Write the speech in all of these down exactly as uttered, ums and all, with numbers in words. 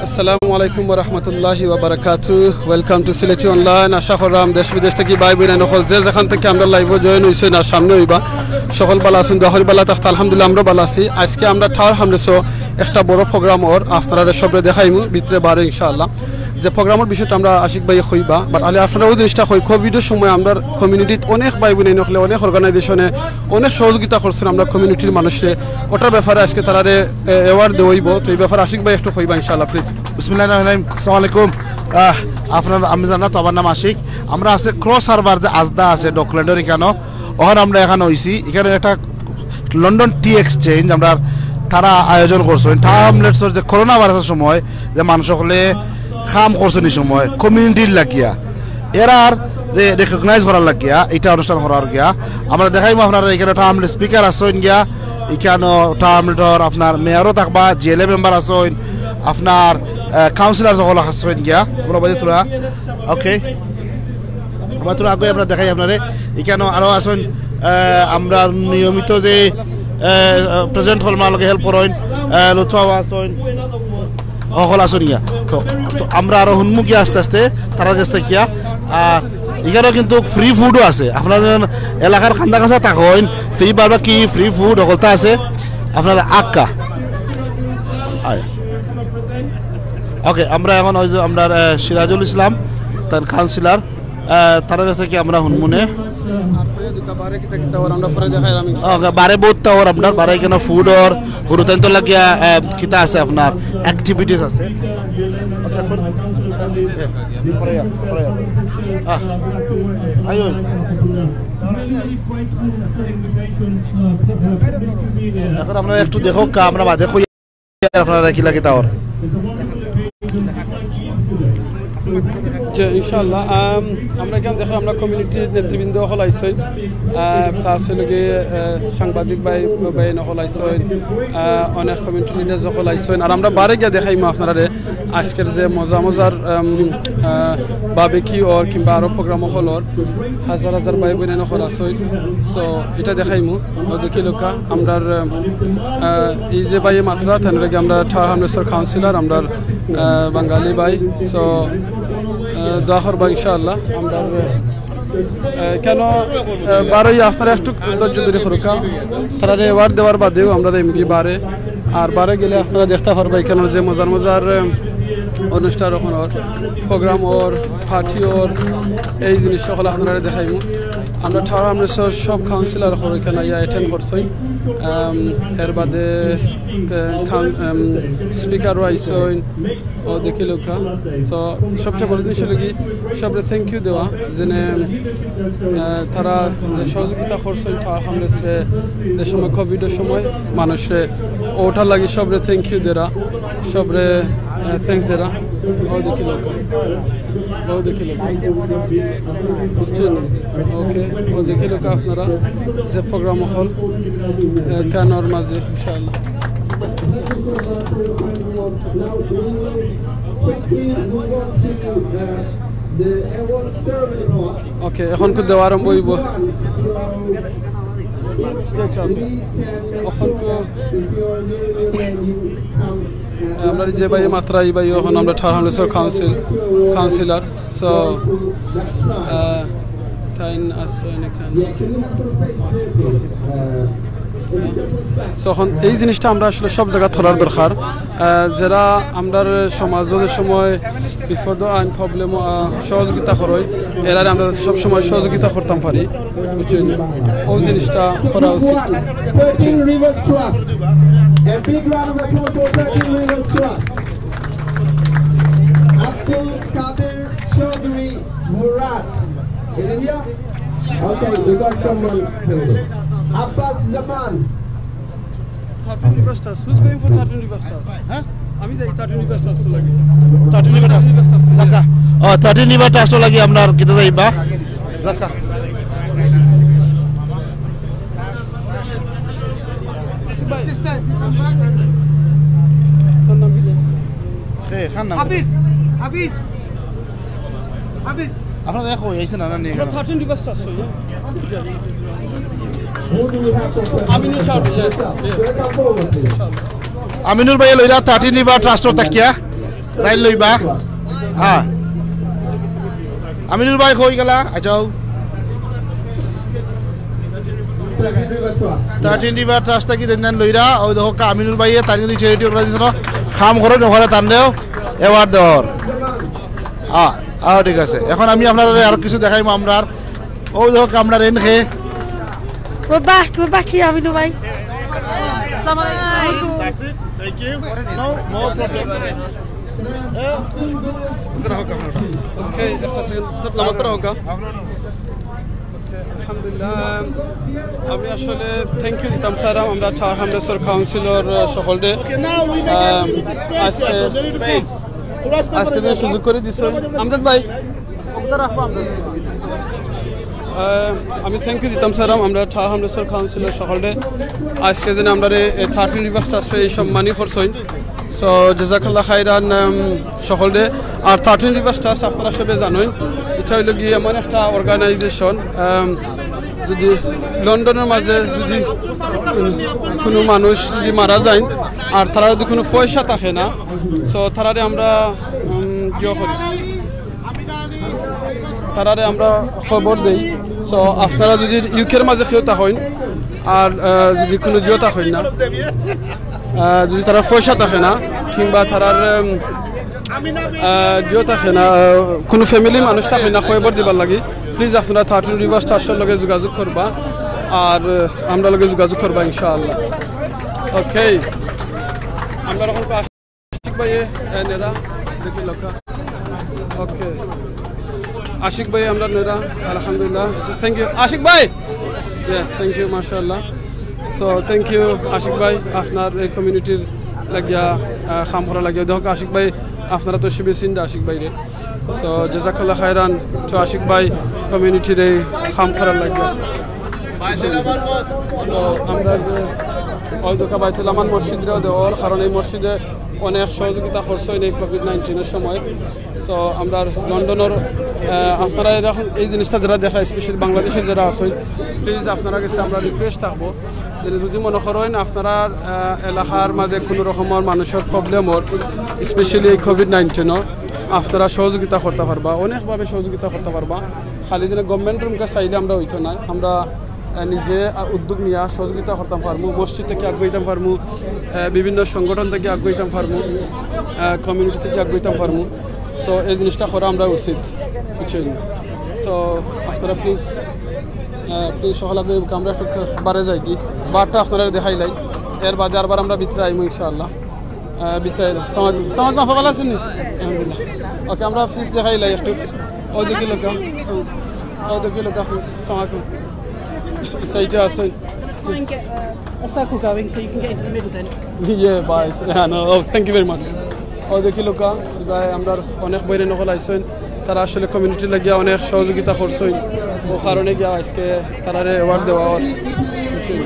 আসসালামু আলাইকুম ওয়া রাহমাতুল্লাহি ওয়া বারাকাতু। Welcome to Sylheti Online. আশা করলাম দেশ বিদেশ থাকি ভাই বইন অকল যে যেখান থাকি আমরার live-ও join অইছইন আর সামনে অইবা, সকল ভালা আছইন, দোয়া করি ভালা থাকতা। আলহামদুলিল্লাহ, আমরাও ভালা আছি। আইজকে আমরার Tower Hamlets-ও একটা বড় program অর, আপনারারে সবরে দেখাইমু ভিতরে বারে ইনশাআল্লাহ। যে program-র বিষয়টা আমরার আশিক ভাইয়ে কইবা, but আগে আপনারারে অউ জিনিসটা কই, COVID-র সময় আমরার community-ত অনেক ভাই বইন অকলে, অনেক organization-এ অনেক সহযোগিতা করছইন আমরার community-র মানুষরে। ওটার ব্যাপারে আইজকে তারারে, এ, award দেওয়া অইবো। তো ই ব্যাপারে আশিক ভাই একটু কইবা ইনশাআল্লাহ, please। বিসমিল্লাহির রহমানির রহিম। আসসালামু আলাইকুম। আহ, আপনারা, আমি জান্নাত, আমার নাম আশিক। আমরা আজকে Cross Harbour যে আজদা আছে Dockland-র ইখানো, অখন আমরা ইখানো অইছি, ইখানো একটা London Tea Exchange আমরা তারা আয়োজন করছইন। Tower Hamlets-র যে করোনা ভাইরাসর সময় যে মানুষ অকলে কাম করছইন ই সময় community-র লাগিয়া, এরারে recognize করার লাগিয়া ইটা অনুষ্ঠান করার গিয়া। আমরা দেখাইমু আপনারারে, ইখানো Tower Hamlets speaker আছইন গিয়া, ইখানো Tower Hamlets-র আপনার মেয়রও থাকবা, GLA member আছইন, আপনার, আহ, councillor অকল আছইন গিয়া। তোমরা বাদে তোরা, okay। আমরা তোরা আগে আমরা দেখাই আপনারারে। ইখানো আরো আছইন, আহ, আমরার নিয়মিত যে, আহ, president অকল আমরার লগে help করইন, আহ, লুৎফা আছইন, অকল আছইন গিয়া। তো, তো আমরা আরো হুনমু গিয়া আস্তে আস্তে তারার গেছ থাকি গিয়া। আর ইখানো কিন্তু free food-ও আছে। আপনারা যদি এলাকার কান্দা কাছা থাকইন, free barbecue, free food হকলতা আছে। আপনারা আক্কা। আয়। Okay, আমরা অখন ওই যে আমরার, আহ, সিরাজুল ইসলাম, তান councillor, আহ, তারার গেছ থাকি আমরা হুনমু নে। আর পরে দুটা বারে কিতা কিতা অর আমরা পরে দেখাইরাম ইনশাআল্লাহ। Okay, বারে বউততা অর আমরার, বারে ইখানো food অর, হুরুতাইন্তর লাগিয়া, আহ, কিতা আছে আপনার, activities আছে। Okay, অখন, পরে, পরে, আহ, আইও। অখন আপনারা একটু দেখউক্কা, আমরা বাদে কই আপনারা কিলা কিতা অর। জি, ইনশাআল্লাহ। আম, আমরা ইখান দেখরাম, আমরা community-র নেতৃবৃন্দ অকল আইছইন, আহ, plus অইলো গি, আহ, সাংবাদিক ভাই, ভাই অকল আইছইন, আহ, অনেক community leaders অকল আইছইন। আর আমরা বারে গিয়া দেখাইমু আপনারারে আইজকের যে মজা মজার, আম, আহ, barbecue অর কিংবা আরো program অকল অর, হাজার হাজার ভাই বইন অকল আছইন। So, ইটা দেখাইমু। অউ দেখিলাউক্কা, আমরার, আহ, এই যে ভাইয়ে মাতরা, তাইন অইলা গি আমরার Tower Hamlets-র councillor, আমরার, আহ, বাঙালি ভাই। So, আহ, দোয়া করবা ইনশাআল্লাহ। আমরার, আহ, কেন, আহ, বারে আপনারা একটু ধৈর্য ধরি করউক্কা। তারারে award দেওয়ার বাদেও আমরা যাইমুগি বারে। আর বারে গেলে আপনারা দেখতা পারবা ইখানর যে মজার মজার, আহ, অনুষ্ঠান or, program or, party or, এই জিনিস অকল আপনারারে দেখাইমু। আমরা Tower Hamlets-র সব councillor অকল ইখানো আইয়া attend করছইন। আম, এর বাদে, তে, খান-, আম, speaker-ও আইছইন, অউ দেখিলাউক্কা। So, সবচেয়ে বড় জিনিস অইলো গি, সবরে thank you দেওয়া, যেনে, আহ, তারা যে সহযোগিতা করছইন Tower Hamlets-রে, যে সময় COVID-র সময় মানুষরে, ওটার লাগি সবরে thank you দেরা, সবরে, আহ, thanks দেরা। অউ দেখিলাউক্কা। অউ দেখিলাউক্কা। বুঝছইন? Okay, অউ দেখিলাউক্কা আপনারা যে program অকল, আহ, কানোর মাঝে, ইনশাআল্লাহ। Okay, অখনকু দেওয়া আরম্ভ অইবো। অখনকু আমরার যে ভাইয়ে মাতরা, ই ভাই অখন আমরার Tower Hamlets-র council, councillor। So, আহ, তাইন আছইন ইখানো। So, অখন এই জিনিসটা আমরা আসলে সব জাগাত ধরার দরকার। আহ, যেরা আমরার সমাজো যে সময় বিপদো আইন problem, আহ, সহযোগিতা করইন, এরারে আমরা সব সময় সহযোগিতা করতাম পারি, বুঝছইন? অউ জিনিসটা করা উচিত। Thirteen Rivers Trust. A big round of applause for Thirteen Rivers Trust. Abdul Kadir Chaudhry Murad. Is it here? Okay, we got someone. Abbas Zaman. Thirteen Rivers Trust. Who's going for Thirteen Rivers Trust? হ্যাঁ? আমি যাই Thirteen Rivers Trust লাগি। Thirteen Rivers Trust। Rivers Trust। রাখা। ও, Thirteen Rivers Trust লাগি আমরার কিতা যাইবা? রাখা। আসিফ ভাই। তোর নাম কিতা? হে, খান নাম। হাফিজ, হাফিজ, হাফিজ। আপনারা এক অই আইছেন না, না, নিয়ে আমরা গেলাম। Thirteen Rivers Trust অই, হ্যাঁ? আমিনুর ভাইয়ে লইলা থার্টিন রিভার ট্রাস্টর থাকিয়া। তাইন লইবা। হ্যাঁ। আমিনুর ভাই কই গেলা? আচ্ছা। থার্টিন রিভার ট্রাস্ট থাকি তাইন লইরা। অউ দেখউক্কা আমিনুর ভাইয়ে তাইন কিন্তু চ্যারিটি অর্গানাইজেশন কাম করইন, অখানো তানরেও অ্যাওয়ার্ড দেওয়ার। আ, আ, ঠিক আছে। এখন আমি আপনারারে আরো কিছু দেখাইমু আমরার। অউ দেখউক্কা আমরার এনকে। ও বাহ, ও বাহ, কি আমিনু ভাই। আসসালামু আলাইকুম। Thank you. No, no problem. Okay, একটা সেকেন্ড। লামাত রাখো। Okay, আলহামদুলিল্লাহ। আমি আসলে থ্যাংক ইউ দিতাম স্যার, আমরা চার হামলেসর কাউন্সিলর, আহ, সকলরে, আহ, আজকে, আজকে যে সুযোগ করি দিছে আমজাদ ভাই। আহ, আমি থ্যাংক ইউ দিতাম স্যার, আমরা চার হামলেসর কাউন্সিলর সকলরে আজকে যেন আমরারে থার্টিন রিভার্স ট্রাস্টে এই সম্মানী করছইন। So, জাযাকাল্লাহ খাইরান, উম, সকলরে। আর থার্টিন রিভার্স ট্রাস্ট আপনারা সবে জানইন, ইটা অইলো গিয়া এমন একটা অর্গানাইজেশন, উম, যদি লন্ডনর মাঝে যদি, উম, কুনু মানুষ যদি মারা যাইন আর তারার যদি কুনু পয়সা থাকে না, so তারারে আমরা, উম, ইয়ে করি, তারারে আমরা খবর দেই। So, আপনারা যদি ইউকের মাঝে কেউ থাকইন, আর, আহ, যদি কুনু জিও থাকইন না, আহ, যদি তারার পয়সা থাকে না, কিংবা তারার, উম, আহ, জিও থাকে না, আহ, কুনু ফ্যামিলি মানুষ থাকে না খবর দিবার লাগি, প্লিজ আপনারা থার্টিন রিভার্স ট্রাস্টর লগে যোগাযোগ করবা, আর, আহ, আমরার লগে যোগাযোগ করবা ইনশাআল্লাহ। ওকে, আমরা এখন আশিক ভাই, এ, নেরা, দেখি লোকা। ওকে। আশিক ভাই, আমরা নেরা, আলহামদুলিল্লাহ। Thank you। আশিক ভাই! Yeah, thank you, মাশাআল্লাহ। So, thank you, আশিক ভাই, আপনার এই কমিউনিটির লাগিয়া, আহ, কাম করার লাগিয়া। দেখউক্কা আশিক ভাই, আপনারা তো শিবে চিনরা আশিক ভাইরে। So, জাযাকাল্লাহ খাইরান, তো আশিক ভাই, কমিউনিটির এই কাম করার লাগিয়া। তো আমরা যে অউ দেখউক্কা বাইতুল আমান মসজিদরেও দেওয়ার, কারণ এই মসজিদে অনেক সহযোগিতা করছইন এই কোভিড নাইনটিনর সময়। So, আমরার লন্ডনর, আহ, আপনারা এখন এই জিনিসটা যারা দেখরা, স্পেশালি বাংলাদেশর যারা আছইন, প্লিজ আপনারার গেছে আমরা রিকোয়েস্ট থাকবো যে যদি মনে করইন আপনারার, আহ, এলাকার মাঝে কুনু রকমর মানুষর প্রবলেম অর, স্পেশালি এই কোভিড নাইনটিনর, আপনারা সহযোগিতা করতা পারবা, অনেকভাবে সহযোগিতা করতা পারবা। খালি যেন গভর্নমেন্টর মুখে চাইলে আমরা অইতো নায়, আমরা, আহ, নিজে, আহ, উদ্যোগ নিয়া সহযোগিতা করতাম পারমু, মসজিদ থাকি আগুয়াইতাম পারমু, আহ, বিভিন্ন সংগঠন থাকি আগুয়াইতাম পারমু, আহ, কমিউনিটি থাকি আগুয়াইতাম পারমু। So, এই জিনিসটা করা আমরা উচিত, বুঝছইন? So, আপনারা প্লিজ, আহ, প্লিজ সকল আগে আমরা একটু বারে যাইগি, বারটা আপনারারে দেখাইলাই, এর বাদে আরবার আমরা ভিতরে আইমু ইনশাআল্লাহ। আহ, ভিতরে আইলাম। সালাম আলাইকুম। সালাম আলাইকুম, আপা ভালা আছইন নি? আলহামদুলিল্লাহ। ওকে, আমরা ফিস দেখাইলাই একটু। অউ দেখি লোকা। অউ দেখি লোকা ফিস। সালাম আলাইকুম। এই সাইডে আছইন। Try and get, uh, a circle going so you can get into the middle then. Yeah, bye. Yeah, no, oh, thank you very much. অউ দেখি লোকা, ভাই, আমরার অনেক ভাইরাইন অকল আইছইন, তারা আসলে কমিউনিটির লাগিয়া অনেক সহযোগিতা করছইন, অউ কারণে গিয়া আজকে তারারে অ্যাওয়ার্ড দেওয়া অর। বুঝছইন?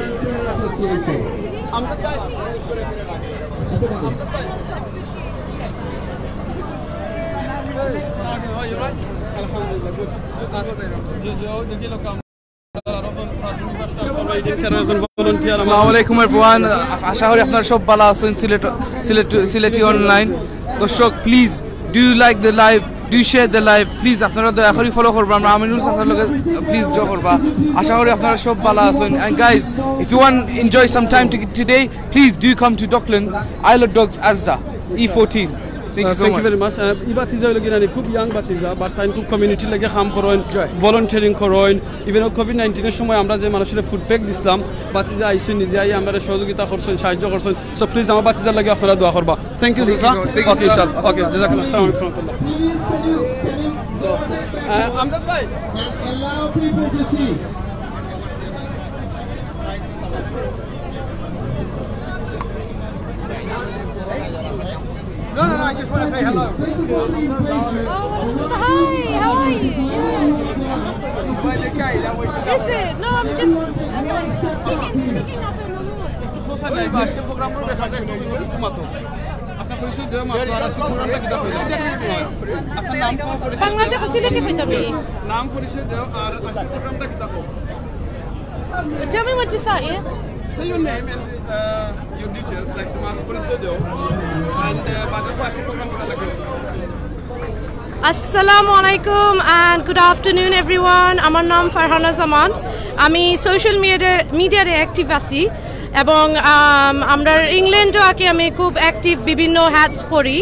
আসসালামু আলাইকুম everyone। আশা করি আপনারা সব ভালা আছইন। সিলেট, সিলেট, সিলেটি অনলাইন দর্শক, please do you like the live, do you share the live, please আপনারা দয়া করি ফলো করবা, আমরা আমিনুল চাচার লগে প্লিজ জো করবা। আশা করি আপনারা সব ভালা আছইন। And guys, if you want enjoy some time to, today, please do come to Dockland, Isle of Dogs, Asda, E fourteen. Thank you so much. Thank you very much. আহ, ই ভাতিজা অইলো কি জানি, খুব ইয়াং ভাতিজা, but তাইন খুব কমিউনিটির লাগি কাম করইন, ভলান্টিয়ারিং করইন। Even অউ কোভিড নাইনটিনর সময় আমরা যে মানুষরে ফুড প্যাক দিছলাম, ভাতিজা আইছইন, নিজে আইয়া আমরারে সহযোগিতা করছইন, সাহায্য করছইন। So please আমার ভাতিজার লাগি আপনারা দোয়া করবা। Thank you, sir. Thank you, sir. Okay, inshallah. Okay, জাযাকাল্লাহ। আসসালামু আলাইকুম ওয়া রাহমাতুল্লাহ। So, আহ, আমজাদ ভাই। Allow people to see. No, no, no, I just wanna say hello. Oh, so hi, how are you? Yeah. Is it? No, I'm just looking, looking up in the wall. একটু খোঁজ নাই, আজকে প্রোগ্রাম রুম এখানে একটু মাত্র। আপনার পরিচয় দেও, মাত্র আর আজকে প্রোগ্রামটা কিতা অইলো? আপনার নাম, পরিচয় দেও। বাংলাদেশ সিলেটি হইতে হবে। নাম, পরিচয় দেও, আর আজকে প্রোগ্রামটা কিতা অইলো? Tell me what you say. Say your name and uh, your details, like তোমার পরিচয় দাও, and uh, বাজার পাশে প্রোগ্রাম করা লাগে। আসসালামু আলাইকুম and good afternoon everyone. আমার নাম ফারহানা জামান। আমি সোশ্যাল মিডিয়া মিডিয়ারে অ্যাক্টিভ আছি এবং আম, আমরার ইংল্যান্ডও আগে আমি খুব অ্যাক্টিভ, বিভিন্ন হ্যাটস পরি।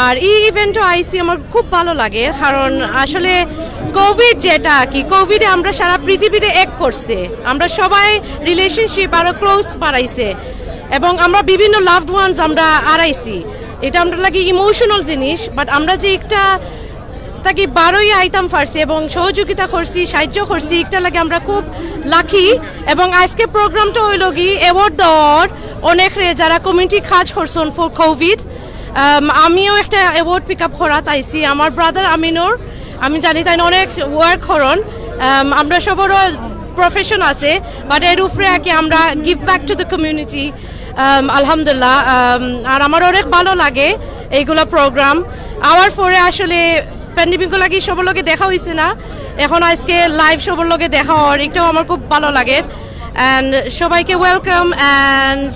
আর এই ইভেন্টও আইছি, আমার খুব ভালো লাগে, কারণ আসলে কোভিড যেটা আর কি, কোভিডে আমরা সারা পৃথিবীতে এক করছে, আমরা সবাই রিলেশনশিপ আরো ক্লোজ বাড়াইছে এবং আমরা বিভিন্ন লাভড ওয়ান্স আমরা হারাইছি। এটা আমরা লাগি ইমোশনাল জিনিস, বাট আমরা যে একটা তাকে বারোই আইতাম পারছি এবং সহযোগিতা করছি, সাহায্য করছি, একটা লাগে আমরা খুব লাকি। এবং আজকে প্রোগ্রামটা হইল কি অ্যাওয়ার্ড দেওয়ার অনেকরে, যারা কমিউনিটি কাজ করছেন ফর কোভিড। আমিও একটা অ্যাওয়ার্ড পিক আপ করাত আইছি আমার ব্রাদার আমিনুর। আমি জানি তাই অনেক ওয়ার্ক করন। আম, আমরা সবারও প্রফেশন আছে, বাট এর উপরে আর কি আমরা give back to the community. আলহামদুলিল্লাহ। আম, আর আমার অনেক ভালো লাগে এইগুলা প্রোগ্রাম। আমার পরে আসলে প্যান্ডেমিক লাগি সবার লগে দেখা হইছে না, এখন আজকে লাইভ সবার লগে দেখা হওয়ার একটাও আমার খুব ভালো লাগে। অ্যান্ড সবাইকে ওয়েলকাম অ্যান্ড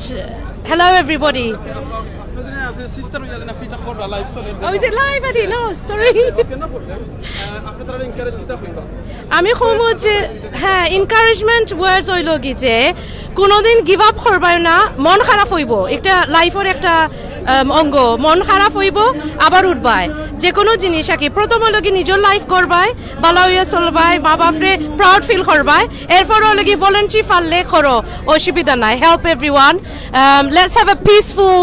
হ্যালো এভরিবডি। আপনাদের আছে সিস্টার হইয়া যেন ফিটা কররা লাইভ চলে। Oh, is it live, Adi? No, sorry. Okay, no problem। আহ, আপনি তারা এনকারেজ কিতা করবা? আমি কমু যে, হ্যাঁ, এনকারেজমেন্ট ওয়ার্ডস হইল কি যে কোনোদিন গিভ আপ করবায় না, মন খারাপ হইব, একটা লাইফের একটা আম, অঙ্গ, মন খারাপ হইব, আবার উঠবায়। যে কোনো জিনিস আর কি, প্রথম হইল কি নিজের লাইফ করবায়, ভালো হইয়া চলবায়, মা বাপরে প্রাউড ফিল করবায়, এরপর হইল কি ভলেন্টারি পারলে করো, অসুবিধা নাই। Help everyone. Um, let's have a peaceful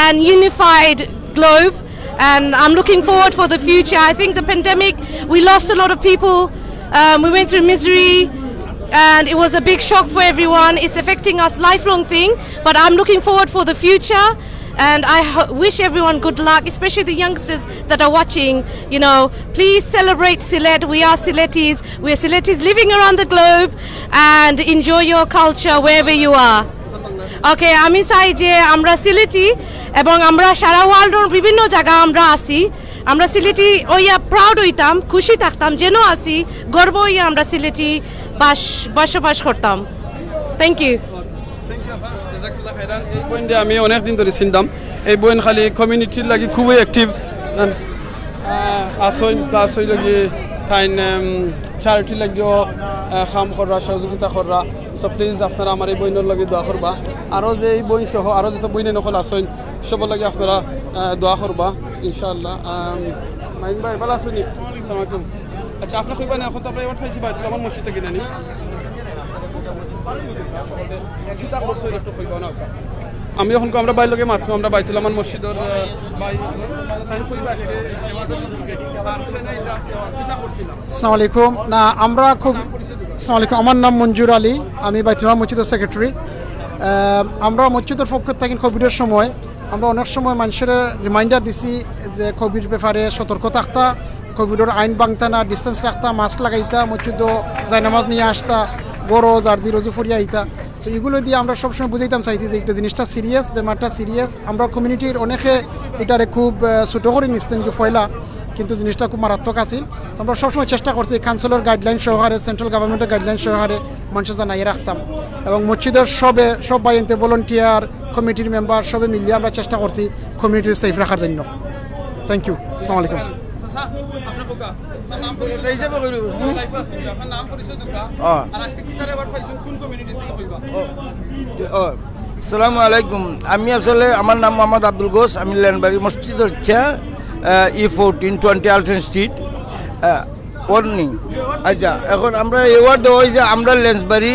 and unified globe. And I'm looking forward for the future. I think the pandemic, we lost a lot of people. Um, we went through misery, and it was a big shock for everyone. It's affecting us lifelong thing, but I'm looking forward for the future. And I ho- wish everyone good luck, especially the youngsters that are watching. You know, please celebrate Sylhet. We are Sylhetis. We are Sylhetis living around the globe, and enjoy your culture wherever you are. ওকে, আমি চাই যে আমরা সিলেটি এবং আমরা সারা ওয়ার্ল্ডর বিভিন্ন জায়গা আমরা আছি, আমরা সিলেটি ওইয়া প্রাউড হইতাম, খুশি থাকতাম, যেন আছি, গর্ব হইয়া আমরা সিলেটি বাস বসবাস করতাম। Thank you. থ্যাংক ইউ, জাজাকুল্লাহ খাইরান। এই বইন দিয়ে আমি অনেক দিন ধরে চিনতাম। এই বইন খালি কমিউনিটির লাগি খুবই অ্যাক্টিভ আসইন, প্লাস হইল কি তাইন চ্যারিটি লাগিও আহ, কাম কররা, সহযোগিতা কররা। সো প্লিজ আপনারা আমার এই বইনের লগে দোয়া করবা। আরও যে এই বইন সহ আরও যত বইন নকল আসইন, সবর লাগি আপনারা আহ, দোয়া করবা ইনশাআল্লাহ। আম, মাইন ভাই, ভালো আছেন নি? আসসালামু আলাইকুম। আচ্ছা, আপনি কইবা না, এখন তো আমরা অ্যাওয়ার্ড পাইছি, ভাই, আমার মসজিদ থেকে নানি। কিতা করছো, একটু কইবা না? আমি এখন আমরা ভাইর লগে মাতমু, আমরা বাইতুল আমান মসজিদর, আহ, ভাই, তাই কইবা আজকে অ্যাওয়ার্ড সম্পর্কে। আর এখানে এটা, কিতা করছিলাম? আসসালামু আলাইকুম। না, আমরা খুব, আসসালামু আলাইকুম, আমার নাম মঞ্জুর আলী, আমি বাইতুল আমান মসজিদর সেক্রেটারি। আহ, আমরা মসজিদর পক্ষ থেকে কোভিডর সময় আমরা অনেক সময় মানুষের রিমাইন্ডার দিছি যে কোভিড ব্যাপারে সতর্ক থাকতা, কোভিডর আইন ভাঙতা না, ডিস্টেন্স রাখতা, মাস্ক লাগাইতা, মসজিদো জায়নামাজ নিয়া আসতা, ঘরো যার জি রুজু ফরিয়া আইতা। সো এগুলো দিয়ে আমরা সবসময় বুঝাইতাম চাইছি যে একটা জিনিসটা সিরিয়াস, বেমারটা সিরিয়াস। আমরা কমিউনিটির অনেকে এটারে খুব আহ, ছোট করে নিছিলেন কি পয়লা, কিন্তু জিনিসটা খুব মারাত্মক আছিল। তো আমরা সবসময় চেষ্টা করছি কাউন্সিলর গাইডলাইন সহকারে, সেন্ট্রাল গভর্নমেন্টের গাইডলাইন সহকারে মানুষের জানাইয়া রাখতাম। এবং মসজিদের সবে, সব ভাইয়াইন্তে, ভলান্টিয়ার, কমিটির মেম্বার সবে মিলে আমরা চেষ্টা করছি কমিউনিটির সেফ রাখার জন্য। Thank you. আসসালামু আলাইকুম। চাচা, আপনার খোকা, আপনার নাম পরিচয়? এই হিসাবে কইলো। লাইভে আছেন, আপনার নাম পরিচয় দুকা। হ্যাঁ। আর আজকে কিতার অ্যাওয়ার্ড পাইছেন, কোন কমিউনিটি থেকে কইবা? ও, ও, আসসালামু আলাইকুম। আমি আসলে, আমার নাম মোহাম্মদ আব্দুল গোস, আমি লেন্সবাড়ি মসজিদর চেয়ার, ই ফোরটিন টোয়েন্টি আলটন স্ট্রিট। ওর নেই। আচ্ছা, এখন আমরা অ্যাওয়ার্ড দেওয়া হয়েছে, আমরা লেন্সবাড়ি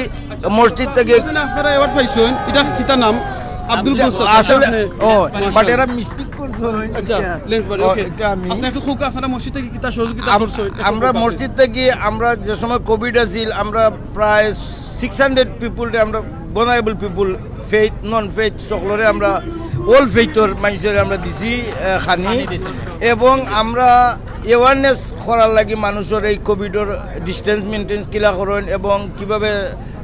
মসজিদ থেকে। আপনারা অ্যাওয়ার্ড পাইছেন, এটা কিতা নাম? আব্দুল গোস, আসলে, আপনি? ও, মাশাআল্লাহ। But এরা মিস্টেক করছে। আচ্ছা, লেন্সবাড়ি, ও, ওকে। এটা আমি। আপনি একটু খোকা, আপনারা মসজিদ থেকে কিতা সহযোগিতা আম-, করছেন? একটু আমরা খোকা। মসজিদ থেকে, আমরা যে সময় কোভিড আছিল, আমরা প্রায় সিক্স হান্ড্রেড পিপুলরে আমরা, ভালনারেবল পিপুল, ফেইথ, নন ফেইথ, সকলরে আমরা, অল ফেইথর মানুষরে আমরা দিছি, আহ, খানি। খানি দিছি। এবং আমরা অ্যাওয়ারনেস করার লাগি মানুষের এই কোভিডর ডিস্টেন্স মেইনটেইন কিলা করইন এবং কিভাবে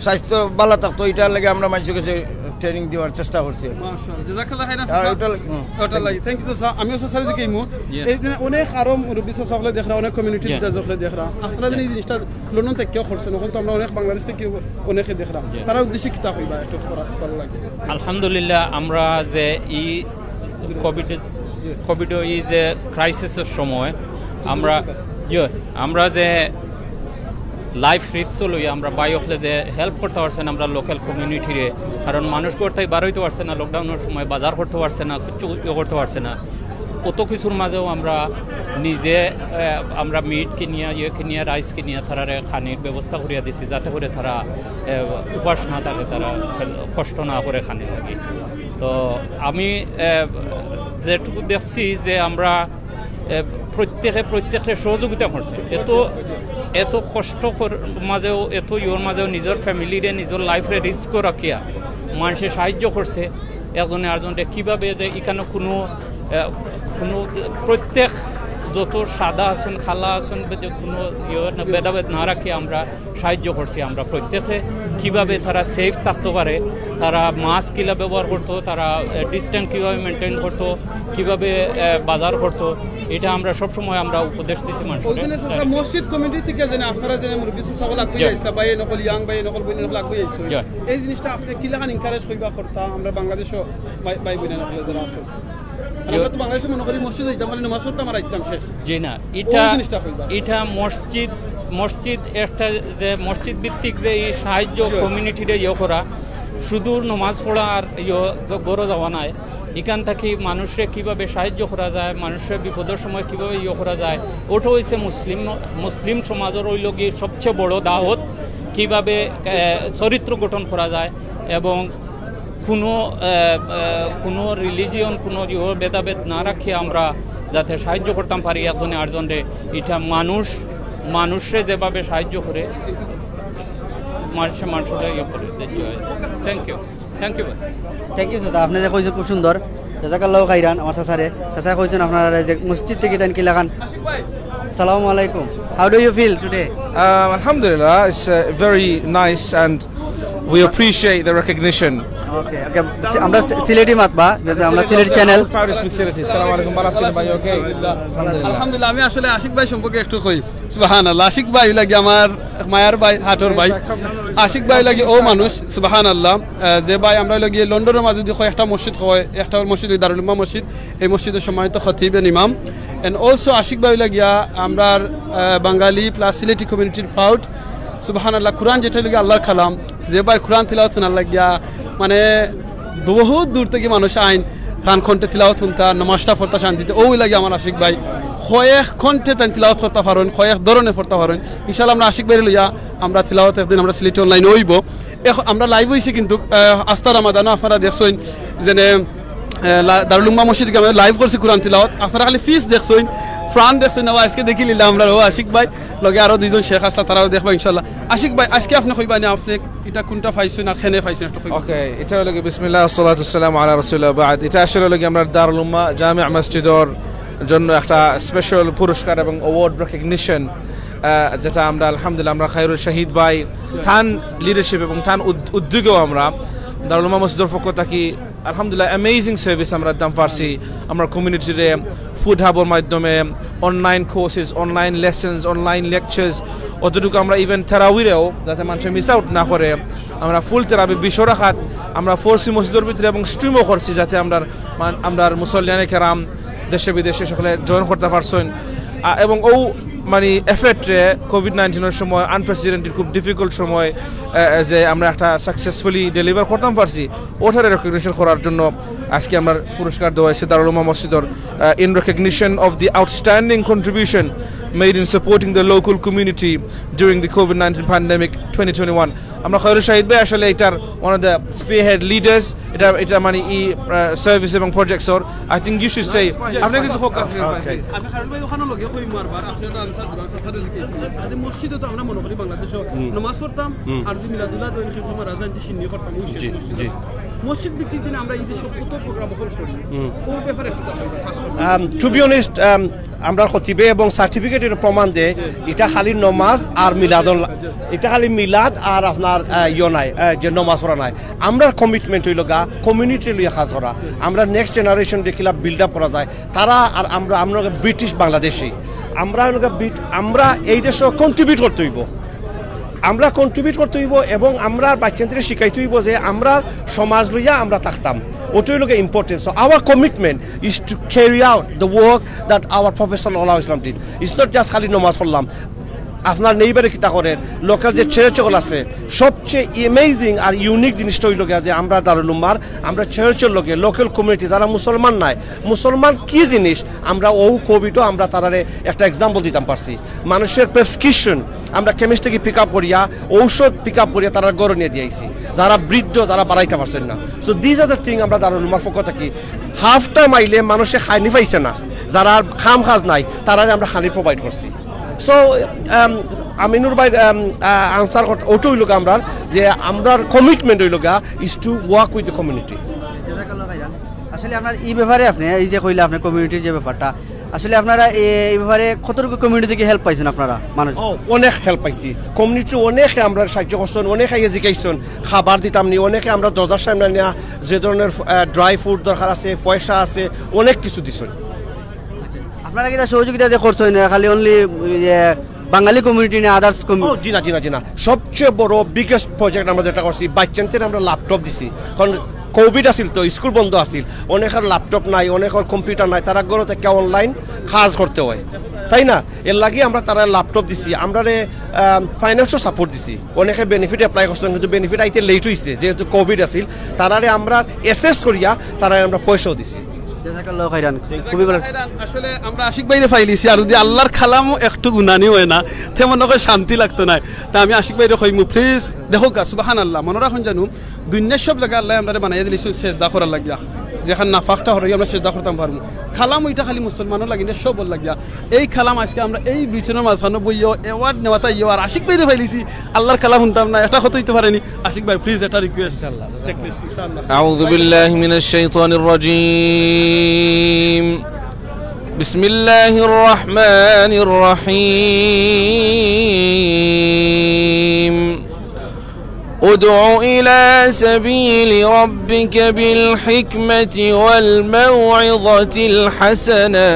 স্বাস্থ্য ভালা থাকতো, এটার লাগি আমরা মানুষের কাছে ট্রেনিং দেওয়ার চেষ্টা করছি। মাশাআল্লাহ, জাযাকাল্লাহ খাইরান আর চাচা। ওটা, হুম। ওটা লাগে। Thank you চাচা। আমি চাচা স্যার জিকাইমু। জি। এই দিনে অনেক আরো মুরব্বি চাচা অকলে দেখরা, অনেক কমিউনিটি জি। লিডার অকলে দেখরা। আপনারা যে এই জিনিসটা লন্ডন থাকি করছেন, অখন তো আমরা অনেক বাংলাদেশ থাকি অনেকে দেখরা। তারার উদ্দেশ্যে কিতা কইবা একটু করা, করা লাগে। আলহামদুলিল্লাহ, আমরা যে এই কোভিড কোভিড এই যে ক্রাইসিসের সময় আমরা যে আমরা যে লাইফ রিস্ক লই আমরা ভাই অকলে যে হেল্প করতা পারছইন আমরা লোকাল কমিউনিটিরে, কারণ মানুষ ঘর থাকি বার অইতো পারছে না, লকডাউনের সময় বাজার করতো পারছে না, কিচ্ছু ইয়ে করতো পারছে না। অত কিছুর মাঝেও আমরা নিজে আহ, আমরা মিট কিনিয়া, ইয়ে কিনিয়া, রাইস কিনিয়া তারারে খানির ব্যবস্থা করিয়া দিছি, যাতে করে তারা আহ, উপাস না থাকে, তারা কষ্ট না করে খানি লাগে। তো আমি আহ, যেটুকু দেখছি যে আমরা আহ, প্রত্যেকে প্রত্যেকে সহযোগিতা করছে। এত এত কষ্ট কর- মাঝেও, এত ইয়ের মাঝেও নিজের ফ্যামিলিরে, নিজের লাইফরে রিস্ক রাখিয়া মানুষে সাহায্য করছে একজনে আরজনরে। কিভাবে যে এখানে কোনো আহ, কোনো প্রত্যেক যত সাদা আছইন, কালা আছইন, বে- যে কোনো ইয়ে না, ভেদাভেদ না রাখি আমরা সাহায্য করছি। আমরা প্রত্যেকে কিভাবে তারা সেফ থাকতে পারে, তারা মাস্ক কিলা ব্যবহার করতো, তারা ডিস্টেন্স কিভাবে মেনটেন করতো, কিভাবে আহ, বাজার করতো, এটা আমরা সবসময় আমরা উপদেশ দিছি ওই মানুষকে। জন্য চাচা মসজিদ কমিটি থেকে যেন আপনারা যেন মুরব্বি চাচা অকল আগুয়ে জি। আইসলা, ভাই অকল, ইয়াং ভাই অকল, বইন অকল আগুয়ে আইসো। জি। এই জিনিসটা আপনি কিলাখান এনকারেজ কইবা করতা আমরা বাংলাদেশও ভাই ভাই বইন অকল যারা আছো। আর আমরা তো বাংলাদেশে মনে করি মসজিদ হইতাম, খালি নামাজ পড়তাম আর আইতাম শেষ। জি না, এটা ওই জিনিসটা কইবা। এটা মসজিদ মসজিদ একটা যে মসজিদ ভিত্তিক যে এই সাহায্য জি। কমিউনিটিরে ইয়ে করা, শুধু নমাজ পড়া আর ইয়ে ঘরো যাওয়া নাই। এখান থাকি মানুষরে কিভাবে সাহায্য করা যায়, মানুষরে বিপদের সময় কিভাবে ইয়ে করা যায়, ওটা হইছে মুসলিম মুসলিম সমাজের ওই লগি সবচেয়ে বড় দাওয়াত। কিভাবে আহ, চরিত্র গঠন করা যায় এবং কোনো আহ, আহ, কোনো রিলিজিয়ন, কোনো ইয়ে ভেদাভেদ না রাখিয়া আমরা যাতে সাহায্য করতাম পারি একজনে আরজনরে। এটা মানুষ মানুষরে যেভাবে সাহায্য করে, মানুষে মানুষরে ইয়ে করে। Thank you. থ্যাংক ইউ ভাই। থ্যাংক ইউ চাচা, আপনি যে কইছেন খুব সুন্দর। জাযাকাল্লাহু খাইরান আমার চাচারে। চাচা কইছেন আপনারা যে মসজিদ থেকে তাইন কিলাখান। সালামু আলাইকুম। How do you feel today? Uh, Alhamdulillah, it's uh, very nice and we appreciate the recognition. ওকে, ওকে। আমরা সি- সিলেটি মাতবা, যেহেতু আমরা Sylheti channel. Proud to speak Sylheti. Assalamu alaikum, ভালা আছইন ভাই, okay? আলহামদুলিল্লাহ। আমি আসলে আশিক ভাই সম্পর্কে একটু কই। সুবহানাল্লাহ, আশিক ভাই লাগি আমার মায়ার ভাই, হাটর ভাই। আশিক ভাই লাগি ও মানুষ, সুবহানাল্লাহ। আহ, যে ভাই আমরা লাগি লন্ডনের মাঝে যদি কয় একটা মসজিদ হয়, একটা মসজিদ ওই দারুল উম্মাহ মসজিদ, এই মসজিদের সম্মানিত খতিব and ইমাম। And also আশিক ভাই লাগিয়া আমরার আহ, বাঙালি প্লাস সিলেটি কমিউনিটির প্রাউড। সুবহানাল্লাহ, কোরআন যেটা লাগে আল্লাহর কালাম, যে ভাই কোরআন তিলাওয়াত শোনার লাগিয়া মানে বহুত দূর থেকে মানুষ আইন, তান কণ্ঠে তিলাওয়াত শুনতা, নমাজটা পড়তা শান্তিতে, ওই লাগে আমার আশিক ভাই কয়েক কণ্ঠে তান তিলাওয়াত করতা পারইন, কয়েক ধরনে পড়তা পারইন। ইনশাআল্লাহ আমরা আশিক ভাই লইয়া আমরা তিলাওয়াত একদিন আমরা সিলেটি অনলাইনে হইব। এখন আমরা লাইভ হইছি কিন্তু আহ, আস্তা রামাদানও আপনারা দেখছইন যেনে আহ, লা- দারুল উম্মাহ মসজিদ গ্রামে লাইভ করছি কোরআন তিলাওয়াত। আপনারা খালি ফিস দেখছইন, প্রাণ দেখছইন না, আজকে দেখিলিলা আমরা ও আশিক ভাই লগে আরো দুইজন শেখ আসলা, তারাও দেখবা ইনশাআল্লাহ। আশিক ভাই, আজকে আপনি কইবা না আপনি এটা কোনটা পাইছইন আর কেনে পাইছইন একটু কইবা। Okay, এটা হলো কি বিসমিল্লাহ, আসসালাতু ওয়াসসালামু আলা রাসূলিল্লাহ, বাদ। এটা আসলে হলো কি আমরা দারুল উম্মাহ জামে মসজিদর জন্য একটা স্পেশাল পুরস্কার এবং অ্যাওয়ার্ড রেকগনিশন, যেটা আমরা আলহামদুলিল্লাহ আমরা খায়রুল শাহিদ ভাই তান লিডারশিপ এবং তান উদ- উদ্যোগেও আমরা দারুল উম্মাহ মসজিদর পক্ষ থাকি আলহামদুলিল্লাহ অ্যামেজিং সার্ভিস আমরা দিতাম পারছি। আমরা কমিউনিটিরে ফুড হাবর মাধ্যমে online courses, online lessons, online lectures, অতটুকু আমরা ইভেন তেরাবিরেও যাতে মানুষে মিস আউট না করে, আমরা ফুল তেরাবি বিশ রাকাত আমরা পড়ছি মসজিদর ভিতরে এবং স্ট্রিমও করছি যাতে আমরা মান- আমরার মুসল্লিয়ানে কেরাম দেশে বিদেশে সকলে জয়েন করতা পারছইন। আ, এবং ও মানে এফেক্টে কোভিড নাইন্টিনের সময়, আনপ্রেসিডেন্টেড, খুব ডিফিকাল্ট সময়, আ, যে আমরা একটা সাকসেসফুলি ডেলিভার করতাম পারছি, ওটারে রেকগনিশন করার জন্য আজকে আমরা পুরস্কার দেওয়া হয়েছে দারুল উম্মাহ মসজিদর, আ, in recognition of the outstanding contribution made in supporting the local community during the COVID nineteen pandemic twenty twenty-one. আমরা খায়রুল শাহিদ ভাই আসলে এটার one of the spearhead leaders, এটা এটা মানে ই সার্ভিস এবং প্রজেক্টস ওর। I think you should say, আপনি কিছু হোক। আমি খায়রুল ভাই ওখানে লগে কই মারবার আপনারা আনসার দুরান সাসারে জিজ্ঞেস আজ মসজিদে তো আমরা মনে করি বাংলাদেশে নামাজ পড়তাম আর যদি মিলাদুল্লাহ দৈন কিন্তু মারা যান যে সিন্নি করতাম ওই শেষ জি মসজিদে। জি। মসজিদ ভিত্তিক দিনে আমরা এই যে সব কত প্রোগ্রাম হল করি, হুম। কোন ব্যাপারে একটু কথা বলবেন? আম, to be honest, আম, আমরার খতিবে এবং সার্টিফিকেটর প্রমাণ দেয়, এটা খালি নমাজ আর মিলাদ অনলা-, এটা খালি মিলাদ আর আপনার, আহ, ইয়ো নাই, আহ, যে নমাজ পড়া নাই। আমরার কমিটমেন্ট অইলো গা কমিউনিটি লইয়া কাজ করা। আমরা নেক্সট জেনারেশন দেখিলা বিল্ড আপ করা যায়। তারা আর আমরা, আমরা ব্রিটিশ বাংলাদেশি। আমরা অইলো গা ব্রিট-, আমরা এই দেশো কন্ট্রিবিউট করতে অইবো। আমরা কন্ট্রিবিউট করতে অইবো এবং আমরা বাচ্চাদেররে শিখাইতে অইবো যে আমরা সমাজ লইয়া আমরা থাকতাম। ওটাই অইলো গা important. So our commitment is to carry out the work that our Prophet sallallahu alaihi wasallam did. It's not just খালি নমাজ পড়লাম। আপনার নেইবারে কিতা করের, লোকাল যে চার্চ অকল আছে, সবচেয়ে অ্যামেজিং আর ইউনিক জিনিসটা অইলো গিয়া যে আমরা দারুল উম্মার, আমরা চার্চর লগে লোকাল কমিউনিটি যারা মুসলমান নাই, মুসলমান কি জিনিস, আমরা ও কোভিডও আমরা তারারে একটা এক্সাম্পল দিতাম পারছি। মানুষের প্রেসক্রিপশন আমরা কেমিস্ট থেকে পিক আপ করিয়া, ঔষধ পিক আপ করিয়া তারা ঘরো নিয়া দিয়াইছি, যারা বৃদ্ধ, যারা বাড়াইতে পারছেন না। So these are the thing আমরা দারুল উম্মার পক্ষ থাকি। হাফ টাইম আইলে মানুষে খানি পাইছে না, যারা কাম কাজ নাই, তারারে আমরা খানি প্রোভাইড করছি। So আমিনুর ভাইর আনসার ওটা অইলো গা আমরার, যে আমরার কমিটমেন্ট অইলো গা is to work with the community. জাযাকাল্লাহু খাইরান। আসলে আপনার এই ব্যাপারে আপনি এই যে কইলা আপনার কমিউনিটির যে ব্যাপারটা, আসলে আপনারা এ-, এই ব্যাপারে কতটুকু কমিউনিটি থেকে হেল্প পাইছেন আপনারা মানুষ? ও, অনেক হেল্প পাইছি। কমিউনিটির অনেকে আমরারে সাহায্য করছেন, অনেকে আইয়া জিকাইছেন, খাবার দিতাম নি, অনেকে আমরার দরজার সামনে নিয়া যে ধরনের, আহ, ড্রাই ফ্রুট দরকার আছে, পয়সা আছে, অনেক কিছু দিছেন। আপনারা কিতা সহযোগিতা যে করছেন, খালি অনলি বাঙালি কমিউনিটি না, আদার্স কমিউনিটি? ও, জি না, জি না, জি না। সবচেয়ে বড় বিগেস্ট প্রজেক্ট আমরা যেটা করছি, বাচ্চাদের আমরা ল্যাপটপ দিছি, কারণ কোভিড আছিল তো, স্কুল বন্ধ আছিল, অনেকের ল্যাপটপ নাই, অনেকের কম্পিউটার নাই, তারা ঘরো থাকি অনলাইন কাজ করতে হয়, তাই না? এর লাগি আমরা তারারে ল্যাপটপ দিছি, আমরারে ফাইন্যান্সিয়াল সাপোর্ট দিছি। অনেকে বেনিফিট অ্যাপ্লাই করছিলেন, কিন্তু বেনিফিট আইতে লেট হইছে, যেহেতু কোভিড আছিল। তারারে আমরা অ্যাসেস করিয়া তারারে আমরা পয়সাও দিছি। জাযাকাল্লাহু খাইরান। খুবই ভালো। খাইরান, আসলে আমরা আশিক ভাইরে পাইলিছি, আর যদি আল্লাহর কালামও একটু গুনানি হয় না, তেমন করে শান্তি লাগতো না। তা আমি আশিক ভাইরে কইমু, প্লিজ দেখো গা, সুবহানাল্লাহ, মনে রাখুন জানু, দুনিয়ার সব জায়গা আল্লাহ আমরারে বানাইয়া দিলিছইন সেজদা করার লাগিয়া, যেখান নাপাকটা হরাই আমরা সেজদা করতাম পারমু। কালাম ওইটা খালি মুসলমানর লাগি না, সবর লাগিয়া। এই কালাম আজকে আমরা এই ব্রিটেনর মাঝখানো বইও অ্যাওয়ার্ড নেওয়াতা ইয়ো, আর আশিক ভাইরে পাইলিছি, আল্লাহর কালাম শুনতাম না, এটা কত হইতে পারেনি। আশিক ভাই, প্লিজ, এটা রিকোয়েস্ট। ইনশাআল্লাহ। أعوذ بالله من الشيطان الرجيم. بسم الله الرحمن الرحيم. ادع إلى سبيل ربك بالحكمة والموعظة الحسنة،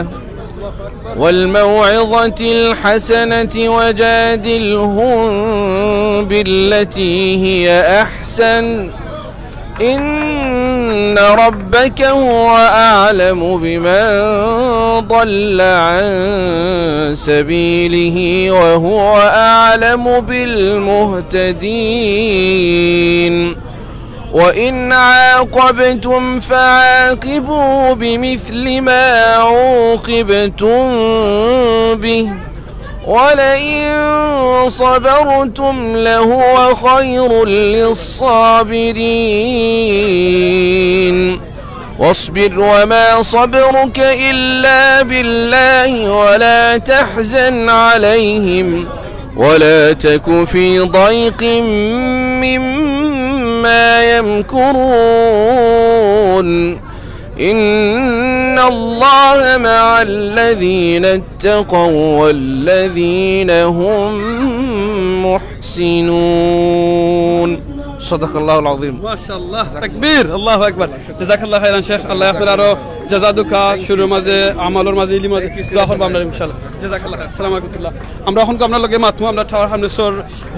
والموعظة الحسنة وجادلهم بالتي هي أحسن، إن ربك هو أعلم بمن ضل عن سبيله وهو أعلم بالمهتدين. وإن عاقبتم فعاقبوا بمثل ما عوقبتم به ولئن صبرتم لهو خير للصابرين. واصبر وما صبرك إلا بالله ولا تحزن عليهم ولا تك في ضيق مما يمكرون. إن الله مع الذين اتقوا والذين هم محسنون. صدق الله العظيم. মাশাআল্লাহ, তাকবীর, আল্লাহু আকবার। জাযাকাল্লাহ খাইরান শেখ, আল্লাহ আপনার আরো জাযা দুকা, শুরুর মাঝে, আমলর মাঝে, ইলিমর মাঝে, দোয়া করবো আমরা ইনশাআল্লাহ। জাযাকাল্লাহ খাইরান। আসসালামু আলাইকুম। আমরা এখন আমরা লগে মাতমু, আমরা টাওয়ার হামলেসর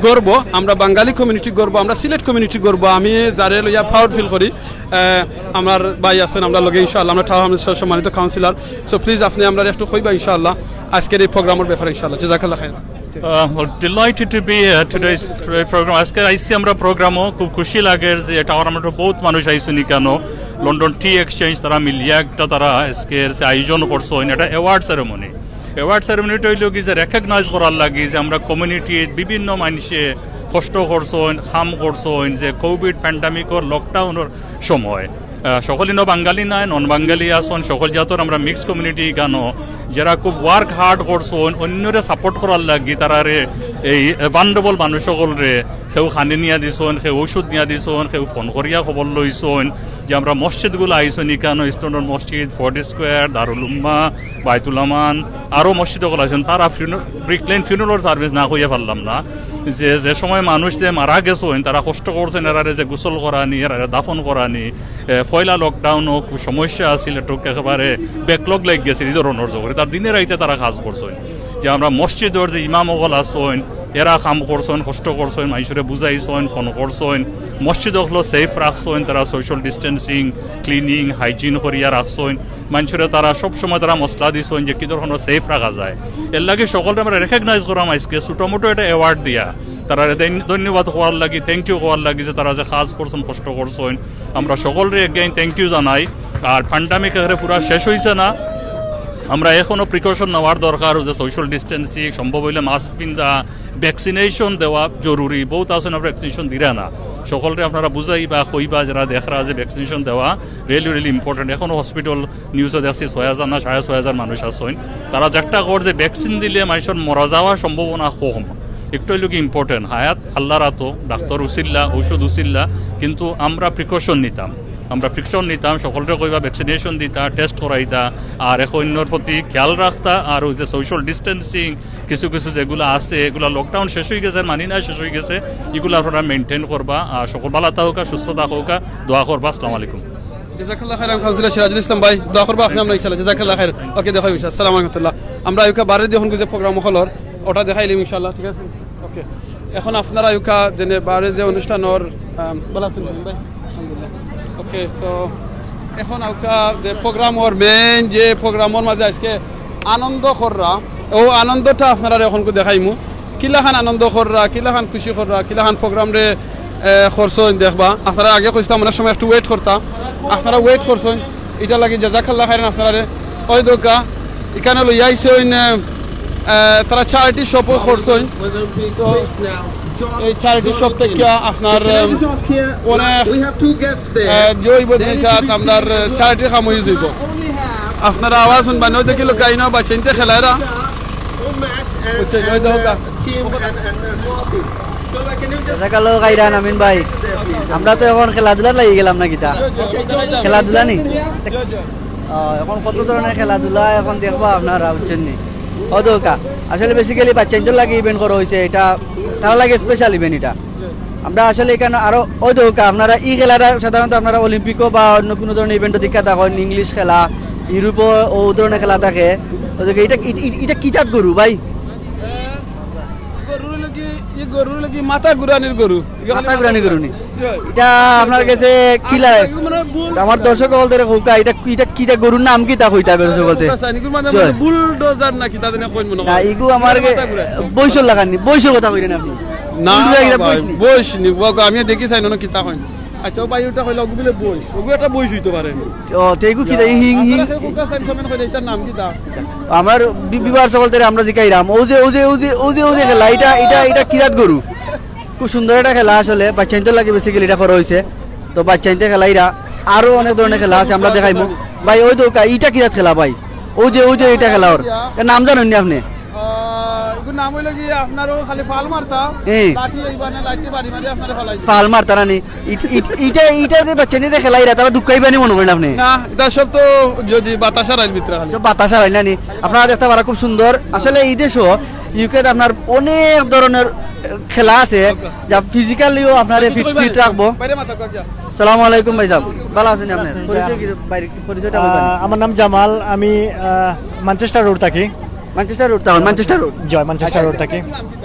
গর্ব, আমরা বাঙালি কমিউনিটি গর্ব, আমরা সিলেট কমিউনিটি গর্ব। আমি যারে লইয়া প্রাউড ফিল করি। আহ, আমার ভাই আছেন আমরা লগে ইনশাআল্লাহ, আমরা টাওয়ার হামলেসর সম্মানিত কাউন্সিলর। So প্লিজ আপনি আমরা একটু কইবা ইনশাআল্লাহ আজকের এই প্রোগ্রামের ব্যাপারে ইনশাআল্লাহ। জাযাকাল্লাহ খাইরান। Uh, we're delighted to be here today's, today program. আজকে আইছি আমরা প্রোগ্রামও, খুব খুশি লাগে যে টাওয়ার হামলেসর বহুত মানুষ আইছইন কেন। লন্ডন টি এক্সচেঞ্জ তারা মিলিয়া একটা তারা আজকের যে আয়োজন করছইন, এটা অ্যাওয়ার্ড সেরেমনি। অ্যাওয়ার্ড সেরেমনিটা হইল কি যে রেকগনাইজ করার লাগি যে আমরা কমিউনিটির বিভিন্ন মানুষে কষ্ট করছইন, কাম করছইন, যে কোভিড প্যান্ডামিকর লকডাউনর সময় আহ, সকল ইনো বাঙালি নায়, নন বাঙালি আছইন, সকল জাতর আমরা মিক্স কমিউনিটি ইখানো, যেরা খুব ওয়ার্ক হার্ড করছইন, অইন্যরে সাপোর্ট করার লাগি, তারারে এই ভালনারেবল মানুষ সকলরে কেউ খানি নিয়া দিছইন, কেউ ঔষধ নিয়া দিছইন, কেউ ফোন করিয়া খবর লইছইন যে আমরা মসজিদগুলা আইছইন ইখানো, ইস্টনর মসজিদ, ফোর্ড স্কয়ার, দারুল উম্মা, বাইতুল আমান, আরও মসজিদ সকল আছইন, তারা ফিউন-, ব্রিকলেন ফিউনারাল সার্ভিস না কইয়া পারলাম না। যে, যে সময় মানুষ যে মারা গেছইন, তারা কষ্ট করছইন, এরারে যে গোসল করানি, এরারে দাফন করানি, এ, পয়লা লকডাউনো খুব সমস্যা আছিল, একটু একেবারে ব্যাকলগ লাগি গেছিল এই ধরনর জগরে। তারা দিনে রাইতে তারা কাজ করছইন। যে আমরা মসজিদর যে ইমাম অকল আছইন, এরা কাম করছইন, কষ্ট করছইন, মানষরে বুঝাইছইন, ফোন করছইন, মসজিদ অকল সেফ রাখছইন, তারা সোশ্যাল ডিস্টেন্সিং, ক্লিনিং, হাইজিন করিয়া রাখছইন। মানষরে তারা সব সময় তারা মসলা দিছইন যে কিদর কোনো সেফ রাখা যায়। এর লাগি সকলরে আমরা রেকগনাইজ করাম আইজকে ছোটো মোটো একটা অ্যাওয়ার্ড দিয়া। তারারে ধন্য-, ধন্যবাদ কওয়ার লাগি, থ্যাংক ইউ কওয়ার লাগি যে তারা যে কাজ করছইন, কষ্ট করছইন। আমরা সকলরে again থ্যাংক ইউ জানাই। আর প্যান্ডেমিক একেবারে পুরা শেষ অইছে না, আমরা এখনো প্রিকশন নেওয়ার দরকার, যে সোশ্যাল ডিস্টেন্সিং, সম্ভব অইলে মাস্ক পিন্দা, ভ্যাকসিনেশন দেওয়া জরুরি। বহুত আছইন আপনারা ভ্যাকসিনেশন দিরা না, সকলরে আপনারা বুঝাইবা, কইবা, যেরা দেখরা যে ভ্যাকসিনেশন দেওয়া রিয়েলি রিয়েলি ইম্পর্টেন্ট। এখনো হসপিটাল নিউজে দেখছি ছয় হাজার না সাড়ে ছয় হাজার মানুষ আছইন। তারা চেষ্টা কর যে ভ্যাকসিন দিলে মানষর মরা যাওয়ার সম্ভাবনা কম। একটু অইলেও কি ইম্পর্টেন্ট, হায়াত আল্লার আতো, ডাক্তার উছিলা, ঔষধ উছিলা, কিন্তু আমরা প্রিকশন নিতাম, আমরা প্রিকশন নিতাম, সকলরে কইবা ভ্যাকসিনেশন দিতা, টেস্ট করাইতা, আর এক অইন্যর প্রতি খেয়াল রাখতা, আর ওই যে সোশ্যাল ডিস্টেন্সিং, কিছু কিছু যেগুলা আছে, এগুলা লকডাউন শেষ অইগেছে, মানি না শেষ অইগেছে, এগুলা আপনারা মেইনটেইন করবা। আর সকল ভালা থাকউক্কা, সুস্থ থাকউক্কা, দোয়া করবা। আসসালামু আলাইকুম। জাযাকাল্লাহ খাইরান, কাউন্সিলর সিরাজুল ইসলাম ভাই, দোয়া করবা আপনে আমরার ইনশাআল্লাহ। জাযাকাল্লাহ খাইরান। ওকে, দেখা অইবো, আসসালামু আলাইকুম ওয়া রাহমাতুল্লাহ। আমরা আইউক্কা বারে দি অখন যে প্রোগ্রাম অকলর, ওটা দেখাইলিমু ইনশাআল্লাহ, ঠিক আছে? ওকে, এখন আপনারা আইউক্কা যেনে বারে যে অনুষ্ঠানর, আম, ভালা আছইন ভাই? আলহামদুলিল্লাহ। ওকে, সো এখন আইউক্কা যে প্রোগ্রামর মেইন যে প্রোগ্রামর মাঝে আইজকে আনন্দ কররা, অউ আনন্দটা আপনারারে অখনকু দেখাইমু। কিলাখান আনন্দ কররা, কিলাখান খুশি কররা, কিলাখান প্রোগ্রামরে, এ, করছইন দেখবা। আপনারারে আগে কইছলাম অনেক সময় একটু ওয়েট করতা, আপনারা ওয়েট করছইন, ইটার লাগি জাযাকাল্লাহ খাইরান আপনারারে। ওই দেখউক্কা, ইখানো লইয়া আইছইন, এ, এ, তারা চ্যারিটি শপও করছইন। So, এই চ্যারিটি শপ থাকি আপনার, এ, অনেক, এ, যে অইবো আপনার চ্যারিটির কাম অইযিবো। আপনারা আওয়াজ হুনবা, নয় দেখিলো কাইনো বাচ্চাইন্তে খেলাইরা। বুঝছইন, ওই দেখউক্কা। জাযাকাল্লাহ খাইরান আমিন ভাই। আমরা তো এখন খেলাধুলাত লাগি গেলাম না কিতা? খেলাধুলা নি? আহ, এখন কত ধরনের খেলাধুলা এখন দেখবা আপনারা, বুঝছইন নি? ওই দেখউক্কা, আসলে বেসিক্যালি বাচ্চাইন্তর লাগি ইভেন্ট করা অইছে, ইটা তারার লাগি স্পেশাল ইভেন্ট ইটা। আমরা আসলে ইখানো আরো ওই দেখউক্কা, আপনারা ই খেলাটা সাধারণত আপনারা অলিম্পিকও বা অন্য কুনু ধরনের ইভেন্টও দেখিয়া থাকইন, ইংলিশ খেলা, ইউরোপও অউ ধরনের খেলা থাকে। ওই দেখউক্কা, ইটা, ই-, ই-, ইটা কি জাত গরু ভাই? গরুর লাগি, ই গরুর লাগি মাথা ঘুরানির গরু। মাথা ঘুরানির গরু নি? জি। ইটা আপনার গেছে কিলা? ইগু মানে বুল- আমার দর্শক অকলরে কউক্কা, ইটা, ইটা কিতা গরুর নাম কিতা কইতা দর্শক অকলরে? আচ্ছা, ইগু মানে জি। বুলডোজার না কিতা যেন কইন মনে না, হয়। ইগু আমার মাথা ঘুরায়। বয়সর লাখান নি, বয়সর কথা কইরা নি আপনে? না, বুলডোজার কিতা ভাই, বয়স নি? বয়স নি, বাবা, আমি দেখি চাই না কিতা কইন। আচ্ছা, ও ভাই, ওটা কইলো, ওগু বলে বয়স। ওগু একটা বয়স অইতো পারে। ও, তে ইগু কিতা, ই হিং, হিং। আপনারা কেউ কউক্কা চাইন, কমেন্ট কইরা, ইটার নাম কিতা? আমার বি-, ভিউয়ার্স অকলরে আমরা জিকাইরাম, অউ যে, অউ যে, অউ যে, অউ যে, অউ যে খেলা, ইটা, ইটা, ইটা কি জাত গরু? খুব সুন্দর একটা খেলা আসলে, বাচ্চাইন্তর লাগি বেসিক্যালি ইটা করা অইছে। তো বাচ্চাইন্তে খেলাইরা, আরো অনেক ধরনের খেলা আছে, আমরা দেখাইমু। ভাই, ওই দেখউক্কা, ইটা কি জাত খেলা ভাই? অউ যে, অউ যে ইটা খেলা অর। এর নাম জানইন নি আপনে? আহ, ইগুর নাম অইলো কি আপনার অউ খালি ফাল মারতা, হ্যাঁ। লাঠি অইবা না, লাঠি বাড়ি মারি আপনারে ফালাই। ফাল মারতা না নি? ইট-, ইট-, ইটা, ইটা যে বাচ্চাইন্তে খেলাইরা, তারা দুঃখাইবা নি মনে করেন আপনে? না, ইটা সব তো যদি বাতাসা রাইল ভিতরে খালি। তো বাতাসা রাইল না নি? আপনারা দেখতা পাররা খুব সুন্দর। আসলে ই দেশো ইউকেত আপনার অনেক ধরনের, এ, খেলা আছে, যা ফিজিক্যালিও আপনারে ফিট, ফিট রাখবো। বাইরে মাথা কয়েক যা। সালামু আলাইকুম ভাইসাব, ভালা আছইন নি আপনে? আছি, পরিচয় জি। কি, বাইরে কি পরিচয়টা বলবেন? আহ, আমার নাম জামাল, আমি, আহ, ম্যানচেস্টার রোড থাকি। ম্যানচেস্টার রোড থাকইন, ম্যানচেস্টার রোড। জি, ম্যানচেস্টার রোড থাকি।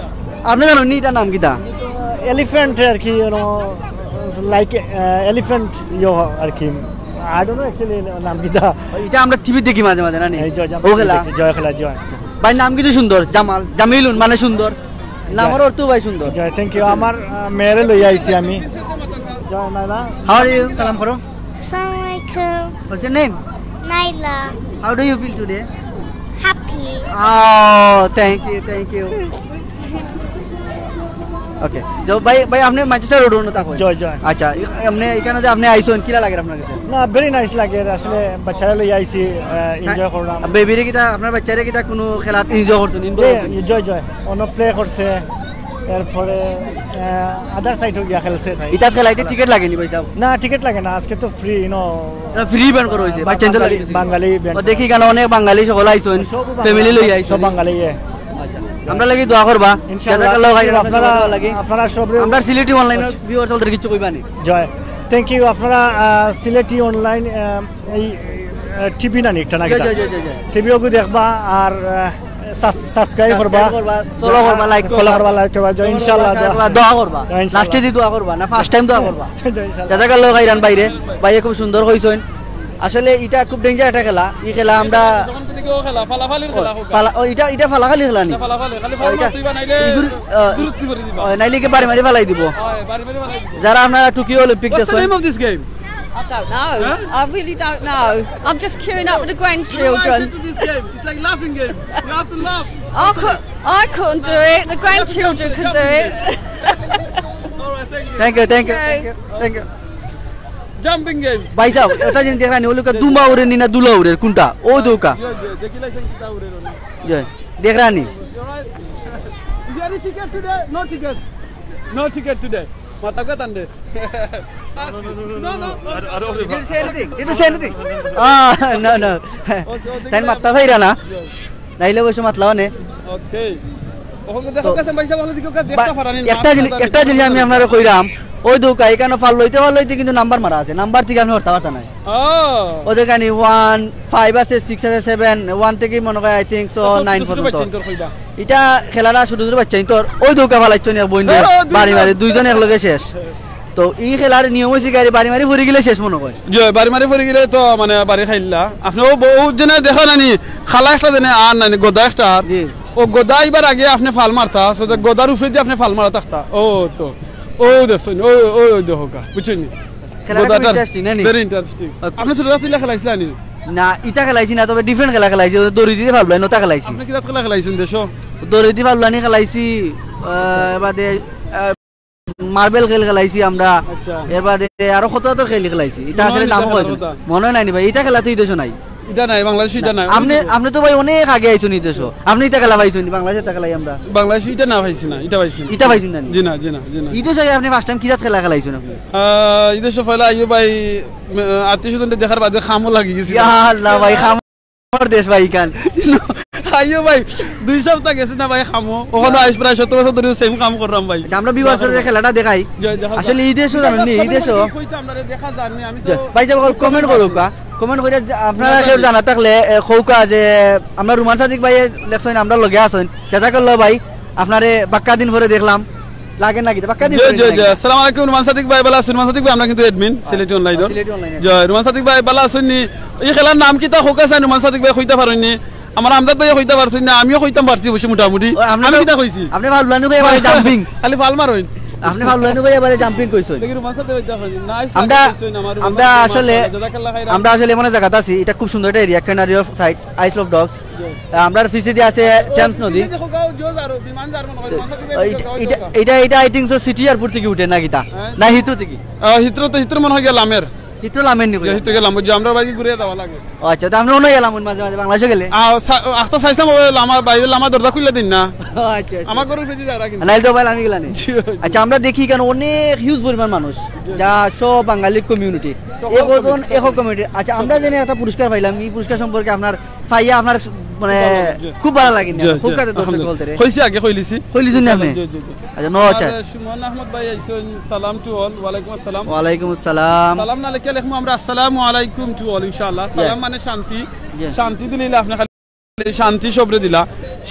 আপনে জানইন নি ইটার নাম কিতা? এলিফ্যান্ট আর কি, you know, like, আহ, এলিফ্যান্ট ইয়ো আর কি। I don't know actually নাম কিতা। ইটা আমরা টিভি দেখি মাঝে মাঝে, না নি? এই জি, জি, ও খেলা। দেখি, জি, খেলা, জি। ভাই নাম কিন্তু সুন্দর, জামাল, জামিলুন মানে সুন্দর। নামর অর্থ ভাই সুন্দর। জি, thank you। আমার, আহ, মেয়েরে লইয়া আইছি আমি। জি, নাইলা। How are you? সালাম করো। Assalamu alaikum. What's your name? Naila. How do you feel today? Happy. Oh, thank you, thank you. ওকে। তো ভাই, ভাই, আপনি ম্যানচেস্টার রোড উনো থাকইন? জয়, জয়। আচ্ছা, এমনি ইখানো যে আপনি আইছইন, কিলা লাগের আপনার কাছে? না, very nice লাগের। আসলে বাচ্চারে লইয়া আইছি, এনজয় করলাম। বেবিরে কিতা, আপনার বাচ্চারে কিতা কুনু খেলাত এনজয় করছইন, ইনভলভ করছইন? জয়, জয়। অনো প্লে করছে, এরপরে আদার সাইডও গিয়া খেলছে তাই। ইতাত খেলাইতে টিকিট লাগেনি ভাই সাহেব? না, টিকিট লাগে না, আজকে তো ফ্রি, ইনো। ফ্রি ইভেন্ট করা অইছে, বাচ্চা এনজয় বাঙালি, লাগে। বাঙালি ইভেন্ট। ও, দেখি ইখানো অনেক বাঙালি সকল আইছইন, সব ফ্যামিলি লইয়া আইছইন। সব বাঙালি, ইয়ে। আচ্ছা। আমরা লাগি দোয়া করবা। ইনশাআল্লাহ। জাযাকাল্লাহু খাইরান, আপনারা, আপনারা সব লাগি। আপনারা সব আমরা সিলেটি অনলাইন ভিউয়ার্স অকলরে কিছু কইবা নি? জয়। Thank you. আপনারা, আহ, সিলেটি অনলাইন, আহ, এই, আহ, টিভি না নি একটা না জয়, কিতা? জয়, জয়, জয়, জয়। টিভি ওগু দেখবা আর, আহ, সাবস-, সাবস্ক্রাইব করবা। সাবস্ক্রাইব করবা, ফলো করবা, লাইক ফলো করবা। করবা, লাইক করবা। জয়, ইনশাআল্লাহ, দোয়া করবা। ইনশাআল্লাহ। লাস্টে দি দোয়া করবা, না ফার্স্ট টাইম দোয়া করবা? জয়, ইনশাআল্লাহ। জাযাকাল্লাহু খাইরান ভাইরে, ভাইয়ে খুব সুন্দর কইছইন। আসলে ইটা খুব ডেঞ্জার একটা খেলা। ই খেলা আমরা যখন তুমি কেউ খেলা, ফালাফালির খেলা হোক। ফালা-, ও, ইটা, ইটা ফালাফালি খেলা নি? ইটা ফালাফালি, খালি ও, ফল ইটা মারতে হইবা, নাইলে ইগুর-, আহ, দূরত্ব করে দিবা। ও, নাইলে কি বাড়ি মারি ফালাই দিব? হয়, বাড়ি মারি ফালাই দিব। যারা আপনারা টোকিও অলিম্পিক What's the দেখছেন, name of this game? I don't know. Huh? I really don't know. I'm just queuing up with the You know why I grandchildren. Said to this game? It's like laughing game. You have to laugh. I could, I couldn't do it. The grandchildren could do it. All right, thank you. Thank you, thank you, Okay. Thank you, thank you. Jumping game. ভাই সাহেব, একটা জিনিস দেখরা নি, ওই লোকে দুম্বা উড়ে নি না দুলা উড়ে, কোনটা? ও দৌকা। জয়, জয়, দেখি লাইছেন কিতা উড়ে রনি। জয়, দেখরা নি। You're right. Is there any ticket today? No ticket. No ticket today. মাথা কথা আনবে। No, no, no, no, no. Did you say anything? Did you say anything? Ah, no, no. Okay, okay, তাই মাত্তা চাইরা না। Yes. নাইলে অবশ্য মাতলা মানে। ওকে। ওখানে তো দেখো কাছে ভাই সাহেব, ওখানে দেখো, দেখতে বা-, পারানি না, একটা জিনিস, মাথা একটা জিনিস আমি আপনারে কইরাম, ওই দৌকা, এখানে ফাল লইতে, ফাল লইতে কিন্তু নাম্বার মারা আছে, নাম্বার থেকে আপনি হরতা পারতা নাই। ও। ওদের কানি ওয়ান, ফাইভ আছে, সিক্স আছে, সেভেন, ওয়ান থেকে মনে হয়, I think so, আচ্ছা, নাইন ছোট ছোট পর্যন্ত। বাচ্চা ইন্তর কইবা। এটা খেলাটা ছোট ছোট বাচ্চা ইন্তর, ওই দৌকা ফালাইছো নি এক বইন রে, ও, দুইজন। বাড়ি মারি, দুইজন একলগে শেষ। তো এই খেলার নিয়ম হইছে কি, আরে বাড়ি মারি পড়ি গেলে শেষ মনে হয়। জি, বাড়ি মারি পড়ি গেলে তো মানে বাড়ি খাইলা। আপনি ও বউ জেনে দেখা নানি, খালা একটা জেনে আর নানি, গদা একটা আর। জি। ও গদা আইবার আগে আপনি ফাল মারতা, so that গদার উপরে দিয়ে আপনি ফাল মারা থাকতা। ও তো, ও দেখছেন, ও, ও, ও দেখো কা, বুঝছেন নি? খেলাটা খুব গদাটার interesting, না নি? Very interesting। ওকে। আপনি ছোট রাতিলা খেলাইছিলা নি? না, ইটা খেলাইছি না, তবে ডিফারেন্ট খেলা খেলাইছি, ওই দড়ি দিতে পারবো না, নতা খেলাইছি। আপনি কিতা খেলা খেলাইছেন দেশো? দড়ি দিতে পারবো না, খেলাইছি, আহ, বাদে, আহ, মার্বেল খেল খেলাইছি আমরা। আচ্ছা। এর বাদে আরো কত কত খেল খেলাইছি। ইটা মনে আসলে হয় নি নামও ইটা কয়দিন। খেলার কথা? মনে হয় নাই নি ভাই, ইটা খেলা তো এই দেশো নাই। ইটা নাই, বাংলাদেশে ইটা নাই। আপনি, আপনি তো ভাই অনেক আগে আইছুন এই দেশো। আপনি ইটা খেলা পাইছুন নি? বাংলাদেশে ইটা খেলাই আমরা। বাংলাদেশে ইটা না পাইছি না, ইটা পাইছি না। ইটা পাইছুন না নি? জি না, জি না, জি না। এই দেশো আই আপনি ফার্স্ট টাইম কি জাত খেলা খেলাইছুন আপনি? আহ, এই দেশো পয়লা আইও ভাই, আহ, আত্মীয় স্বজনকে দেখার বাদে খামও লাগি গেছে। ইয়া আল্লাহ ভাই, খাম আমার দেশ ভাই ইখান। আইও ভাই, দুই সপ্তাহ গেছে না ভাই খামো। ওখানে আইস প্রায় সত্তর বছর ধরে সেম কাম করলাম ভাই। আচ্ছা, আমরা ভিউয়ার্সদের খেলাটা দেখাই। জয়, দেখা যাক। আসলে এই দেশো জানেন নি, এই দেশো কইতে আমরা দেখা জানি, আমি তো জয়। ভাই সাহেব, কমেন্ট করুক, আ? কমেন্ট করে যে আপনারা কেউ জানা থাকলে, এ, কউক্কা যে আমরা রুমান সাদিক ভাই লেখছইন, আমরা লগে আছইন। জাজাকাল্লাহ ভাই, আপনারে বাক্কা দিন পরে দেখলাম। লাগে না কিতা? বাক্কা দিন জি, পরে জি, লাগে জি। না। আসসালামু আলাইকুম রুমান সাদিক ভাই, ভালা আছইন? রুমান সাদিক ভাই, আমরা কিন্তু অ্যাডমিন, সিলেটি অনলাইনর। সিলেটি অনলাইন। জয়, রুমান সাদিক ভাই, ভালা আছইন নি? এই খেলার নাম কিতা কউক্কা চাইন রুমান সাদিক ভাই, কইতা পারইন নি? আমার আমজাদ ভাইয়ে কইতা পারছইন না, আমিও কইতাম পারছি অবশ্য মোটামুটি। ও, আপনি আমি তো, কিতা কইছি? আপনি ভালুয়ানি কইয়া পারে জাম্পিং। খালি ফাল মারইন। আপনি ভালুয়ানি কইয়া পারে জাম্পিং কইছইন। দেখি রুমান সাদিক ভাই কইতা পারইন। নাইস আমরা, কইছইন, আমার রুমান আমরা সাদিক ভাই, আসলে, জাজাকাল্লাহ খাইরান। আমরা আসলে এমন এক জাগাত আছি, এটা খুব সুন্দর একটা area, Canary of Side, Isle of Dogs। জি। আমরার পিছেদি আছে ও, টেমস নদী। দেখো গাও, জোজ আরো বিমান যার মনে হয়, রুমান সাদিক ভাই ওই, দেখো গাও, এটা, জোজ আরো। এটা, এটা, I think so, city airport থেকে উঠে না কিতা? হ্যাঁ। না হিথ্রো থেকে? আহ, হিথ্রো তো, হিথ্রো মনে হয় গিয়া লামের। হিথ্রো লামের নি কইয়া? হিথ্রো গেলাম, বুঝছো, আমরা বাকি ঘুরে যাওয়া লাগে। ও আচ্ছা, তো আমরা অন্য গেলাম মাঝে মাঝে বাংলাদেশে গেলে? আহ, সা-, আখতা চাইছিলাম, ওই লামা, বাইরে লামা দরজা খুললে দিন না। ও আচ্ছা, আচ্ছা। আমার ঘরের পিছে যারা কিন্তু। নাইলে তো ভাই আমি গেলাম নি। জি, জি। আচ্ছা, আমরা দেখি কেন অনেক হিউজ পরিমাণ মানুষ, জি। যা সব বাঙালি কমিউনিটি। সব একজন, কমিউনিটি। এক কমিউনিটি। আচ্ছা, আমরা জানি একটা পুরস্কার পাইলাম, এই পুরস্কার সম্পর্কে আপনার পাইয়া আপনার মানে জি। খুব ভালা লাগে নি? জি, খুব জি, কাছে দর্শক আলহামদুলিল্লাহ। বলতে রে। কইছি আগে, কইলিছি। কইলিছি নি আপনি? জি, জি, জি। আচ্ছা, নো, আচ্ছা। আর সুমন আহমদ ভাই আইছইন, সালাম to all, ওয়ালাইকুম আসসালাম। ওয়ালাইকুম আসসালাম। সালাম না লেখে লেখমু আমরা আসসালামু আলাইকুম to all, ইনশাআল্লাহ। জি। সালাম মানে শান্তি। জি। শান্তি দিলে আপনি খালি শান্তি সবরে দিলা।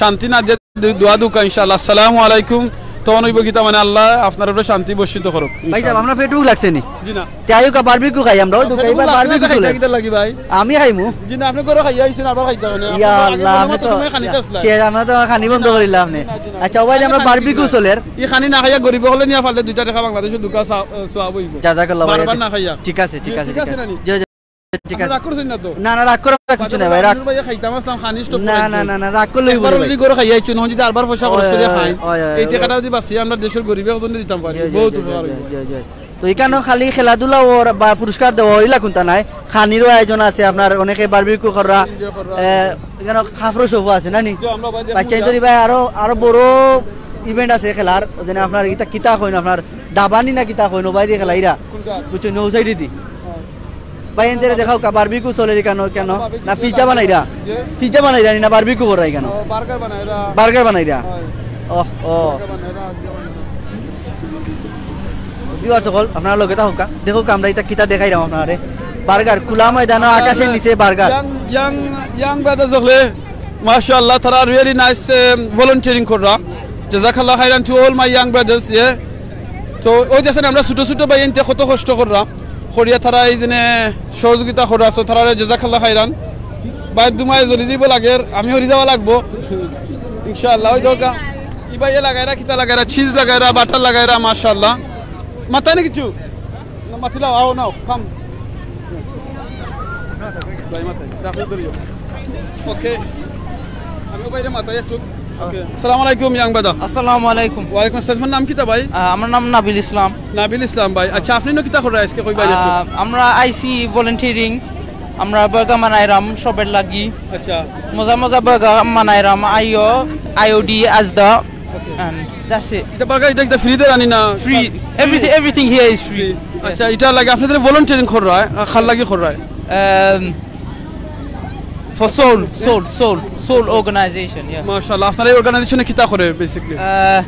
শান্তি না দিয়ে দু-, দোয়া দুকা, ইনশাআল্লাহ। আসসালামু আলাইকুম। তখন অইব কিতা মানে আল্লাহ আপনার উপরে শান্তি বর্ষিত করুক, ভাই সাহেব, ইনশাআল্লাহ। আমরা পেটুক লাগছে নি? জি না। তে আইউক্কা বারবিকিউ খাই আমরা, ওই দোকানে পেটুক লাগছে না, বারবিকিউ খাইতা চলে। কিতা লাগি ভাই? আমি খাইমু। জি না, আপনি ঘরো খাইয়া আইছেন, আবার খাইতা কেনে? ইয়া আপনি আল্লাহ, আপনি তো, তুমি খানিতে আসলা। সে, আমরা তো খানি বন্ধ করিলা আপনি। জি না, জি না। আচ্ছা, ও ভাই, আমরা খানি বারবিকিউ চলের। ই খানি না খাইয়া গরিব হলে নিয়া ফালতে দুইটা টাকা বাংলাদেশে দুকা সা-, সওয়াব অইব। জাজাকাল্লাহ ভাই। বারবার না খাইয়া। ঠিক আছে, ঠিক আছে, ঠিক আছে। জি, জি। ঠিক আছে। রাগ করছেন না তো? না, না, রাগ করার কিছু নাই ভাই, রাগ। ভাই খাইতাম আসলাম, খানি স্টক না, না, না, না, রাগ করলে একবার হইব না ভাই। Already ঘরে খাইয়া আইছুন, অখন যদি আরবার পয়সা খরচ করিয়া খাই, অয়, অয়, এই টাকাটা যদি বাঁচিয়ে আমরা দেশের গরিব একজনরে দিতাম পারি, জি, জি, বহুত জি, জি, উপকার হইব। জি, জি। তো এখানো খালি খেলাধুলা ও বা পুরস্কার দেওয়া ওইলা কুনতা নাই, খানিরও আয়োজন আছে আপনার, অনেকে বারবিকিউ কররা, enjoy কররা। এ, এখানো খাফরো শোভা আছে না নি? জি, আমরা ভাই দেখুন বাচ্চা যা। ইন্তরি ভাই আরো, আরো বড় ইভেন্ট আছে খেলার, ওই জন্য আপনার ইটা কিতা কইন, আপনার দাবানি না কিতা কইন, ওবায়দি খেলাইরা। কোনটা? বুঝছো, নৌ সাইডেদি। হ্যাঁ। ভাই, এনতেরে দেখাও কা, বারবিকিউ চলের কেন, কেন? না, পিজ্জা বানাইরা? যে? পিজ্জা বানাইরা নি না বারবিকিউ কররা কেন? ও, বার্গার বানাইরা। বার্গার বানাইরা? হয়। ওহ, ও। বার্গার বানাইরা, আজকে বানাইরা। ভিউয়ার্স সকল, আপনারা লগে থাকউক্কা। দেখউক্কা, আমরা ইটা কিতা দেখাইরাম আপনারারে। বার্গার, খোলা ময়দানো, আকাশের নিচে burger. Young, young, young brothers সকলে, মাশাআল্লাহ, তারা really nice, এ, volunteering কররা। জাযাকাল্লাহ খাইরান to all my young brothers, yeah। তো ওই যে আছেন, আমরা ছোট ছোট ভাই এনতে কত কষ্ট কররা, করিয়া তারা এই জন্য সহযোগিতা কররা, so তারারে জাযাকাল্লাহ খাইরান। ভাই দুমায় জ্বলি যাইব লাগের, আমি হরি যাওয়া লাগবো ইনশাআল্লাহ। ওই দেখউক্কা, ই ভাইয়ে লাগাইরা, কিতা লাগাইরা, চিজ লাগাইরা, বাটার লাগাইরা, মাশাআল্লাহ। মাতায় না কিছু? না, মাতিলাও, আও, নাও, come। ভাই, মাথায়, রাখো, ধরিও। ওকে। আমি ও ভাইরে মাথায় একটু। ওকে। আসসালামু আলাইকুম, young brother। আসসালামু আলাইকুম। ওয়ালাইকুম আসসালাম। তোমার নাম কিতা ভাই? আহ, আমার নাম নাবিল ইসলাম। নাবিল ইসলাম ভাই। আচ্ছা, আপনি নু কিতা কররা আজকে, কই ভাই একটু? আহ, আমরা আইছি volunteering, আমরা বার্গার বানাইরাম সবের লাগি। আচ্ছা। মজা মজা বার্গার বানাইরাম, আইও, আইওডি, আজদা, ওকে। And that's it. ইটা বার্গার, ইটা কিতা ফ্রি দের আনি না? Free. Everything, everything here is free. Free. আচ্ছা, ইটা লাগে আপনাদের volunteering কররা, আহ, কার লাগি কররা? Um, for Soul, Soul, Soul, Soul organization, yeah. মাশাআল্লাহ, আপনারা এই অর্গানাইজেশনে কিতা করে basically? Uh,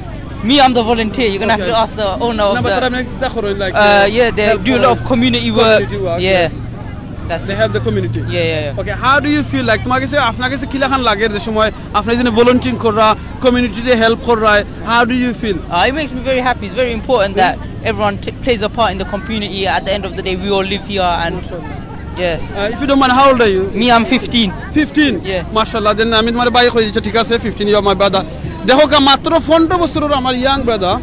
me, I'm the volunteer. You're gonna have Okay. to ask the owner of না, but the, তারা মানে কিতা করে, like, uh, uh, yeah, they help do a lot করে? Of community work. Community work, yeah. Yes. That's They it. Help the community. Yeah, yeah, yeah. Okay, how do you feel like, তোমার কাছে, আপনার কাছে কিলাখান লাগে যে সময় আপনি এই জন্য volunteering কররা, কমিউনিটিরে হেল্প কররা, how do you feel? Uh, it makes me very happy. It's very important that everyone t- plays a part in the community. At the end of the day, we all live here, and yeah. Uh, if you don't mind, how old are you? Me, I'm fifteen. Fifteen? Yeah. মাশাআল্লাহ, then আমি তোমার ভাই কই দিচ্ছি, ঠিক আছে, fifteen, you are my brother। দেখউক্কা, মাত্র পনেরো বছরর আমার young brother,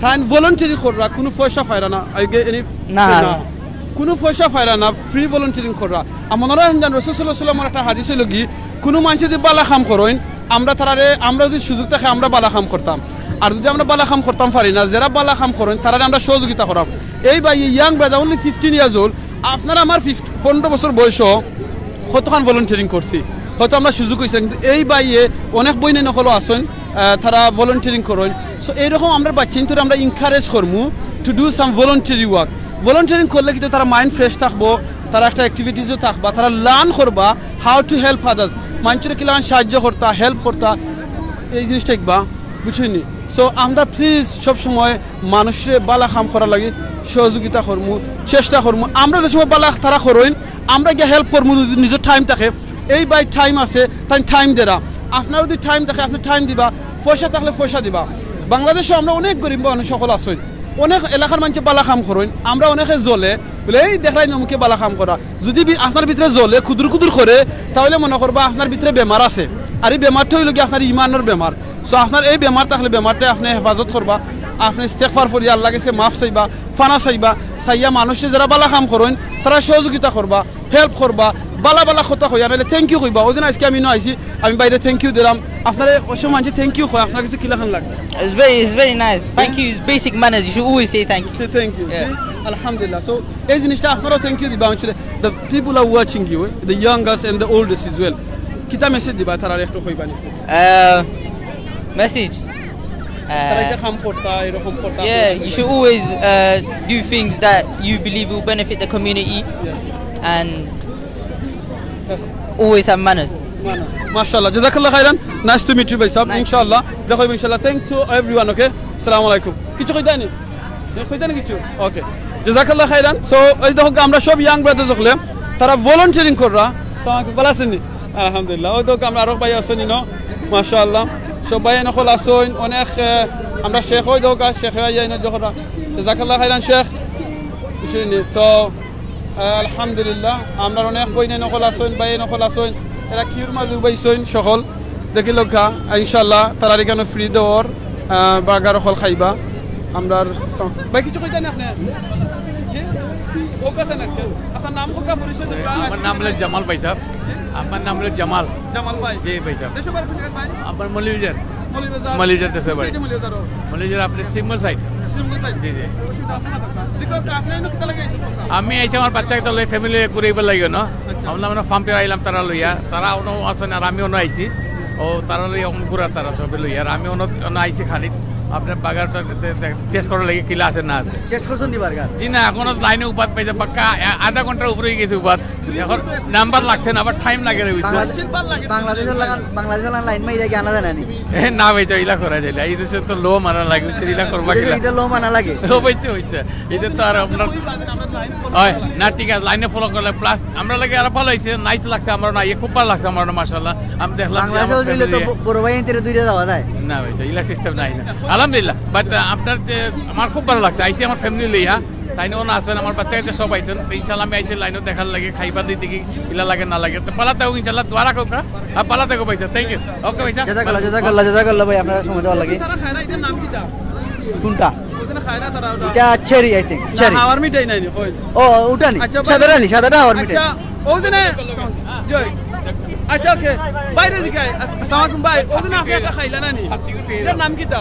তাইন volunteering কররা, কুনু পয়সা পাইরা না। I get any না। না। কুনু পয়সা পাইরা না, free volunteering কররা। আর মনে রাখইন যেন রাসূল সাল্লাল্লাহু আলাইহি ওয়াসাল্লামর একটা হাদিস অইলো গি, কুনু মানষে যদি বালা কাম করইন, আমরা তারারে, আমরা যদি সুযোগ থাকে আমরা বালা কাম করতাম, আর যদি আমরা বালা কাম করতাম পারি না, যেরা বালা কাম করইন তারারে আমরা সহযোগিতা করাম। এই ভাই, young brother, only fifteen years old, আপনার আমার ফিফটি, পনেরো বছর বয়স, কতখান volunteering করছি, হয়তো আমরা সুযোগ অইছে না, কিন্তু এই ভাইয়ে অনেক বইনাইন অকলও আছইন, আহ, তারা volunteering করইন। So এইরকম আমরা বাচ্চাইন্তরে আমরা encourage করমু to do some voluntary work। Volunteering করলে কিন্তু তারা mind fresh থাকবো, তারা একটা activities-ও থাকবা, তারা learn করবা how to help others, মানষরে কিলাখান সাহায্য করতা, হেল্প করতা, এই জিনিসটা শিখবা, বুঝছইন নি? So আমরা please সব সময় মানষরে বালা কাম করার লাগি সহযোগিতা করমু, চেষ্টা করমু। আমরা যে সময় বালা তারা করইন, আমরা গিয়া হেল্প করমু, যদি নিজর টাইম থাকে, এই ভাই টাইম আছে, তাইন টাইম দেরা। আপনার যদি টাইম থাকে, আপনে টাইম দিবা, পয়সা থাকলে পয়সা দিবা। বাংলাদেশো আমরা অনেক গরিব মানুষ অকল আছইন, অনেক এলাকার মানষে বালা কাম করইন, আমরা অনেকে জ্বলে, বলে, "এই দেখরায়নি অমুকে বালা কাম করা।" যদি বি-, আপনার ভিতরে জ্বলে, কুদুর কুদুর করে, তাইলে মনো করবা আপনার ভিতরে বেমার আছে। আর ই বেমারটা অইলো গি আপনার ইমানর বেমার। So আপনার এই বেমার থাকলে বেমারটারে আপনে হেফাজত করবা, আপনে ইস্তেগফার পড়িয়া আল্লার গেছে মাফ চাইবা, ফানা চাইবা, চাইয়া মানষে যেরা বালা কাম করইন, তারার সহযোগিতা করবা, হেল্প করবা, বালা বালা কথা কইয়া, নাইলে thank you কইবা। ওইদিন আইজকে আমি নু আইছি, আমি ভাইরে thank you দিলাম। আপনারে অসংখ্য মানষে thank you কয়, আপনার গেছে কিলাখান লাগে? It's very, it's very nice. Thank you is basic manners. You should always say thank you. Say thank you. Yeah. See? আলহামদুলিল্লাহ। So এই জিনিসটা আপনারাও thank you দিবা। আসলে the people are watching you, the youngest and the oldest as well. কিতা মেসেজ দিবা তারারে একটু কইবা নি, please? Uh, message. তারা Uh, এটা কাম করতা, এরকম করতা, yeah, you should always uh, do things that you believe will benefit the community. Yes. And Yes. Always have manners. মাশাআল্লাহ, জাযাকাল্লাহ খাইরান। Nice to meet you, ভাই সাহেব। Nice. ইনশাআল্লাহ দেখা অইবো ইনশাআল্লাহ। Thanks to everyone, okay? আসসালামু আলাইকুম। কিছু কইতা নি? এ, কইতা নি কিছু? Okay. জাযাকাল্লাহ খাইরান। So এই দেখো, আমরা সব young brothers অকলে, তারা volunteering কররা। আসসালামু আলাইকুম, ভালা আছইন নি? আলহামদুলিল্লাহ। ওই দেখো, আমরা আরো ভাই আছইন ইনো, মাশাআল্লাহ। সব ভাইয়াইন অকল আছইন, অনেক, এ, আমরা শেখ, ওই দেখো, শেখ আইয়া ইনো দেখরা। জাযাকাল্লাহ খাইরান শেখ। বুঝছইন নি? So আহ, আলহামদুলিল্লাহ, আমরার অনেক বইনাইন অকল আছইন, ভাইয়াইন অকল আছইন, এরা কিউর মাঝে উবাইছইন সকল। দেখিলাউক্কা, ইনশাআল্লাহ, তারার ইখানো free দেওর, আহ, বার্গার অকল খাইবা। আমরার সম-, ভাই, কিছু কইতা নি আপনে? জি? আপনার নাম, পরিচয় দিবা। আমার নাম হলো জামাল ভাই সাহেব। আমার নাম হলো জামাল। জামাল ভাই। জি ভাই সাহেব। দেশে বাড়ি কোন জায়গায় ভাই? আমার মৌলভীবাজার। মৌলভীবাজার। মৌলভীবাজার দেশে বাড়ি। মৌলভীবাজার। মৌলভীবাজার আপনার শ্রীমঙ্গল সাইড। শ্রীমঙ্গল সাইড। জি, জি। অসুবিধা আছে না? দেখো, আপনি এনে কিতা লাগে? আমি আইছি আমার বাচ্চাকে তো লই, ফ্যামিলি ঘুরাইবার লাগি না। আচ্ছা। আমরা মানে ফার্ম আইলাম তারা লইয়া, তারা অনো আছেন আর আমি অনো আইছি। ও তারা লইয়া অনো ঘুরা তারা সবে লইয়া, আর আমি অনো, অনো আইছি খালি আপনার বার্গারটা টেস্ট করার লাগি কিলা আছে না আছে। টেস্ট করছেন নি বার্গার? জি না, এখনো লাইনে উপাত পাইছে, পাক্কা আ-, আধা ঘন্টার উপরে হয়ে গেছে উপাত। এখন নাম্বার লাগছে না, আবার টাইম লাগে রে, বুঝছো? বাংলাদেশ, বাংলাদেশের লাগান, বাংলাদেশের লাগান লাইন মাইরা কি আনা যায় না নি? এ, না ভাই, তো ইলা করা যায় না। এই দেশে তো লো মারা লাগে, বুঝছো? ইলা করবা এই দেশে কিলা? ইটা লো মানা লাগে। ও, বুঝছো, বুঝছো। এটা তো আর আপনার হয় না, ঠিক আছে, লাইনে ফলো করলে। প্লাস আমরা লাগে আরো ভালো হয়েছে, নাইস লাগছে আমার না, ইয়ে খুব ভালো লাগছে আমার না, মাশাআল্লাহ। আমি দেখলাম যে বাংলাদেশে আমার হইলে তো ফ্যামিলি ব-, বড় ভাই এনতে দুইটা যাওয়া যায়। না ভাই, তো ইলা সিস্টেম নাই না। আলহামদুলিল্লাহ, বাট আপনার যে, আমার খুব ভালো লাগছে, আইছি আমার ফ্যামিলি লইয়া, তাই নিয়ে ওনা আসবেন, আমার বাচ্চা কাচ্চা সব আইছেন, তো ইনশাআল্লাহ আমি আইছি লাইনও দেখার লাগে, খাইবার দিতে কি ইলা লাগে না লাগে, তো পালা থাকো ইনশাআল্লাহ, দোয়া রাখো কা, আর পালা থাকো ভাইসা, থ্যাংক ইউ, ওকে ভাইসা। জাজাকাল্লাহ, জাজাকাল্লাহ, জাজাকাল্লাহ ভাই, আপনারা সময় দেওয়ার লাগি। তারা খায় না, এটার নাম কিতা? কোনটা? ওখানে খায় না তারা ওটা। এটা চেরি, আই থিংক, না, চেরি। হাওয়ার মিঠাই নাই নি, কই? ও, ওটা নি, আচ্ছা, ভাই। সাদাটা নি, সাদাটা হাওয়ার মিঠাই। আচ্ছা, ওই যে না, জয়। আচ্ছা, ওকে। বাইরে জিগাই, আস-, আসসালামু আলাইকুম ভাই, ওই যে না, আপনি একটা খাইলা না নি? এটার নাম কিতা?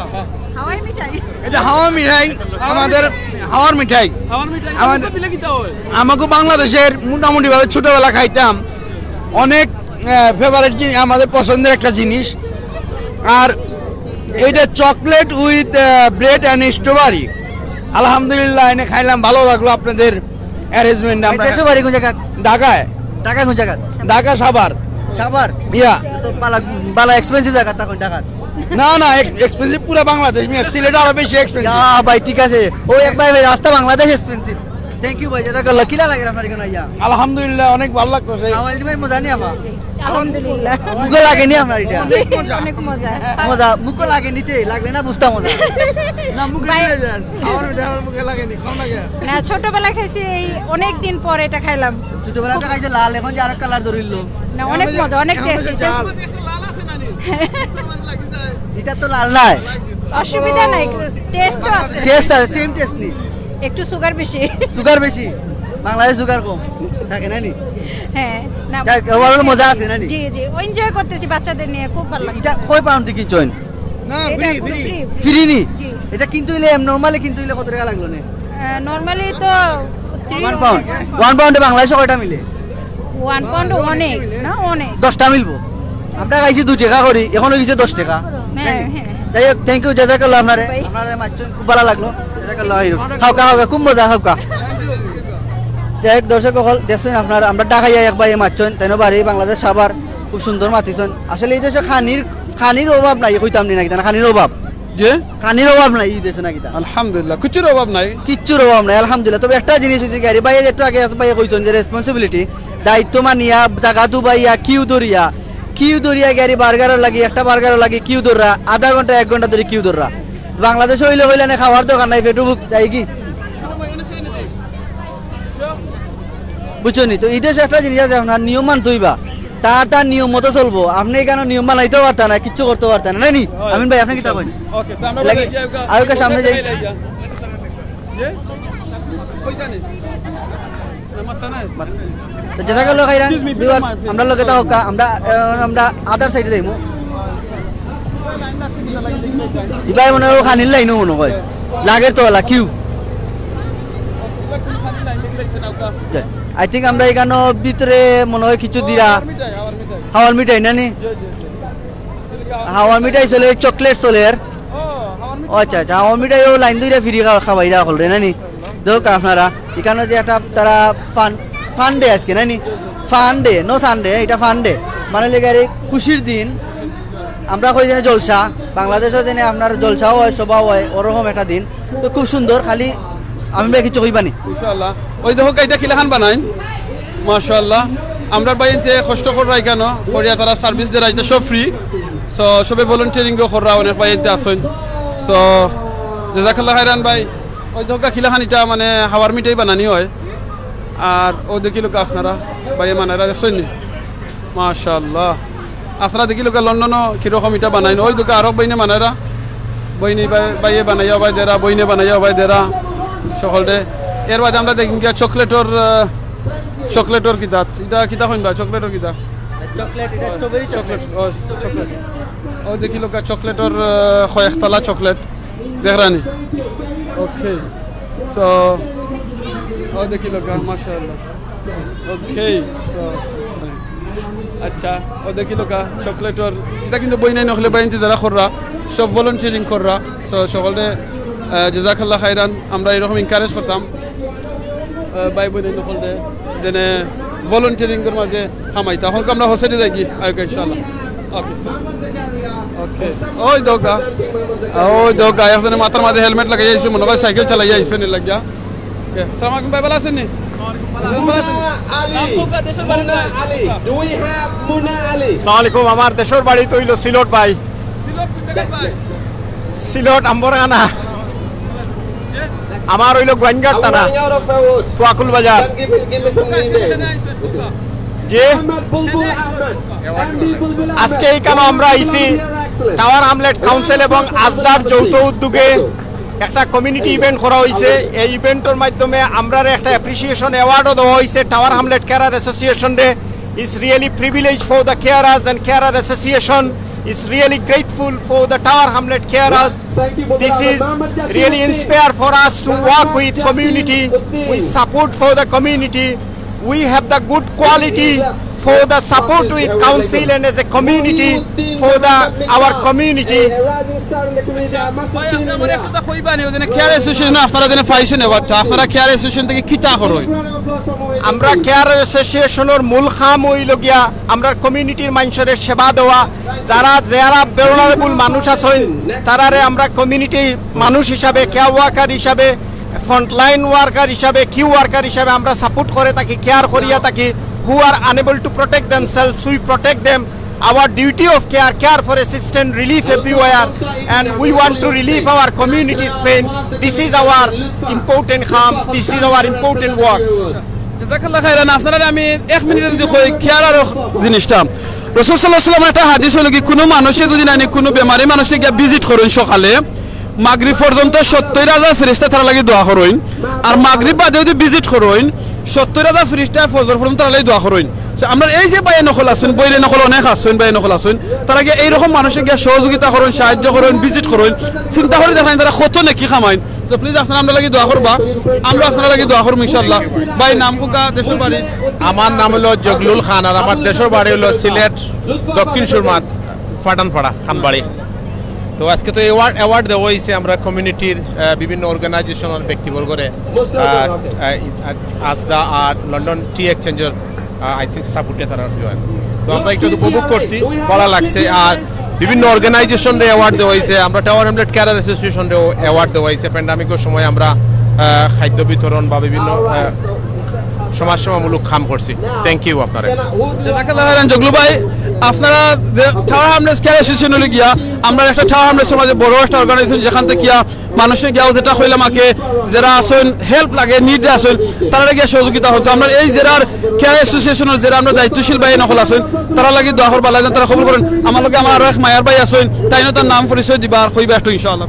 হাওয়াই মিঠাই। এটা হাওয়া মিঠাই, আমাদের হাওয়ার মিঠাই। হাওয়ার মিঠাই। আমাদের এটা দিলে কিতা হয়? আমাকে বাংলাদেশের মোটামুটি ভাবে ছোটবেলা খাইতাম, অনেক, আহ, ফেভারিট জিনিস, আমাদের পছন্দের একটা জিনিস। আর এইটা chocolate with, ah, bread and strawberry. আলহামদুলিল্লাহ, এনে খাইলাম, ভালো লাগলো আপনাদের অ্যারেঞ্জমেন্ট। ভাই, আমরা দেশে বাড়ি কোন জায়গা? ঢাকায়। ঢাকায় কোন জায়গা? ঢাকা সাভার। সাভার? ইয়া। তো বালা, বালা এক্সপেন্সিভ জায়গা তখন ঢাকার। না, না, এক্স-, এক্সপেন্সিভ পুরো বাংলাদেশ, মিয়া, সিলেট আরো বেশি এক্সপেন্সিভ। ইয়া, ভাই, ঠিক আছে। ও এক ভাই, ভাই, রাস্তা বাংলাদেশ এক্সপেন্সিভ। থ্যাংক ইউ ভাই, জাজাকাল্লাহ। কিলা লাগে আপনার এখানে আইয়া? আলহামদুলিল্লাহ, অনেক ভালো লাগতেছে। খাওয়া আলটিমেট মজা নি আপা? আলহামদুলিল্লাহ। মুখো লাগে নি আপনার এটা? জি, অনেক মজা। মজা, মুখো লাগে নিতে, লাগলে না বুঝতাম মজা। না, মুখে ভাই। দিয়ে যান। আমার এটা আমার মুখে লাগে নি, কম লাগে। না, ছোটবেলায় খাইছি, এই অনেক দিন পরে এটা খাইলাম। ছোটবেলাতে খাইছে লাল, এখন যে আরো কালার ধরিল। না, অনেক এখন মজা, অনেক এখন যে টেস্টি। ঝাল। এটা তো লাল নাই। অসুবিধা নাই, টেস্ট তো আছে। টেস্ট আছে, সেম টেস্ট নি। একটু সুগার বেশি। সুগার বেশি? বাংলাদেশ সুগার কম থাকে না নি? হ্যাঁ, না। যাক, overall মজা আছে না নি? জি, জি, ও এনজয় করতেছি বাচ্চাদের নিয়ে, খুব ভালো লাগে। এটা কয় পাউন্ড কিনছেন? না, এটা ফ্রি, পুরো ফ্রি। ফ্রি। ফ্রি নি? জি। এটা কিন্তু হইলে, নরমালি কিন্তু হইলে কত টাকা লাগলো নে? আহ, নরমালি তো থ্রি ওয়ান পাউন্ড। ওয়ান পাউন্ডে বাংলাদেশে কয়টা মিলে? ওয়ান পাউন্ড অনেক, না, অনেক। দশটা মিলবো। আমরা খাইছি দুই টাকা করি, এখন হয়ে গেছে দশ টাকা। হ্যাঁ, হ্যাঁ। যাই হোক, থ্যাংক ইউ, জাজাকাল্লাহ আপনারে। ভাই। আপনারে মাতছেন, খুব ভালো লাগলো। জাজাকাল্লাহ খাইরুন। খাওকা, খাওকা, খুব মজা, খাওকা। যাই হোক, দর্শক অকল, দেখছেন আপনারা, আমরা ঢাকাইয়া এক ভাই মাতছেন, তাইন বাড়ি বাংলাদেশ সাভার, খুব সুন্দর মাতিছেন। আসলে এই দেশে খানির, খানির অভাব নাই, কইতাম নি নাকি, তাই না? খানির অভাব। যে? খানির অভাব নাই এই দেশে নাকি তা? আলহামদুলিল্লাহ, কিচ্ছুর অভাব নাই। কিচ্ছুর অভাব নাই, আলহামদুলিল্লাহ। তবে একটা জিনিস হইছে কি, আরে ভাই, একটু আগে এত ভাই কইছেন যে রেসপন্সিবিলিটি, দায়িত্ব মানিয়া, জাগা দুবাইয়া, কিউ ধরিয়া, কিউ ধরিয়া গাড়ি বার্গারও লাগি, একটা বার্গারও লাগি, কিউ ধররা, আধা ঘন্টা, এক ঘন্টা ধরে কিউ ধররা। বাংলাদেশে হইলে হইলে না, খাওয়ার দোকান নাই, পেটু ভুক যাই কি? বুঝছো নি? তো এই দেশে একটা জিনিস আছে, আপনার নিয়ম মানতে হইবা, তার তার নিয়ম মতো চলবো। আপনি এখানে নিয়ম বানাইতেও পারতা না, কিচ্ছু করতে পারতা না, নানি? হয়। আমিন ভাই, আপনি কিতা কইন? ওকে, তো আমরা লাগে বলে যাই, আরো কে সামনে যাই। যে? কই জানি? না, মাথা নাই। তো জাজাকাল্লাহ খাইরান, Excuse me, if you don't viewers, mind, please. আমরা লগে থাকা, আমরা, আহ, আমরা আদার সাইডে যাইমু। ইবাই মনে হয় খানির লাইনও মনে হয়। লাগের তো ওলা, কিউ। আই থিংক আমরা এখানে ভিতরে মনে হয় কিছু দিরা। হাওয়ার মিঠাই না নি? হাওয়ার মিঠাই চলে, চকলেট চলে আর। ও আচ্ছা, আচ্ছা, হাওয়ার মিঠাইও লাইন ধরে ফ্রি খাওয়া, খাওয়াইরা হল রে না নি? দেখো আপনারা, এখানে যে একটা তারা ফান, ফান ডে আজকে না নি? ফান ডে, নো সানডে, এটা ফান ডে। মানে লেগে আর এই খুশির দিন। আমরা কই যেন জলসা, বাংলাদেশও যেন আপনার জলসাও হয়, সভাও হয়, ওরকম একটা দিন। তো খুব সুন্দর, খালি আমি ভাই কিছু কইবানি। ইনশাআল্লাহ। ওই দেখো, এটা কিলাখান বানাইন? মাশাআল্লাহ। আমরা ভাই এনতে কষ্ট কররা এখানো, করিয়া তারা সার্ভিস দেরা, এটা সব ফ্রি। So, সবে ভলান্টিয়ারিংও কররা, অনেক ভাই এনতে আসইন। So, জাজাকাল্লাহ খাইরান ভাই। ওই দেখো, কিলাখান এটা মানে হাওয়ার মিঠাই বানানি হয়। আর ও দেখি লোক আপনারা, ভাই মানারা দেখছইন নি? মাশাআল্লাহ। আপনারা দেখি লোকে লন্ডনও কিরকম ইটা বানাইন। ওই দুকা আরক বইনে বানাইরা। বইনে বাই-, বাইয়ে বানাইয়া বাই দেরা, বইনে বানাইয়া বাই দেরা। সকলরে এর বাদে আমরা দেখিমু গিয়া চকলেটর, আহ, চকলেটর কিতা, ইটা কিতা কইন বা, চকলেটর কিতা? চকলেট, ইটা স্ট্রবেরি চকলেট। চকলেট, ও, চকলেট। ও দেখিলাউক্কা চকলেটর, আহ, কয়েকতলা চকলেট। দেখরানি? ওকে। So, ও দেখিলাউক্কা, মাশাআল্লাহ। ওকে, so, আচ্ছা, ও দেখিলাউক্কা চকলেটর, ইটা কিন্তু বইনাইন অকলে বা ইনতে যারা কররা, সব ভলান্টিয়ারিং কররা। So, সকলরে, আহ, জাযাকাল্লাহ খাইরান, আমরা এরকম এনকারেজ করতাম, আহ, ভাই বইনাইন অকলরে, যেনে ভলান্টিয়ারিংর মাঝে হামাইতা। অখন আমরা হসেটে যাইগি, আইউক্কা ইনশাআল্লাহ। ওকে, স্যার। ওকে। ওই দেখউক্কা। ওই দেখউক্কা, একজনে মাথার মাঝে হেলমেট লাগাইয়া আইছে, মনে অয় সাইকেল চালাইয়া আইছে নি লাগিয়া। ওকে। আসসালামু আলাইকুম ভাই, ভালা আছইন নি? ভালা আছইন নি? নাম কউক্কা, দেশর বাড়ি কই? আসসালামু আলাইকুম, আমার দেশর বাড়ি তো অইলো সিলট ভাই। সিলট কোন জাগাত ভাই? সিলট আম্বরখানা। আমার অইলো গোয়াইনঘাট থানা, তুয়াকুল বাজার। জি, আজকে এইখানো আমরা আইছি টাওয়ার হামলেট কাউন্সিল এবং আজদার যৌথ উদ্যোগে একটা কমিউনিটি ইভেন্ট করা অইছে। এই ইভেন্টর মাধ্যমে আমরারে একটা অ্যাপ্রিসিয়েশন অ্যাওয়ার্ডও দেওয়া অইছে টাওয়ার হামলেট ক্যারার অ্যাসোসিয়েশনরে। It's really privilege for the carers and carer association. It's really grateful for the Tower Hamlet carers. This is really inspire for us to work with community, with support for the community. We have the good quality for the support with council and as a community for the our community. ভাই, আপনি আমার একটা কথা কইবা নি, ওই দিনে care association আপনারা দিনে পাইছেন অ্যাওয়ার্ডটা, আপনারা কেয়ার অ্যাসোসিয়েশন থাকি কিতা করইন? আমরা কেয়ার অ্যাসোসিয়েশনর মূল কাম অইলো গিয়া আমরার কমিউনিটির মানষরে সেবা দেওয়া। যারা, যারা ভালনারেবল মানুষ আছইন, তারারে আমরা কমিউনিটির মানুষ হিসাবে, কেয়ার ওয়ার্কার হিসাবে, ফ্রন্টলাইন ওয়ার্কার হিসাবে, কিউ ওয়ার্কার হিসাবে আমরা সাপোর্ট করে থাকি, কেয়ার করিয়া থাকি। Who are unable to protect themselves, we protect them. Our duty of care, care for assistance, relief everywhere, and we want to relieve our community's pain. This is our important come, this is our important works. জাযাকাল্লাহ খাইরান। আপনারারে আমি এক মিনিটে যদি কই, কেয়ার আরো জিনিসটা, রসুল সাল্লাল্লাহু আলাইহি ওয়াসাল্লাম একটা হাদিস অইলো কি, কুনু মানুষে যদি নানি কুনু বেমারি মানুষরে গিয়া ভিজিট করইন সকালে, মাগরিব পর্যন্ত সত্তইর হাজার ফিরিস্তা তারার লাগি দোয়া করইন। আর মাগরিব বাদে যদি ভিজিট করইন, সত্তইর হাজার ফিরিস্তায় ফজর পর্যন্ত তারার লাগি দোয়া করইন। So, আমরার এই যে ভাইয়াইন অকল আছইন, বইনাইন অকল অনেক আছইন, ভাইয়াইন অকল আছইন, তারা গিয়া এইরকম মানুষরে গিয়া সহযোগিতা করইন, সাহায্য করইন, ভিজিট করইন, চিন্তা করি দেখইন তারা কত নেকি কামাইন। So, প্লিজ আপনারা আমরার লাগি দোয়া করবা, আমরা আপনারার লাগি দোয়া করমু ইনশাআল্লাহ। ভাই, নাম কউক্কা, দেশর বাড়ি? আমার নাম অইলো জগলুল খান, আর আমার দেশর বাড়ি অইলো সিলেট, দক্ষিণ সুরমাত, ফাটানপাড়া, খানবাড়ি। তো আজকে তো অ্যাওয়ার্ড, অ্যাওয়ার্ড দেওয়া অইছে আমরা কমিউনিটির, আহ, বিভিন্ন অর্গানাইজেশনর ব্যক্তিবর্গরে, আহ, আহ, আজদা আর লন্ডন টি এক্সচেঞ্জর, আহ, I think সাপোর্টে তারা অইছে। তো আমরা একটু উপভোগ করছি, ভালা লাগছে। আর বিভিন্ন অর্গানাইজেশনরে অ্যাওয়ার্ড দেওয়া অইছে, আমরা টাওয়ার হ্যামলেট কেয়ারার অ্যাসোসিয়েশনরেও অ্যাওয়ার্ড দেওয়া অইছে। প্যান্ডামিকর সময় আমরা, আহ, খাদ্য বিতরণ বা বিভিন্ন, আহ, সমাজসেবামূলক কাম করছি। থ্যাংক ইউ আপনারে। জাযাকাল্লাহ খাইরান জগলু ভাই, আপনারা যে টাওয়ার হ্যামলেটস কেয়ার অ্যাসোসিয়েশন অইলো গিয়া, আমরার একটা টাওয়ার হ্যামলেটস সমাজে বড় একটা অর্গানাইজেশন, যেখান থাকি গিয়া মানুষরে গিয়াও যেটা কইলাম আগে, যারা আছইন হেল্প লাগে, নিডে আছইন, তারারে গিয়া সহযোগিতা করইন। তো আমরার এই জেলার কেয়ার অ্যাসোসিয়েশনর যারা আমরার দায়িত্বশীল ভাইয়াইন অকল আছইন, তারার লাগি দোয়া করবা, আল্লায় যেন তারা কবুল করইন। আমার লগে আমার আরো এক মায়ার ভাই আছইন, তাইনও তান নাম পরিচয় দিবা আর কইবা একটু ইনশাআল্লাহ।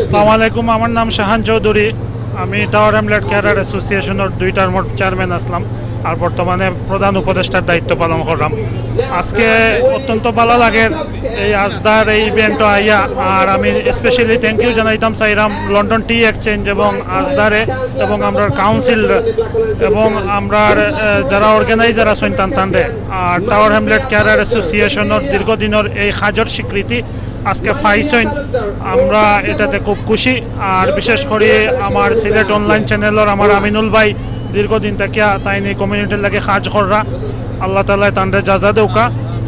আসসালামু আলাইকুম, আমার নাম শাহান চৌধুরী। আমি টাওয়ার হ্যামলেট কেয়ারার অ্যাসোসিয়েশনর দুই টার্মর চেয়ারম্যান আছলাম, আর বর্তমানে প্রধান উপদেষ্টার দায়িত্ব পালন কররাম। আজকে অত্যন্ত ভালা লাগের এই আজদার এই ইভেন্টো আইয়া, আর আমি স্পেশালি থ্যাংক ইউ জানাইতাম চাইরাম লন্ডন টি এক্সচেঞ্জ এবং আজদারে এবং আমরার কাউন্সিল এবং আমরার, আহ, যারা অর্গানাইজার আছইন তান তানরে, আর টাওয়ার হ্যামলেট কেয়ারার অ্যাসোসিয়েশনর দীর্ঘদিনর এই কাজর স্বীকৃতি আজকে পাইছইন, আমরা এটাতে খুব খুশি। আর বিশেষ করি আমার সিলেট অনলাইন চ্যানেলর আমার আমিনুল ভাই দীর্ঘদিন থাকিয়া তাইন এই কমিউনিটির লাগি কাজ কররা, আল্লাহ তাআলায় তানরে জাযা দেউক্কা।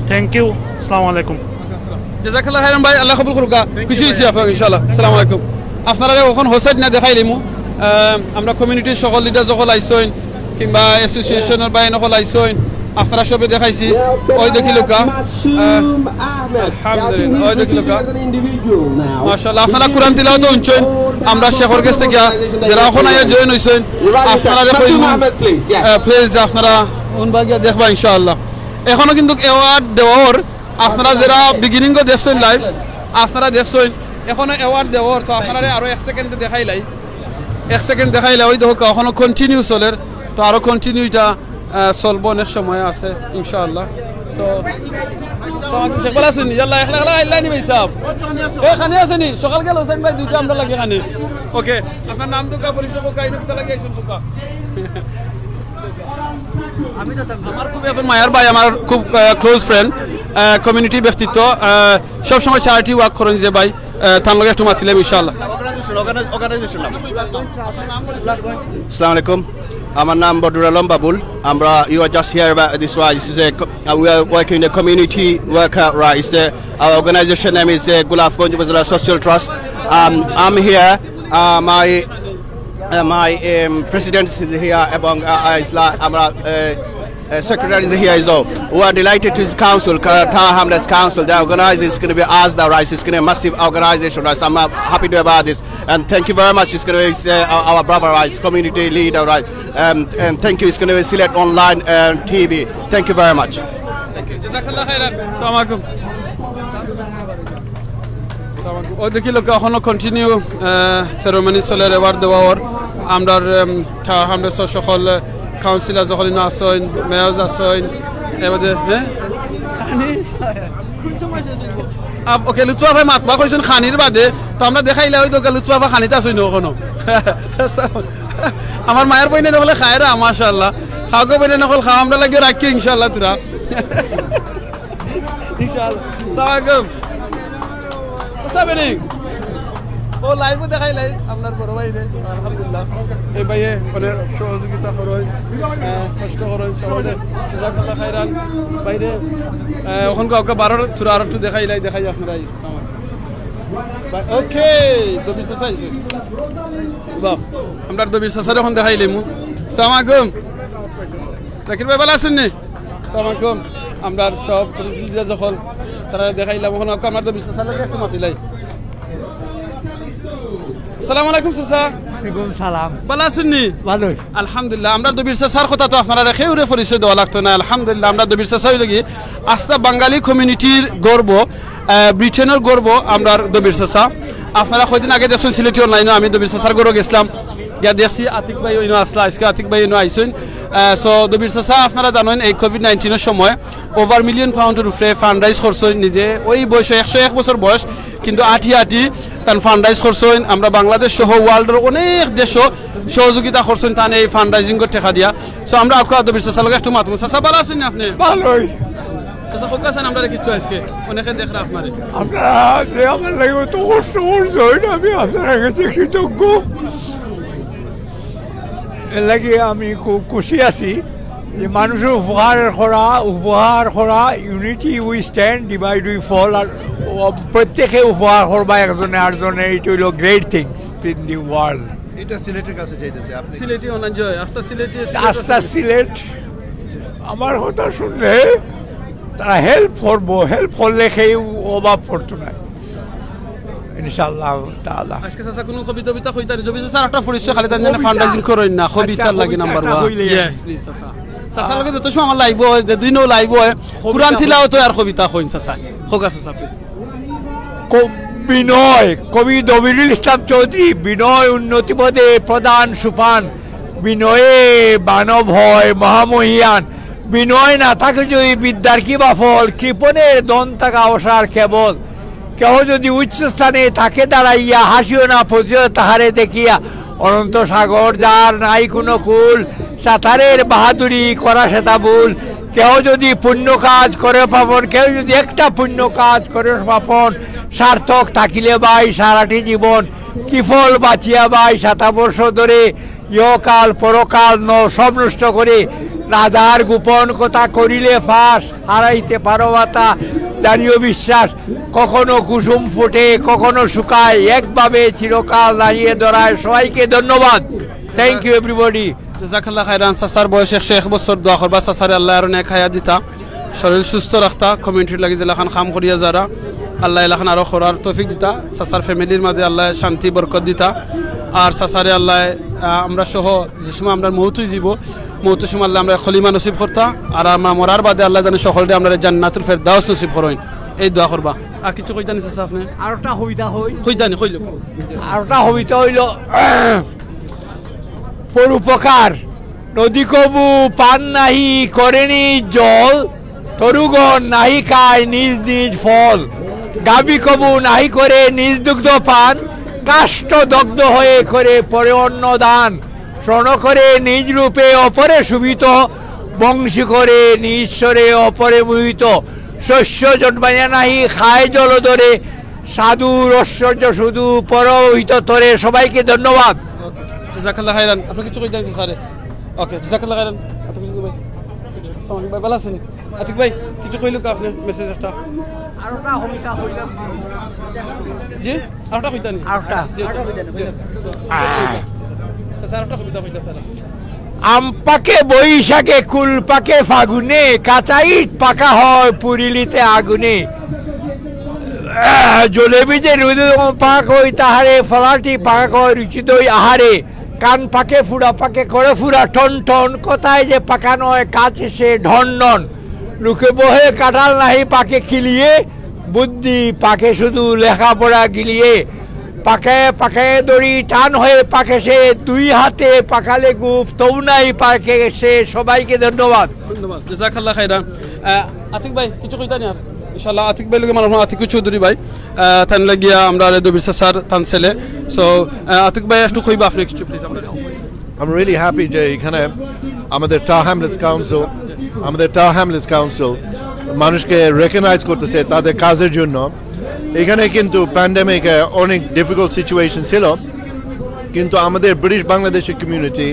থ্যাংক ইউ, আসসালামু আলাইকুম। জাযাকাল্লাহ খাইরান ভাই, আল্লায় কবুল করউক্কা। খুশি অইছি আপনার ইনশাআল্লাহ। আসসালামু আলাইকুম। আপনারারে অখন হসাইট না দেখাইলিমু, আহ, আমরা কমিউনিটির সকল লিডার অকল আইছইন, কিংবা অ্যাসোসিয়েশনর ভাইয়াইন অকল আইছইন, আপনারা সবে দেখাইছি। ওই দেখিলাউক্কা, আহ, আলহামদুলিল্লাহ, ওই দেখিলাউক্কা। মাশাআল্লাহ, আপনারা কোরআন তিলাওয়াত হুনছইন, আমরা শেখর গেছ থাকি, যারা অখন আইয়া জয়েন অইছইন, আপনারারে কইমু, আহ, প্লিজ আপনারা হুনবা গিয়া দেখবা ইনশাআল্লাহ। অখনো কিন্তু অ্যাওয়ার্ড দেওয়ার, আপনারা যারা বিগিনিংও দেখছইন লাইভ, আপনারা দেখছইন, অখনো অ্যাওয়ার্ড দেওয়ার, তো আপনারারে আরো এক সেকেন্ডে দেখাইলাই। এক সেকেন্ড দেখাইলা, ওই দেখো, অখনো কন্টিনিউ চলের, তো আরো কন্টিনিউ ইটা আহ, চলবো, অনেক সময় আছে ইনশাআল্লাহ। So, সালাম আলাইকুম, শেখ, ভালা আছইন? ইয়াল্লা, একলা একলা আইলা নি ভাই সাহেব? এ, খানি আছে নি? সকাল গেল হোসেন ভাই, দুইটা আমরা লাগে খানি। ওকে, আপনার নাম তো কা, পরিচয় কা, ইনো কিতা লাগি আইছইন তো কা? আমার খুব এখন মায়ার ভাই, আমার খুব ক্লোজ ফ্রেন্ড, কমিউনিটি ব্যক্তিত্ব, আহ, সবসময় চ্যারিটি ওয়ার্ক করেন যে ভাই, আহ, তার লগে একটু মাতিলাম ইনশাআল্লাহ। অর্গানাইজেশন, অর্গানাইজেশন নাম। আসসালামু আলাইকুম, আমার নাম বদরুল আলম বাবুল। আমরা, you are just here about this, right? This is a co- uh, we are working in the community worker, right? It's the, our organization name is the Gulafganj Upazila Social Trust. Um, I'm here. Uh, my uh, my um, president is here, এবং uh, uh, is la- আমরা uh, uh, secretary is here as well. We are delighted to this council, Ka- Tower Hamlets Council. They organize, it's going to be us, the rice. It's going to be a massive organization, right? So I'm uh, happy to about this, and thank you very much. It's going to be uh, our, our brother, right? Community leader, right? Um, and thank you. It's going to be Sylhet Online uh, T V. Thank you very much. জাযাকাল্লাহ খাইরান। আসসালামু আলাইকুম। ও দেখি লোকে এখনো continue ceremony চলের, অ্যাওয়ার্ড দেওয়া ওর। আমরার, উম, তা-, আমরা স-, সকল কাউন্সিলর যখন ইনো আছইন, মেয়র আছইন, এবারে, হ্যাঁ? খানি? কোন সময় শেষ হইব? আপ-, ওকে, লুৎফুফা ভাই মাতবা কইছইন খানির বাদে, তো আমরা দেখাইলা ওই তো লুৎফুফা ভাই খানিত আছইন অখনো। আমার মায়ার বইনে নকলে খায়রা, মাশাআল্লাহ। খাওকে বইনে নকল খাও, আমরা লাগিও রাখিও ইনশাআল্লাহ তোরা। ইনশাআল্লাহ। আসসালামু আলাইকুম। What's happening? ও লাইভও দেখাইলাই আপনার বড় ভাইরে, আলহামদুলিল্লাহ। এই ভাইয়ে অনেক সহযোগিতা করইন, আহ, কষ্ট করইন, সকলে জাযাকাল্লাহ খাইরান। ভাইরে, আহ, অখন কাউকে বারো থুড়া আর একটু দেখাইলাই, দেখাই আপনারাই। ওকে, দবির চাচা আইছইন। বাহ, আমরা দবির চাচারে অখন দেখাইলাইমু। আসসালামু আলাইকুম। জাকির ভাই, ভালা আছইন নি? আসসালামু আলাইকুম। আমরা সব কমিটি লিডার যখন তারা দেখাইলাম, অখন আমরা দবির চাচার লগে একটু মাতিলাই। আসসালামু আলাইকুম চাচা। ওয়ালাইকুম সালাম। ভালা আছইন নি? ভালোই। আলহামদুলিল্লাহ। আমরা দবির চাচার কথা তো আপনারারে কেউরে পরিচয় দেওয়া লাগতো না। আলহামদুলিল্লাহ, আমরা দবির চাচা অইলা গি আস্তা বাঙালি কমিউনিটির গর্ব, আহ, ব্রিটেনর গর্ব, আমরার দবির চাচা। আপনারা কয়দিন আগে দেখছইন সিলেটি অনলাইনো আমি দবির চাচার ঘরো গেছলাম, গিয়া দেখছি আতিক ভাই অইনো আছলা, আইজকে আতিক ভাই অইনো আইছইন। আহ, so দবির চাচা আপনারা জানইন এই কোভিড নাইনটিনর সময় ওভার মিলিয়ন পাউন্ডর উপরে ফান্ডরাইজ করছইন নিজে, ওই বয়সে, একশো এক বছর বয়স, কিন্তু আটি আটি তান ফান্ডরাইজ করছইন। আমরা বাংলাদেশ সহ ওয়ার্ল্ডর অনেক দেশও সহযোগিতা করছইন তান এই ফান্ডরাইজিংর টেকা দিয়া। So আমরা আউক্কা দবির চাচার লগে একটু মাতমু। চাচা, ভালা আছইন নি আপনে? ভালোই। চাচা, কউক্কা চাইন আমরারে কিচ্ছু আইজকে? অনেকে দেখরা আপনারে। আপনারা যে আমার লাগি অত কষ্ট করছইন, আমি আপনারার কাছে কৃতজ্ঞ। এর লাগি আমি খুব খুশি আছি যে মানুষর উপকার করা, উপকার করা, unity we stand, divide we fall, আর ও প্রত্যেকে উপকার করবা একজনে আরজনে, এটা অইলো great things in the world. এটা সিলেটের কাছে যাইতেছে, আপনি সিলেটি অনাঞ্জয়, আস্তা সিলেটি, আস্তা সিলেট। আমার কথা শুনলে তারা হেল্প করবো, হেল্প করলে কেউ অভাব পড়তো না, ইনশাআল্লাহ তাআলা। আইজকে চাচা কুনু কবিতা টবিতা কইতা নি? দবির চাচার একটা পরিচয় খালি তান জন্য কবিতা। ফান্ডরাইজিং করইন না, আচ্ছা, কবিতার লাগি কবিতা নাম্বার একটা ওয়ান। কইলে। ইয়েস, প্লিজ চাচা। চাচার লগে যত সময় আমার লাইভ অয়, যে দুইনও লাইভ অয়, কবিতা কোরআন কই? তিলাওয়াত অয় আর কবিতা কইন চাচা। কউক্কা চাচা, প্লিজ। ক-, বিনয়, কবি দবিরুল ইসলাম চৌধুরী, বিনয় উন্নতি পথে প্রধান সোপান, বিনয়ে মানব হয় মহামহিয়ান, বিনয় না থাকে যদি বিদ্যার কি বা ফল, কৃপণের ধন থাকা অসার কেবল। কেহ যদি উচ্চ স্থানে থাকে দাঁড়াইয়া, হাসিও না পতিত তাহারে দেখিয়া, অনন্ত সাগর যার নাই কোনো কূল, সাঁতারের বাহাদুরি করা সেটা ভুল। কেহ যদি পুণ্য কাজ করে পাপন, কেউ যদি একটা পুণ্য কাজ করে পাপন, সার্থক থাকিলে ভাই সারাটি জীবন, কি ফল বাঁচিয়া ভাই শতাবর্ষ ধরে, ইহকাল পরকাল ন সব নষ্ট করে, রাজার গোপন কথা করিলে ফাঁস, হারাইতে পারো মাতা, জানিও বিশ্বাস, কখনো কুসুম ফোটে, কখনো শুকায়, একভাবে চিরকাল নাইয়ে ধরায়। সবাইকে ধন্যবাদ। Thank you everybody. জাযাকাল্লাহ খাইরান। চাচার বয়স একশো এক বছর, দোয়া করবা চাচারে আল্লায় আরো নেক হায়াত দিতা, শরীর সুস্থ রাখতা, কমিউনিটির লাগি যেলাখান কাম করিয়া যারা, আল্লায় এলাখান আরো করার তৌফিক দিতা, চাচার ফ্যামিলির মাঝে আল্লায় শান্তি বরকত দিতা। আর চাচারে আল্লায়, আহ, আমরা সহ যে সময় আমরার মউত অইযিবো, মউতর সময় আল্লায় আমরারে কলিমা নসিব করতা, আর আমরা মরার বাদে আল্লায় যেন সকলরে আমরারে জান্নাতুল ফেরদাউস নসিব করইন, এই দোয়া করবা। আর কিছু কইতা নি চাচা আপনে? আরোটা কবিতা কই। কইতা নি, কইলে। আরোটা কবিতা অইলো, পরোপকার। নদী কবু পান নাহি করে নিজ জল, তরুগণ নাহি খায় নিজ নিজ ফল। গাভী কবু নাহি করে নিজ দুগ্ধ পান, কাষ্ঠ দগ্ধ হয়ে করে পরে অন্ন দান। শ্রণ করে নিজ রূপে অপরে শোভিত, বংশী করে নিজ স্বরে অপরে মোহিত। শস্য জন্মাইয়া নাহি খায় জলধরে, সাধুর ঐশ্বর্য শুধু পরহিত তরে। সবাইকে ধন্যবাদ। জাজাকাল্লাহ খাইরান। আপনি কিছু কইতে আছেন স্যারে? ওকে, জাজাকাল্লাহ খাইরান। আতিক ভাই, কিছু, আসসালামু আলাইকুম ভাই, ভালো আছেন? আতিক ভাই, কিছু কইলুক আপনি মেসেজ একটা। আরোটা কবিতা কইলাম। জি, আরোটা কইতা নি? আরোটা। জি, জি, জি। স্যার, স্যার, আরোটা কবিতা কইতা স্যার। আম পাকে বৈশাখে, কুল পাকে ফাগুনে, কাঁচা ইট পাকা হয় পুড়িলিতে আগুনে। আহ, জলে ভিজে রোদে পাক হই তাহারে, ফলাটি পাক হয় রুচি দই আহারে। কান পাকে ফুড়া পাকে করে ফুড়া টন টন, কথায় যে পাকা নয় কাজ সে ঢন ঢন। লোকে বহে কাঁঠাল নাহি পাকে কিলিয়ে, বুদ্ধি পাকে শুধু লেখাপড়া গিলিয়ে। পাকে পাকে দড়ি টান হয়ে পাকে সে, দুই হাতে পাকালে গুফ তবু নাই পাকে সে। সবাইকে ধন্যবাদ। ধন্যবাদ, জাজাকাল্লাহ খাইরান। আহ, আতিক ভাই, কিছু কইতা নি আর? ইনশাআল্লাহ, আতিক ভাই লগে মানুষ আতিক চৌধুরী ভাই, আহ, তান লাগিয়া আমরা আরে দবির স্যার তান ছেলে। So, আহ, আতিক ভাই একটু কইবা আপনি কিছু, প্লিজ। I'm really happy যে এখানে আমাদের টা হ্যামলেটস কাউন্সিল, আমাদের টা হ্যামলেটস কাউন্সিল মানুষকে রেকগনাইজ করতেছে তাদের কাজের জন্য। এখানে কিন্তু প্যান্ডেমিকে অনেক ডিফিকাল্ট সিচুয়েশন ছিল, কিন্তু আমাদের ব্রিটিশ বাংলাদেশি কমিউনিটি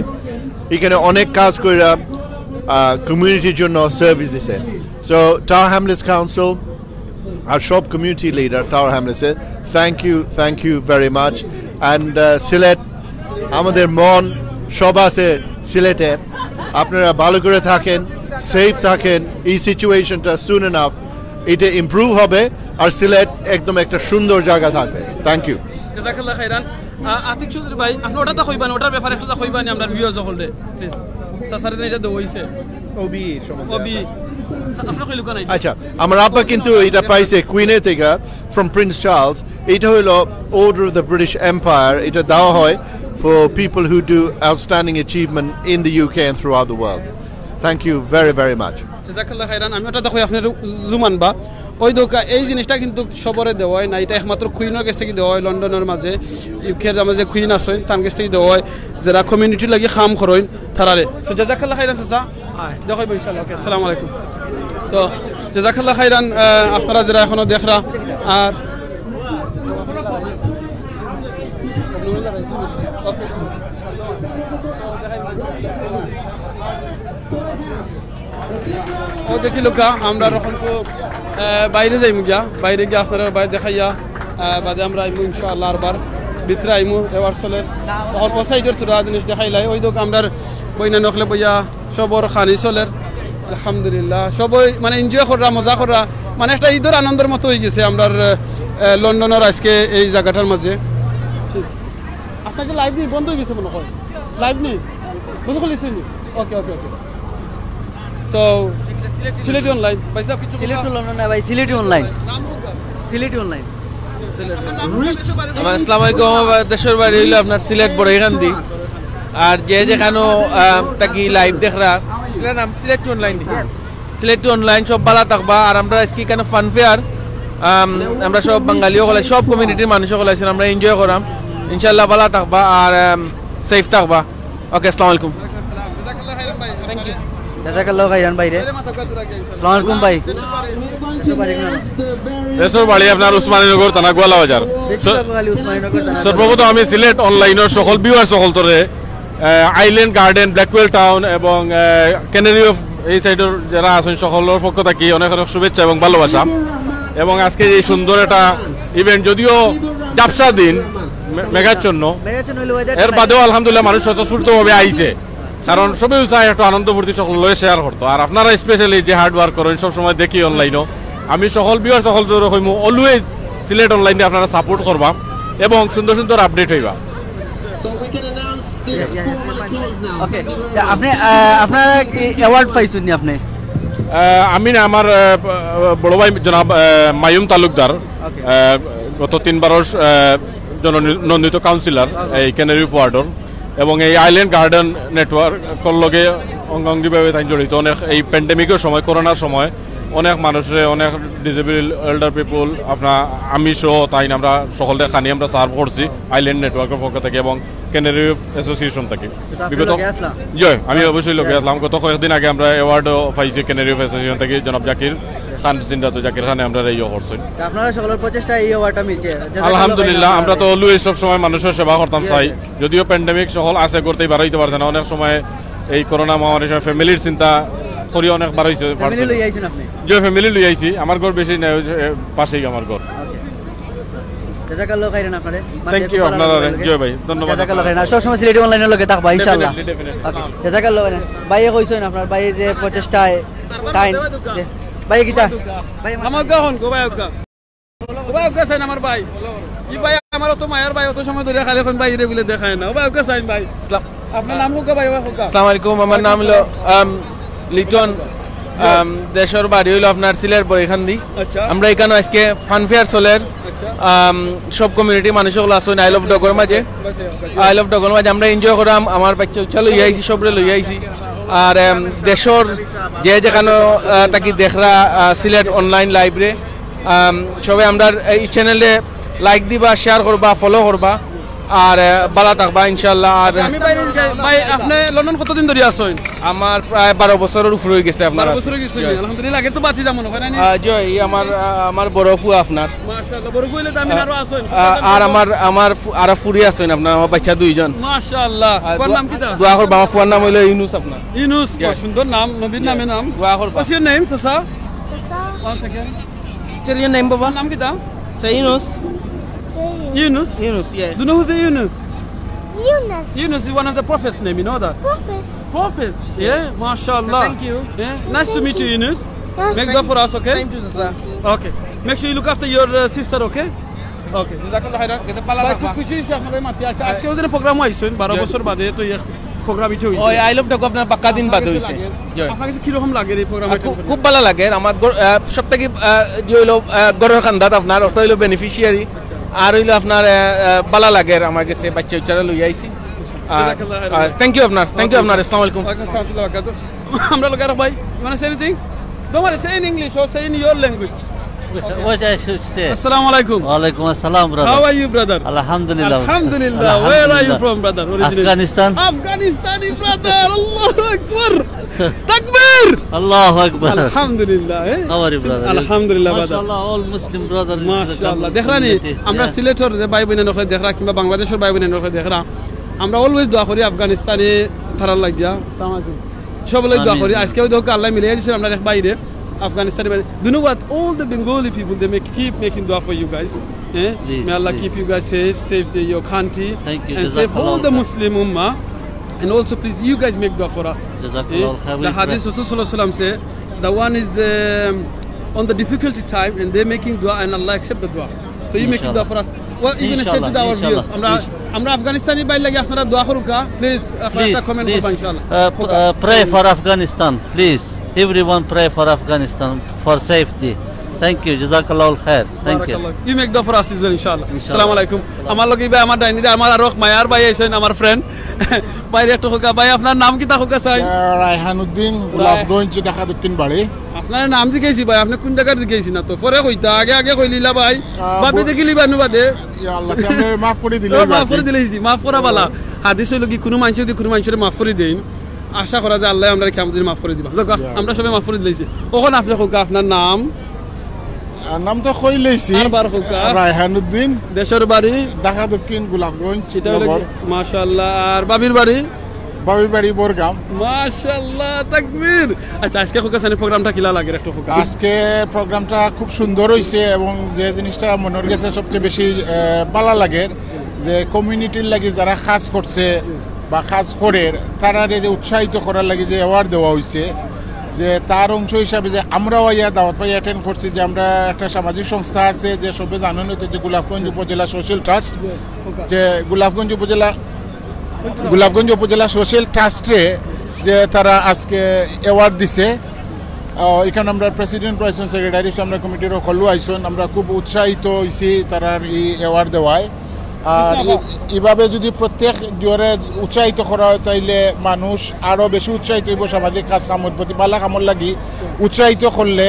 এখানে অনেক কাজ করে কমিউনিটির জন্য সার্ভিস দিছে। সো টা হ্যামলেটস কাউন্সিল আর সব কমিউনিটি লিডার টাওয়ার হ্যামলেটসে, thank you, thank you very much. And Sylhet, আমাদের মন সব আছে সিলেটে। আপনারা ভালো করে থাকেন, সেফ থাকেন। এই সিচুয়েশনটা সুন এনাফ এটা ইমপ্রুভ হবে, আর সিলেট একদম একটা সুন্দর জায়গা থাকবে। Thank you. জাজাকাল্লাহ খাইরান। আ-, আতিক চৌধুরী ভাই, আপনি ওটাতে কইবানি, ওটার ব্যাপারে একটু কইবানি আমরার ভিউয়ার্স সকলরে, প্লিজ। স্যার, স্যার, এটা দেওয়া হইছে। ওবি সম্বন্ধে ওবি। স্যার, আপনি কইলুকা নাই? আচ্ছা, আমার আব্বা কিন্তু এটা পাইছে কুইনের থেকে, from Prince Charles। এটা হলো Order of the British Empire। এটা দেওয়া হয় for people who do outstanding achievement in the U K and throughout the world. Thank you very, very much. জাজাকাল্লাহ খাইরান। আমি ওটা দেখো আপনার জুমান বা ওই দোকা-, এই জিনিসটা কিন্তু সবরে দেওয়া হয় না, এটা একমাত্র কুইনের কাছ থেকে দেওয়া হয়, লন্ডনের মাঝে, ইউকের মাঝে কুইন আছে, তার কাছ থেকে দেওয়া হয়, যারা কমিউনিটির লাগি কাম করইন তারারে। So, জাজাকাল্লাহ খাইরান চাচা। দেখো ইনশাআল্লাহ। ওকে, আসসালামু আলাইকুম। So, জাজাকাল্লাহ খাইরান, আহ, আপনারা যারা এখনো দেখরা, আর ও দেখিলুকা, আমরা এখন তো, আহ, বাইরে যাইমু গিয়া, বাইরে গিয়া আপনারা বাইরে দেখাইয়া, আহ, বাদে আমরা আইমু ইনশাআল্লাহ, আরবার ভিতরে আইমু, এবার চলের। এখন ও সাইডের তোরা জিনিস দেখাইলাই, ওই দেখ আমরার বইনা নকলে বইয়া সবর খানি চলের, আলহামদুলিল্লাহ। সবই মানে এনজয় কররা, মজা কররা, মানে একটা ঈদের আনন্দের মতো হয়ে গেছে আমরার, আহ, লন্ডনের আজকে এই জায়গাটার মাঝে। আপনাকে লাইভ নেই, বন্ধ হয়ে গেছে মনে হয়, লাইভ নেই, বন্ধ করে দিচ্ছেন। ওকে, ওকে, ওকে। So, সিলেটি অনলাইন, ভাই সাহেব, কিছু সিলেটি বলবা? অনলাইন না ভাই, সিলেটি অনলাইন। নাম বলবা? সিলেটি অনলাইন। আমার আসসালামু আলাইকুম, আমার দেশের বাড়ি হইলো আপনার সিলেট বড়াইকান্দি। আর যে যেখানো, আহ, থাকি লাইভ দেখরা, এটার নাম সিলেটি অনলাইন। সিলেটি অনলাইন, সব ভালা থাকবা। আর আমরা আজকে এখানো ফান ফেয়ার, আম, আমরা সব বাঙালি সকল, সব কমিউনিটির মানুষ সকল আছেন, আমরা এনজয় করাম। ইনশাআল্লাহ ভালা থাকবা আর, আম, সেফ থাকবা। ওকে, আসসালামু আলাইকুম। জাজাকাল্লাহ খাইরান ভাইরে। আসসালামু আলাইকুম ভাই। দেশের বাড়ি আপনার উসমানীনগর থানা গোয়ালা বাজার। বেশিরভাগ খালি উসমানীনগর থানা। সর্বপ্রথম আমি সিলেট অনলাইনের সকল ভিউয়ার সকল তরে, আহ, আইল্যান্ড গার্ডেন, ব্ল্যাকওয়েল টাউন এবং, আহ, ক্যানারি অফ এই সাইডের যারা আছেন সকলের পক্ষ থাকি অনেক অনেক শুভেচ্ছা এবং ভালোবাসা। এবং আজকে এই সুন্দর একটা ইভেন্ট, যদিও ঝাপসা দিন মে-, মেঘাচ্ছন্ন, মেঘাচ্ছন্ন হইলে weather এর টা বাদেও আলহামদুলিল্লাহ মানুষ স্বতঃস্ফূর্তভাবে আইছে। কারণ সবেউ চায় একটু আনন্দ ফুর্তি সকল লগে শেয়ার করতো। আর আপনারা স্পেশালি যে হার্ড ওয়ার্ক করেন, সব সময় দেখি অনলাইনও। আমি সকল ভিউয়ার সকল ধরে কইমু, অলওয়েজ সিলেট অনলাইনে আপনারা সাপোর্ট করবা এবং সুন্দর সুন্দর আপডেট হইবা। ওকে, আপনি, আহ, আপনারা কি অ্যাওয়ার্ড পাইছেন নি আপনি? আহ, আমি না, আমার, আহ, বড় ভাই জনাব, আহ, মায়ুম তালুকদার, ওকে। আহ, গত তিনবারর, আহ, জননন্দিত কাউন্সিলর এই ক্যানারি অফ ওয়ার্ডর। এবং এই আইল্যান্ড গার্ডেন নেটওয়ার্কর লগে অঙ্গাঙ্গিভাবে তাই জড়িত। অনেক এই প্যান্ডেমিকের সময়, করোনার সময় অনেক মানুষরে, অনেক ডিসেবল, এল্ডার পিপল, আপনার আমি সহ তাই আমরা সকলরে খানি আমরা সার্ভ করছি আইল্যান্ড নেটওয়ার্কর পক্ষ থেকে এবং ক্যানারি অ্যাসোসিয়েশন থেকে। তো আপনি বিগত লগে আসলাম? জি, আমি অবশ্যই লগে আসলাম। গত কয়েকদিন আগে আমরা অ্যাওয়ার্ডও পাইছি ক্যানারি অ্যাসোসিয়েশন থেকে, জনাব জাকির খান, সিন্ডাত জাকির খানে আমরা ইয়ে করছি। তো আপনারা সকলের প্রচেষ্টা এই অ্যাওয়ার্ডটা মিলছে। জাজাকাল্লাহ আলহামদুলিল্লাহ, খাইরান। আমরা তো অলওয়েজ সবসময় মানুষের সেবা করতাম জি, চাই। জি। যদিও প্যান্ডেমিক সকল আছে, করতেই বারইতে পারছে না, অনেক সময় এই করোনা মহামারীর সময় ফ্যামিলির চিন্তা করি অনেক বারইছে ফ্যামিলি লই আইছেন আপনি? যে ফ্যামিলি লই আইছি, আমার ঘর বেশি নেই, ওই যে, এ, পাশেই আমার ঘর। জাজাকাল্লাহ খাইরান আপনারে। Thank you আপনারা, জি ভাই, ধন্যবাদ জাজাকাল্লাহ আপনারা। খাইরান। সবসময় সিলেটি অনলাইনের লগে থাকবা ইনশাআল্লাহ। Definitely, definitely। ওকে, জাজাকাল্লাহ খাইরান। ভাইয়ে কইছেন আপনার ভাই যে প্রচেষ্টায় তাই যে, ভাই কিতা? ভাই আমার আমার গাহন গো ভাই ওকা। ও ভাই ওকা সাইন আমার ভাই। ই ভাই আমার অত মায়ার ভাই, অত সময় ধরে খালি কোন ভাই রে বলে দেখায় না। ও ভাই ওকা সাইন ভাই। আপনার নাম হোক ভাই, ওকা হোক। আসসালামু আলাইকুম, আমার নাম হলো আম, লিটন। আম, দেশর বাড়ি হইলো আপনার সিলেট বরিখান্দি। আচ্ছা। আমরা এখানে আজকে ফানফেয়ার চলের আচ্ছা। আম, সব কমিউনিটি মানুষ হলো আছেন আই লাভ ডগর মাঝে। আই লাভ ডগর মাঝে আমরা এনজয় করাম। আমার বাচ্চা উচ্চা লইয়া আইছি, সবরে লইয়া আইছি। আর আম, দেশর যে যেখানে আহ, তাকি দেখরা আহ, সিলেট অনলাইন লাইভরে, আম, সবে আমরা এই চ্যানেলে লাইক দিবা, শেয়ার করবা, ফলো করবা, আর আহ, ভালা থাকবা ইনশাআল্লাহ। আর আমি ভাই, ভাই আপনি লন্ডন কতদিন ধরে আছেন? আমার প্রায় বারো বছরের উপরে হয়ে গেছে আপনার বারো আছে। বছর হয়ে গেছে। আলহামদুলিল্লাহ, আগে তো বাতি যাবো না, হয় না নি? আহ, জি, এই আমার আহ, আমার বড় ফুয়া আপনার। মাশাআল্লাহ, বড় ফুয়া হইলে তো আমি আরো আছেন। আহ, আর আমার আমার ফু- আরো ফুরি আছেন আপনার, আমার বাচ্চা দুইজন। মাশাআল্লাহ। আহ, কোন দোয়া- নাম কিতা? দোয়া করবা, আমার ফুয়ার নাম হইলো ইউনুস আপনার। ইউনুস, জি। সুন্দর নাম, নবীর নামে নাম। দোয়া করবা। What's your name, Sasa? Sasa. One second. Tell your name, বাবা। নাম কিতা? Say ইউনুস। Say Yunus. Yunus, yeah. Do you know who's the Yunus? Yunus. Yunus is one of the prophets' name, you know that? Prophets. Prophet. Yeah, mashallah. Thank you. Yeah, nice to meet you, Yunus. Yes, Make thank dua you. For us, okay? Thank you, Sasa. Okay. Make sure you look after your uh, sister, okay? Okay. জাযাকাল্লাহ খাইরান। ভাই, খুব খুশি হইছি আপনার এই মাতি। আচ্ছা, আজকে ওদের প্রোগ্রাম আইছেন, বারো বছর বাদে তো এই প্রোগ্রাম ইটা হইছে। ওই আই লাভ ডগর আপনার বাক্কা দিন বাদ হইছে। জি। আপনার কাছে কিরকম লাগে এই প্রোগ্রাম? আহ, খুব খুব ভালা লাগে। আমার গর- আহ, সব থেকে আহ, যে হইলো আহ, গরর কান্দাত আপনার ওটা হইলো বেনিফিশিয়ারি, আর হইলো আপনার আহ, আহ, ভালা লাগে। আমার কাছে বাচ্চা উচ্চারা লই আইছি। জাযাকাল্লাহ খাইরান। থ্যাংক ইউ আপনার, থ্যাংক ইউ আপনার। আসসালামু আলাইকুম। ওয়ালাইকুম আসসালাম ওয়া রাহমাতুল্লাহি ওয়া বারাকাতুহু। আমরা লোকের ভাই, you wanna say anything? Don't worry, say in English or say in your language. What I should say? Assalamu alaikum. Walaikum assalam, brother. How are you, brother? Alhamdulillah. Alhamdulillah. Where are you from, brother? Originally? Afghanistan. Afghanistani brother. Allahu Akbar. Takbir. Allahu Akbar. Alhamdulillah. Eh? How are you, brother? Alhamdulillah, brother. Mashallah, all Muslim brothers. মাশাআল্লাহ। Muslim দেখরা নি, community. আমরা Yeah. সিলেটর যে ভাই বইন অকলরে দেখরা কিংবা বাংলাদেশর ভাই বইন অকলরে দেখরা, আমরা always দোয়া করি আফগানিস্তানি তারার লাগিয়া। আসসালামু আলাইকুম। সব লগে দোয়া করি। আজকে ওই দেখো আল্লাহ মিলাই দিয়েছেন আমরা এক ভাইরে আফগানিস্তানি ভাই। Do you know what? All the Bengali people, they make, keep making dua for you guys. Eh? Please, May Allah please. Keep you guys safe, save the, your country, Thank you. And save all Jazakallah the khair. Muslim ummah. And also, please, you guys make dua for us. Jazakallah Eh? khair. The We hadith pray. Rasul sallallahu alaihi wasallam say, the one is um, on the difficulty time, and they're making dua, and Allah accept the dua. So you making dua Inshallah. For us. Well, you gonna say to Inshallah, our viewers, inshallah. আমরা আমরা আফগানিস্তানি ভাইর লাগি আপনারা দোয়া করুকা, please. Please, Comment please, করবা ইনশাআল্লাহ। uh, p- uh, pray for Afghanistan, please. Everyone pray for Afghanistan for safety. Thank you. Jazakallah khair. Thank you. You make dua for us as well, ইনশাআল্লাহ। আসসালামু আলাইকুম। আমার লগে ভাই আমার ডাইনি, আমার আরো এক মায়ার ভাই আছেন, আমার ফ্রেন্ড। ভাই একটু কউক্কা, ভাই আপনার নাম কিতা কউক্কা চাই? রায়হান উদ্দিন, গোলাপগঞ্জ, ঢাকা দক্ষিণ বাড়ি। আপনার নাম জিজ্ঞাসি ভাই, আপনি কোন জায়গার জিজ্ঞাসি না তো, পরে কইতা, আগে আগে কইলিলা ভাই। আহ, ভাবি ব- দেখিলি বানু বাদে। ইয়া আল্লাহ, তে আমরা মাফ করে দিলে ও, হইব মাফ আর কি। করে দিলেছি, মাফ করা বালা। হাদিস হইল কি, কোনো মানুষ যদি কোনো মানুষের মাফ করে দেন, আশা করা যায় আল্লাহ আমরা কিয়ামত দিন মাফ করে দিবা। দেখো, ইয়া। আমরা সবাই মাফ করে দিলেছি। ওখানে আপনি কউক্কা আপনার নাম? আর নাম তো কইলেইছি। আরবার কউক্কা। রায়হান উদ্দিন। দেশর বাড়ি? ঢাকা দক্ষিণ গোলাপগঞ্জ এটা হলো নগর। কি? মাশাআল্লাহ। আর বাবির বাড়ি? বাবির বাড়ি বরগাম। মাশাআল্লাহ, তাকবীর। আচ্ছা, আজকে কউক্কা সানি প্রোগ্রামটা কিলা লাগে একটু কউক্কা? আজকে প্রোগ্রামটা খুব সুন্দর হইছে এবং যে জিনিসটা মনের গেছে সবচেয়ে বেশি আহ, ভালা লাগে যে কমিউনিটির লাগি যারা কাজ করছে বা কাজ করে, তারারে যে উৎসাহিত করার লাগি যে অ্যাওয়ার্ড দেওয়া হইছে, যে তার অংশ হিসাবে যে আমরাও আইয়া দাওয়াত পাই অ্যাটেন্ড করছি, যে আমরা একটা সামাজিক সংস্থা আছে যে সবে জানেন হয়তো যে গোলাপগঞ্জ উপজেলা সোশ্যাল ট্রাস্ট, যে গোলাপগঞ্জ উপজেলা গোলাপগঞ্জ উপজেলা সোশ্যাল ট্রাস্টে যে তারা আজকে অ্যাওয়ার্ড দিছে, আহ, এখানে আমরা প্রেসিডেন্ট আইছন, সেক্রেটারি আইছন, আমরা কমিটির হকলও আইছন, আমরা খুব উৎসাহিত হইছি তারার এই অ্যাওয়ার্ড দেওয়ায়। আর ই-, ইভাবে যদি প্রত্যেক জোরে উৎসাহিত করা হয়, তাইলে মানুষ আরো বেশি উৎসাহিত হইব সামাজিক কাজ কামর প্রতি। বালা কামর লাগি উৎসাহিত করলে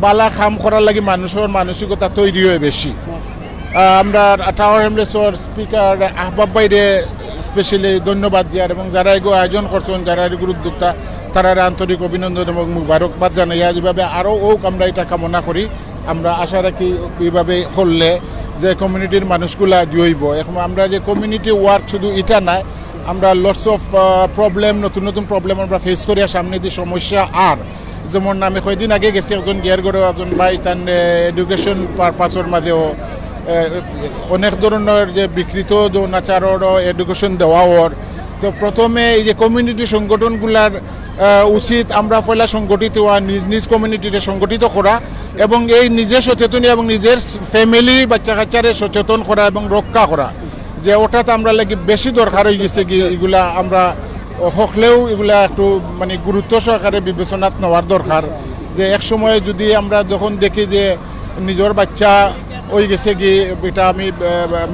বালা কাম করার লাগি মানুষের মানসিকতা তৈরি হয় বেশি। আহ, আমরা টাওয়ার হ্যামলেটসর স্পিকার আহবাব ভাইরে স্পেশালি ধন্যবাদ দিয়ার, এবং যারা এগু আয়োজন করছেন, যারা এগুর উদ্যোক্তা, তারার আন্তরিক অভিনন্দন এবং মুবারকবাদ জানাইয়া যেভাবে আরও হোক, আমরা এটা কামনা করি। আমরা আশা রাখি এইভাবে করলে যে কমিউনিটির মানুষগুলা জুইব। এখন আমরা যে কমিউনিটি ওয়ার্ক শুধু এটা নাই, আমরা লটস অফ প্রবলেম, নতুন নতুন প্রবলেম আমরা ফেস করি, আর সামনে যে সমস্যা আর যেমন আমি কয়দিন আগে গেছি, একজন গিয়ার ঘরে একজন ভাই তান এডুকেশন পারপাসর মাঝেও এ, অনেক ধরনের যে বিকৃত যৌনাচারর এডুকেশন দেওয়া ওর। তো প্রথমে এই যে কমিউনিটি সংগঠনগুলার আহ, উচিত আমরা পয়লা সংগঠিত হওয়া, নিজ নিজ কমিউনিটিরে সংগঠিত করা এবং এই নিজে সচেতন এবং নিজের ফ্যামিলি বাচ্চা কাচ্চারে সচেতন করা এবং রক্ষা করা, যে ওটাতে আমরা লাগি বেশি দরকার হয়ে গেছে কি এগুলা আমরা হকলেও এগুলা একটু মানে গুরুত্ব সহকারে বিবেচনাত নেওয়ার দরকার। যে এক সময় যদি আমরা যখন দেখি যে নিজের বাচ্চা হয়ে গেছে কি, এটা আমি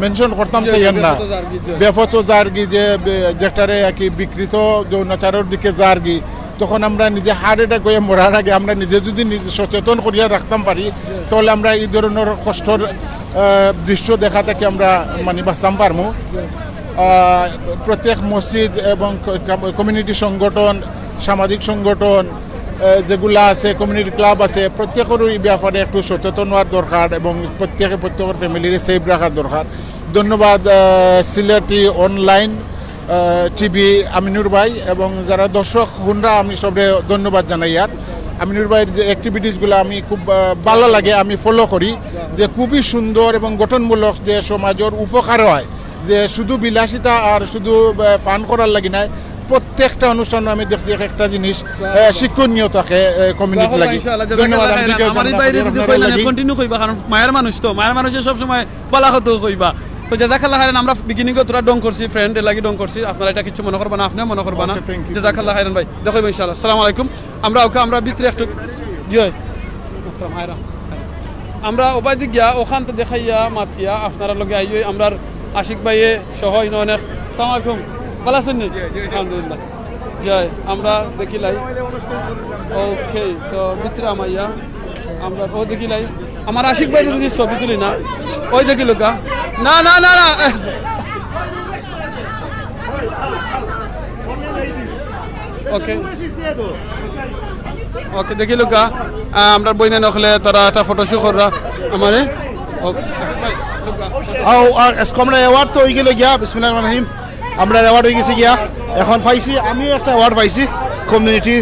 মেনশন করতাম চাই না, বেফত যার কি যে বে-, যেটারে আর কি বিকৃত যৌনাচারের দিকে যার কি, তখন আমরা নিজে হার্ট অ্যাটাক হয়ে মরার আগে আমরা নিজে যদি নিজে সচেতন করিয়া রাখতাম পারি, তাহলে আমরা এই ধরনের কষ্টর আহ, দৃশ্য দেখা থেকে আমরা মানে বাঁচতাম পারমু। আহ, প্রত্যেক মসজিদ এবং ক-, কম-, কমিউনিটি সংগঠন, সামাজিক সংগঠন, আহ, যেগুলা আছে, কমিউনিটি ক্লাব আছে, প্রত্যেকের এই ব্যাপারে একটু সচেতন হওয়ার দরকার এবং প্রত্যেকে প্রত্যেকের ফ্যামিলিরে সেফ রাখার দরকার। ধন্যবাদ, আহ, সিলেটি অনলাইন, আহ, টিভি আমিনুর ভাই এবং যারা দর্শক হুনরা, আমি সবরে ধন্যবাদ জানাই। আর আমিনুর ভাইয়ের যে অ্যাক্টিভিটিসগুলো আমি খুব, আহ, ভালো লাগে, আমি ফলো করি, যে খুবই সুন্দর এবং গঠনমূলক, যে সমাজের উপকার হয়, যে শুধু বিলাসিতা আর শুধু, আহ, ফান করার লাগি নাই। প্রত্যেকটা অনুষ্ঠানে আমি দেখছি এক একটা জিনিস, আহ, শিক্ষণীয় থাকে, আহ, কমিউনিটি লাগি। ইনশাআল্লাহ, ধন্যবাদ। জাযাকাল্লাহ আমি খায়রান। দিকে আমার এই আপনার বাইরে যদি আপনার কইলেন, লাগি। কন্টিনিউ কইবা, কারণ মায়ের মানুষ তো, মায়ের মানুষের সবসময় বালা কথা কইবা। তো জাযাকাল্লাহ খায়রান, আমরা বিগিনিং এ তোরা ডং করছি, ফ্রেন্ড এর লাগি ডং করছি, আপনারা এটা কিছু মনে করবা না, আপনিও মনে করবা না। ওকে, thank you। জাযাকাল্লাহ খায়রান ভাই, দেখো ইনশাআল্লাহ। আসসালামু আলাইকুম। আমরা ওকে, আমরা ভিতরে একটু, জি হয়। মাত্র মায়েরা। আমরা ওবায়দি গিয়া, ওখান তো দেখাইয়া, মাতিয়া, আপনারা লগে আইও, আমরার আশিক ভাইয়ে সহ ইনো অনেক। আসসালামু আলাইকুম। ভালো আছেন নি? আলহামদুলিল্লাহ। জয়, আমরা দেখিলাই। ওকে, সো ভিতরে আমাইয়া, আমরা ও দেখিলাই। আমার আশিক ভাই যদি ছবি তুলি না, ওই দেখিলুকা। না, না, না, না। ওকে। ওকে, দেখিলুকা। আহ, আমরা বইনে নখলে তারা একটা ফটো শু কররা। আমারে। ওকে। আও, আ, এসকো আমরা অ্যাওয়ার্ড তো হয়ে গেল গিয়া, বিসমিল্লাহির রহমানির রহিম। আমরা অ্যাওয়ার্ড হয়ে গেছি গিয়া, এখন পাইছি, আমিও একটা অ্যাওয়ার্ড পাইছি কমিউনিটি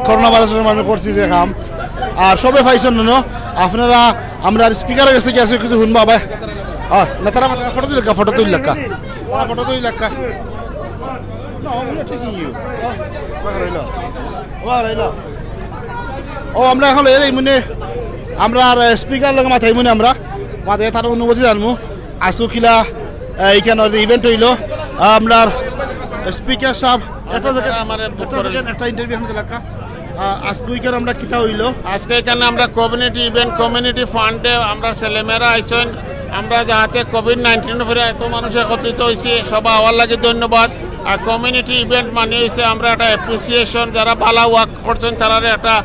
করোনা ভাইরাসের সময় আমি করছি যে কাম, আর সবে পাইছেন নো। আপনারা আমরা স্পিকারের গেছে গিয়া কিছু শুনবা ভাই। হ্যাঁ, না, তারা ফটো তুলে, ফটো তুলে লেখা, তারা ফটো তুলে লেখা। না, ওগুলো ঠিকই নিও। ওরা রইল, ওরা রইল। ও, আমরা এখন লয়ে যাই মনে, আমরা আর স্পিকার লগে মাথাই মনে, আমরা মাথায় তার অনুভূতি জানবো। আজকে কিলা, আহ, এখানে যে ইভেন্ট হইলো, আহ, আপনার স্পিকার সাহেব, একটা সেকেন্ড, আমার একটা সেকেন্ড, একটা ইন্টারভিউ এখানে দিলাক্কা। আহ, আজকে এখানে আমরা কিতা হইলো? আজকে এখানে আমরা কমিউনিটি ইভেন্ট, কমিউনিটি ফান্ডে আমরা ছেলেমেয়েরা আইছেন, আমরা যাতে কোভিড নাইন্টিন উপরে এত মানুষ একত্রিত হয়েছি, সবাই আওয়ার লাগে ধন্যবাদ। আর কমিউনিটি ইভেন্ট মানে হচ্ছে আমরা একটা অ্যাপ্রিসিয়েশন, যারা ভালো ওয়ার্ক করছেন তারারে একটা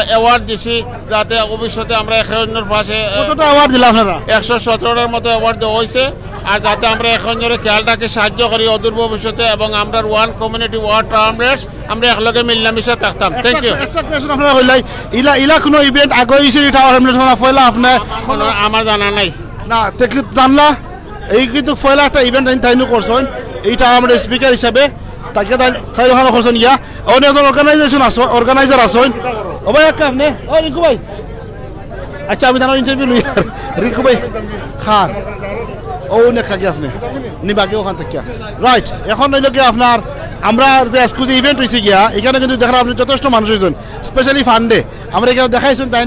অ্যাওয়ার্ড দিছি, যাতে ভবিষ্যতে আমরা একে অন্যর পাশে, আহ, কতটা অ্যাওয়ার্ড দিলা আপনারা? একশো সতেরোটার মতো অ্যাওয়ার্ড দেওয়া হয়েছে। আর যাতে আমরা একে অন্যরে খেয়াল রাখি, সাহায্য করি অদূর ভবিষ্যতে, এবং আমরা one community world term rates আমরা একলগে মিলামিশা থাকতাম। Thank you. একটা কোয়েশ্চন আপনারা কইলাই, ইলা ইলা কোনো ইভেন্ট আগে হইছে, এটা আমার এমনি সময় পয়লা আপনার আমার জানা নাই। না, তে কি জানলা? এই কিন্তু পয়লা একটা ইভেন্ট তাইন তাইনও করছেন, এইটা আমাদের স্পিকার হিসাবে তাকে তাই তাই ওখানে করছেন গিয়া। অনেক একজন অর্গানাইজেশন আছে, অর্গানাইজার আছেন। ও ভাই, একটা আপনি, ও রিঙ্কু ভাই, আচ্ছা, আমি তার ইন্টারভিউ লই। রিঙ্কু ভাই, খান। ও, উনি কাকে আপনি? উনি বাকি ওখান থেকে। রাইট, এখন হইল কি আপনার, আমরা যে আজকে যে ইভেন্ট হয়েছে গিয়া, এখানে কিন্তু দেখেন আপনি যথেষ্ট মানুষ হয়েছেন, স্পেশালি ফান্ডে। আমরা এখানে দেখাইছেন তাই,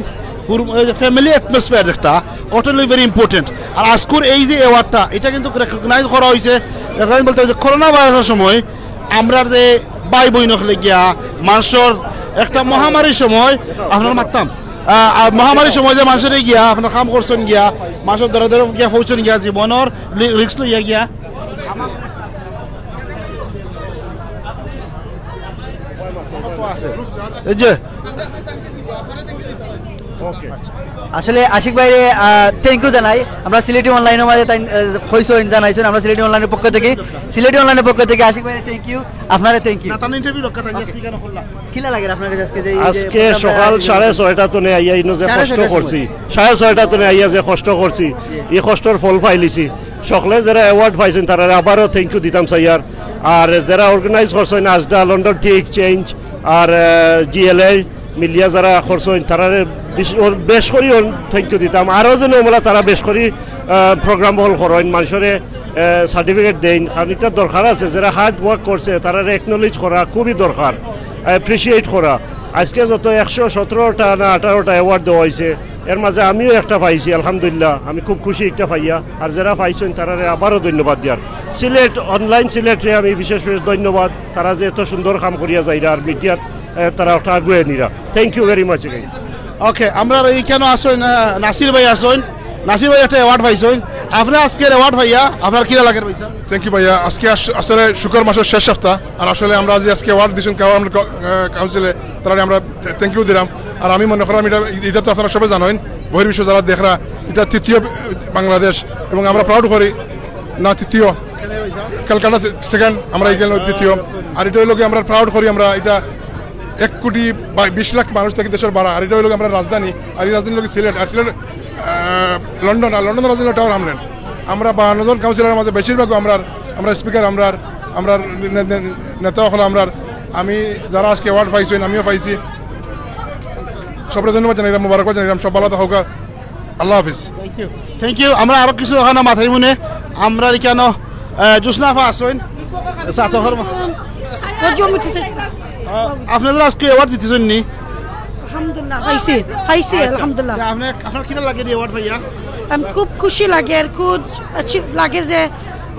ফ্যামিলি অ্যাটমসফিয়ার একটা, ওটা হলো ভেরি ইম্পর্টেন্ট। আর আজকুর এই যে অ্যাওয়ার্ডটা, এটা কিন্তু রেকগনাইজ করা হয়েছে, রেকগনাইজ বলতে হচ্ছে করোনা ভাইরাসের সময় আমরা যে ভাই বইন হকলে গিয়া, মানুষের একটা মহামারীর সময় আপনার মারতাম, আহ, আর মহামারীর সময় যে মানুষরে গিয়া, আপনার কাম করছইন গিয়া, মানুষর দরে দরে গিয়া পৌঁছইন গিয়া, জীবনর রি-, রিস্ক লইয়া গিয়া। এই যে, আসলে আশিক ভাইরে থ্যাংক ইউ জানাই। আমরা সিলেটি অনলাইনের মাঝে তাই, আহ, কইছইন, জানাইছইন, আমরা সিলেটি অনলাইনের পক্ষ থেকে, সিলেটি অনলাইনের পক্ষ থেকে আশিক ভাইরে থ্যাংক ইউ, আপনারে থ্যাংক ইউ। না, তার ইন্টারভিউ রক্ষা থাকি, আজকে কেন করলাম? কিলা লাগের আপনার কাছে আজকে যে এই যে আজকে program টা সকাল আয়োজন সাড়ে করছেন? ছয়টা তনে আইয়া ইনো যে সাড়ে কষ্ট ছয়টার করছি, সাড়ে ছয়টা তনে আইয়া যে কষ্ট করছি, এই কষ্টর ফল পাইলিছি। সকলে যারা অ্যাওয়ার্ড পাইছেন, তারা আবারও থ্যাংক ইউ দিতাম চাইয়ার। আর যারা অর্গানাইজ করছেন, নাজদা, লন্ডন টি এক্সচেঞ্জ, আর জিএলএ মিলিয়া যারা করছেন, তারারে বেশ, বেশ করি থ্যাংক ইউ দিতাম। আরও যেন আমরা তারা বেশ করি প্রোগ্রাম বহল করেন, মানুষরে সার্টিফিকেট দেন, কারণ এটা দরকার আছে। যারা হার্ড ওয়ার্ক করছে, তারারে একনোলেজ করা খুবই দরকার, অ্যাপ্রিসিয়েট করা। আজকে যত একশো সতেরোটা না আঠারোটা অ্যাওয়ার্ড দেওয়া হয়েছে, এর মাঝে আমিও একটা পাইছি, আলহামদুলিল্লাহ, আমি খুব খুশি একটা পাইয়া। আর যারা পাইছেন, তারারে আবারও ধন্যবাদ দিয়ার। সিলেট, অনলাইন সিলেটরে আমি বিশেষ বিশেষ ধন্যবাদ, তারা যে এত সুন্দর কাম করিয়া যাইরা আর মিডিয়াত তারা ওটা আগুয়ে নিরা। Thank you very much. Okay, আমরা এইখানে আছইন, আহ, নাসির ভাই আছইন। নাসির ভাই একটা অ্যাওয়ার্ড পাইছইন। আপনি আজকের অ্যাওয়ার্ড পাইয়া আপনার কিলা লাগের ভাইসাব? থ্যাংক ইউ ভাইয়া। আজকে আস-, আসলে শুক্র মাসর শেষ সপ্তাহ, আর আসলে আমরা যে আজকে অ্যাওয়ার্ড দিছইন কাউন্সিলে, তারা আমরা থ্যাংক ইউ দিলাম। আর আমি মনে করি এটা, এটা তো আপনারা সবাই জানেন, বহির্বিশ্ব যারা দেখরা, এটা তৃতীয় বাংলাদেশ, এবং আমরা প্রাউড করি। না, তৃতীয়। ক্যালকাটা সেকেন্ড, আমরা এখানে তৃতীয়। আর এটা হইলো কি, আমরা প্রাউড করি, আমরা এটা এক কোটি বা বিশ লাখ মানুষ থাকি দেশের বারা। আর এটা হইলো কি, আমরা রাজধানী, আর এই রাজধানী হইলো কি সিলেট, আর সিলেট আহ, লন্ডন, আর লন্ডন রাজধানী টাওয়ার হ্যামলেট। আমরা বাহান্ন জন কাউন্সিলরের মাঝে বেশিরভাগ আমরা, আমরা স্পিকার, আমরা, আমরা নে-, নে-, নেতা হকল আমরা। আমি যারা আজকে অ্যাওয়ার্ড পাইছেন, আমিও পাইছি। সবরে ধন্যবাদ জানাইলাম, মোবারকবাদ জানাইলাম, সব ভালো থাকুক। আল্লাহ হাফিজ। Thank you. আমরা আরো কিছু ওখানে মাথায় মনে, আমরা কেন জুসনাফা আছইন। আপনারা আজকে অ্যাওয়ার্ড দিতেছেন নি? আলহামদুলিল্লাহ, পাইছি, পাইছি, আলহামদুলিল্লাহ। আপনার কিনা লাগে অ্যাওয়ার্ড পাইয়া? আমি খুব খুশি লাগে, আর খুব আচ্ছা লাগে যে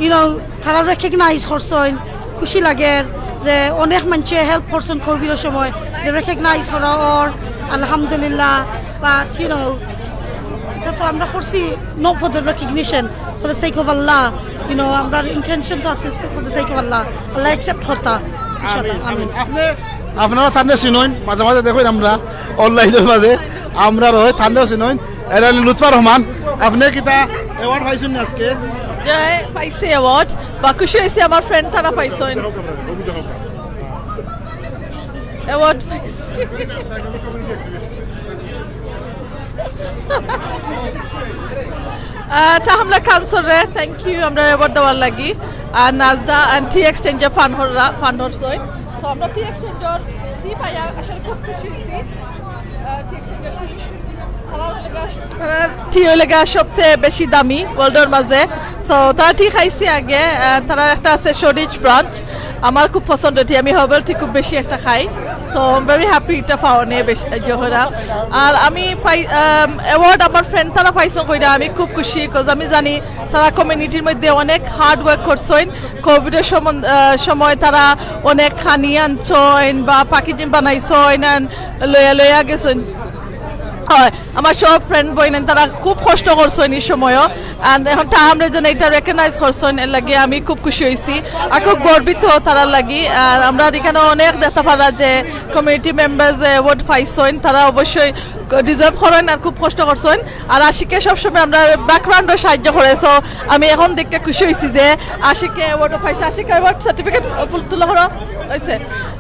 ইউনো তারা রেকগনাইজ করছেন। খুশি লাগে যে অনেক মানুষে হেল্প করছেন কোভিডের সময়, যে রেকগনাইজ করা অর, আলহামদুলিল্লাহ। বাট ইউনো এটা তো আমরা করছি not for the recognition, for the sake of Allah. You know আমরা ইন্টেনশন তো আছে for the sake of Allah, আল্লাহ অ্যাকসেপ্ট করতা ইনশাআল্লাহ। আমিন। আপনি, আপনারা তানরে চিনইন, মাঝে মাঝে দেখইন আমরা অনলাইনের মাঝে, আমরা রয়ে তানরেও চিনইন। এরা হইল লুৎফা রহমান। আপনি কিতা অ্যাওয়ার্ড পাইছেন না আজকে? যে পাইছে অ্যাওয়ার্ড বা খুশি হয়েছে, আমার ফ্রেন্ড তারা পাইছেন অ্যাওয়ার্ড পাইছে। আহ, তাহমলা কাউন্সিলরে থ্যাংক ইউ আমরা অ্যাওয়ার্ড দেওয়ার লাগি। আর নাজদা অ্যান্ড টি এক্সচেঞ্জে ফান্ড হররা, ফান্ড হরছই। তো আমরা টি এক্সচেঞ্জর টি পাইয়া আসলে খুব খুশি হয়েছি। আহ, টি এক্সচেঞ্জর টি, তারা টি হইলেগা সবচেয়ে বেশি দামি ওয়ার্ল্ডর মাঝে। সো তারা টি খাইছি আগে, আহ, তারা একটা আছে শরিচ ব্রাঞ্চ, আমার খুব পছন্দ টি, আমি হার্বাল টি খুব বেশি একটা খাই। So I am very happy এটা পাওয়া নিয়ে বেশ এনজয় করা। আর আমি পাই অ্যাওয়ার্ড আমার ফ্রেন্ড তারা পাইছেন কইরা আমি খুব খুশি, কজ আমি জানি তারা কমিউনিটির মধ্যে অনেক হার্ড ওয়ার্ক করছেন। কোভিডের সময় তারা অনেক খানি আনছেন বা প্যাকেজিং বানাইছেন and লইয়া লইয়া গেছেন। হয়, আমার সব ফ্রেন্ড বইনেন তারা খুব কষ্ট করছেন এই সময়ও। আর এখন তা আমরা যেন এটা রেকগনাইজ করছেন, এর লাগি আমি খুব খুশি হয়েছি আর খুব গর্বিত তারার লাগি। আর আমরা এখানে অনেক দেখতে পারা যে কমিউনিটি মেম্বার যে অ্যাওয়ার্ড পাইছেন, তারা অবশ্যই ডিজার্ভ করেন আর খুব কষ্ট করছেন। আর আশিকে সবসময় আমরা ব্যাকগ্রাউন্ডও সাহায্য করে। সো আমি এখন দেখতে খুশি হয়েছি যে আশিকে অ্যাওয়ার্ডও পাইছে। আশিকে অ্যাওয়ার্ড সার্টিফিকেট তুলে ধরো হয়েছে।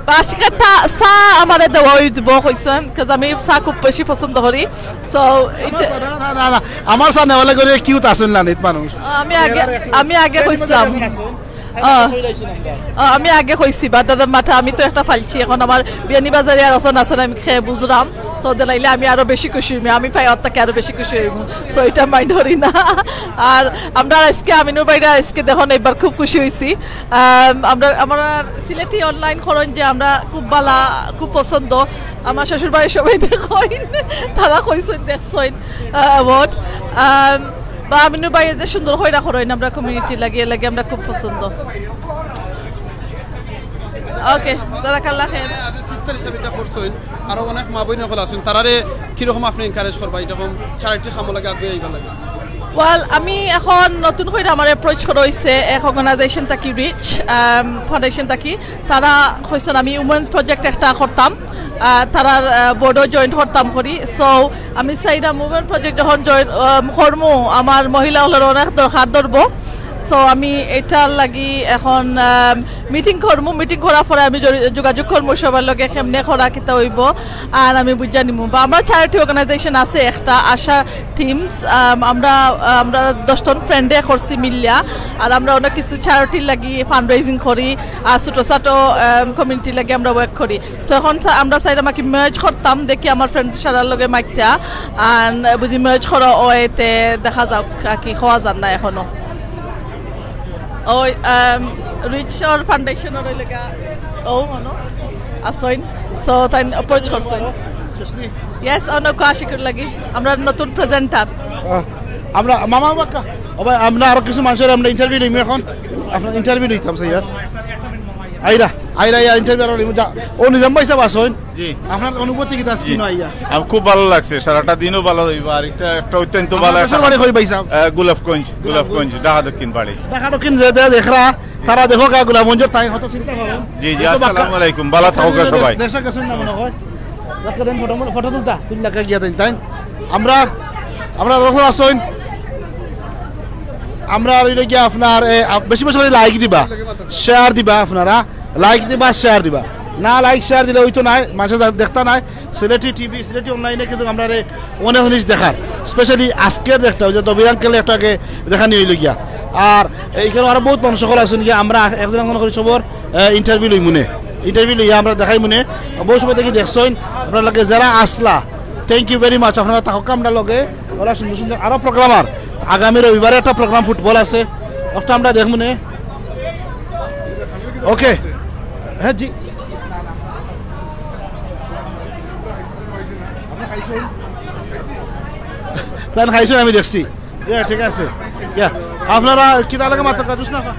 বা আশিকে তা চা আমারে দেওয়া হইব কইছেন, কাজ আমি চা খুব বেশি পছন্দ করি। সো না, না, না, না, আমার চা নেওয়ালে করে কিউট আছেন না নিত মানুষ। আমি আগে, আমি আগে কইছিলাম। আহ, আহ, আমি আগে কইছি বা দাদা মাথা আমি তো একটা ফালছি, এখন আমার বিয়ানি বাজারে আর আসন আসন আমি খেয়ে বুঝলাম। সো দিলাইলে আমি আরো বেশি খুশি হইমু, আমি পাই অত্যাকে আরো বেশি খুশি হইমু। সো এটা মাইন্ড করি না। আর আমরা আজকে আমিনুর ভাইরা আজকে দেখুন একবার খুব খুশি হইছি। আম, আমরা, আমরা সিলেটি অনলাইন খরচ যে আমরা খুব বালা, খুব পছন্দ। আমার শ্বশুর বাড়ির সবাই দেখইন, তারা কইছেন দেখছেন অ্যাওয়ার্ড। আম, বা আমিনুর ভাই যে সুন্দর কইরা খরচ আমরা কমিউনিটি লাগে লাগে আমরা খুব পছন্দ। ওকে, জাজাকাল্লাহ খের। হিসাবে এটা করছইন, আরো অনেক মা বইন অকল আছইন, তারারে কিরকম আপনে encourage করবা, এরকম charity কামর লাগি আগুয়াই আইবার লাগি? Well, আমি এখন নতুন করি আমার approach করা অইছে এক organization থাকি, রিচ ফাউন্ডেশন থাকি। তারা কইছইন আমি women project একটা করতাম, আহ, তারার, আহ, board-ও join করতাম করি। So আমি চাইরাম women project যখন join, আহ, করমু, আমার মহিলা অকলর অনেক দরকার ধরবো। So আমি এটার লাগি এখন, আহ, meeting করমু, meeting করার পরে আমি জরি-, যোগাযোগ করমু সবার লগে, কেমনে করা কিতা অইবো, আর আমি বুঝা নিমু। বা আমরা charity organization আছে একটা, আশা টিমস, আম, আমরা, আমরা দশজন ফ্রেন্ডে করছি মিলিয়া, আর আমরা অনেক কিছু চ্যারিটির লাগি ফান্ড রেজিং করি, আর ছোটো ছোটো কমিউনিটির লাগি আমরা ওয়ার্ক করি। সো এখন চা-, আমরা চাইরাম আর কি মার্জ করতাম, দেখি আমার ফ্রেন্ড সারার লগে মাইতা, আর বুঝি মার্জ করা অয় তে দেখা যাউক, আর কি কওয়া যার না এখনো। ওই রিচর ফাউন্ডেশনর ওই লেগা ও হনো আসইন। সো তাইন অ্যাপ্রোচ করছইন। ইয়েস, অনেক আশিকুর লাগি। আমরা নতুন প্রেজেন্টার। আহ, আমরা মামা বাক্কা। ও ভাই, আমরা আরো কিছু মানুষের আমরা ইন্টারভিউ লইমু এখন। আপনার ইন্টারভিউ লইতাম স্যার। আইরা, আইরা, ইয়া ইন্টারভিউ আরো লইমু। যা, ও নিজাম ভাই সাহেব আসইন। জি। আপনার অনুভূতি কিতা আজকে জি। আইয়া? আমার খুব ভালো লাগছে, সারাটা দিনও ভালো অইবো। আর একটা, একটা অত্যন্ত ভালো আপনার একটা দেশের বাড়ি কই ভাই সাহেব? আহ, গোলাপগঞ্জ, গোলাপগঞ্জ, ঢাকা দক্ষিণ বাড়ি। ঢাকা দক্ষিণ যে, যে দেখরা, তারা দেখো গা গোলাপগঞ্জর তাই হয়তো চিনতা পারো। জি, জি, হয়তো বাক্কা। আসসালামু আলাইকুম, ভালো থাকো সবাই। দেশে গেছেন না মনে হয়। একটা দিন ফটো, ফটো তুলতা, তিন লাখ গিয়া দিন, তাই? আমরা, আমরা রকম আসইন। আমরা আর অইলে গিয়া আপনার, এ, আ, বেশি বেশি করে লাইক দিবা, শেয়ার দিবা আপনারা। লাইক দিবা, শেয়ার দিবা। না লাইক, শেয়ার দিলে অইতো নায়, মানুষে যা-, দেখতা নায়। সিলেটি টিভি, সিলেটি অনলাইনে কিন্তু আমরারে অনেক জিনিস দেখার, স্পেশালি আজকের একটা, ওই যে দবির আঙ্কেল একটা আগে দেখানি অইলো গিয়া। আর এইখানে আরো বহুত মানুষ সকল আছইন গিয়া, আমরা একজন একজন করি সবর, এ, ইন্টারভিউ লইমুনে, ইন্টারভিউ লইয়া আমরা দেখাইমুনে। বহুত সময় থাকি দেখছইন, আপনার লগে যারা আসলা, thank you very much। আপনারা থাকউক্কা আমরার লগে, ওলা সুন্দর সুন্দর আরো প্রোগ্রাম। আর আগামী রবিবারে একটা প্রোগ্রাম ফুটবল আছে, ওটা আমরা দেখমুনে। ওকে, হ্যাঁ জি। তান খাইছইন, আমি দেখছি। ইয়া, ঠিক আছে। ইয়া, আপনারা কিতা লাগে মাত্র কাজুস না? আহ,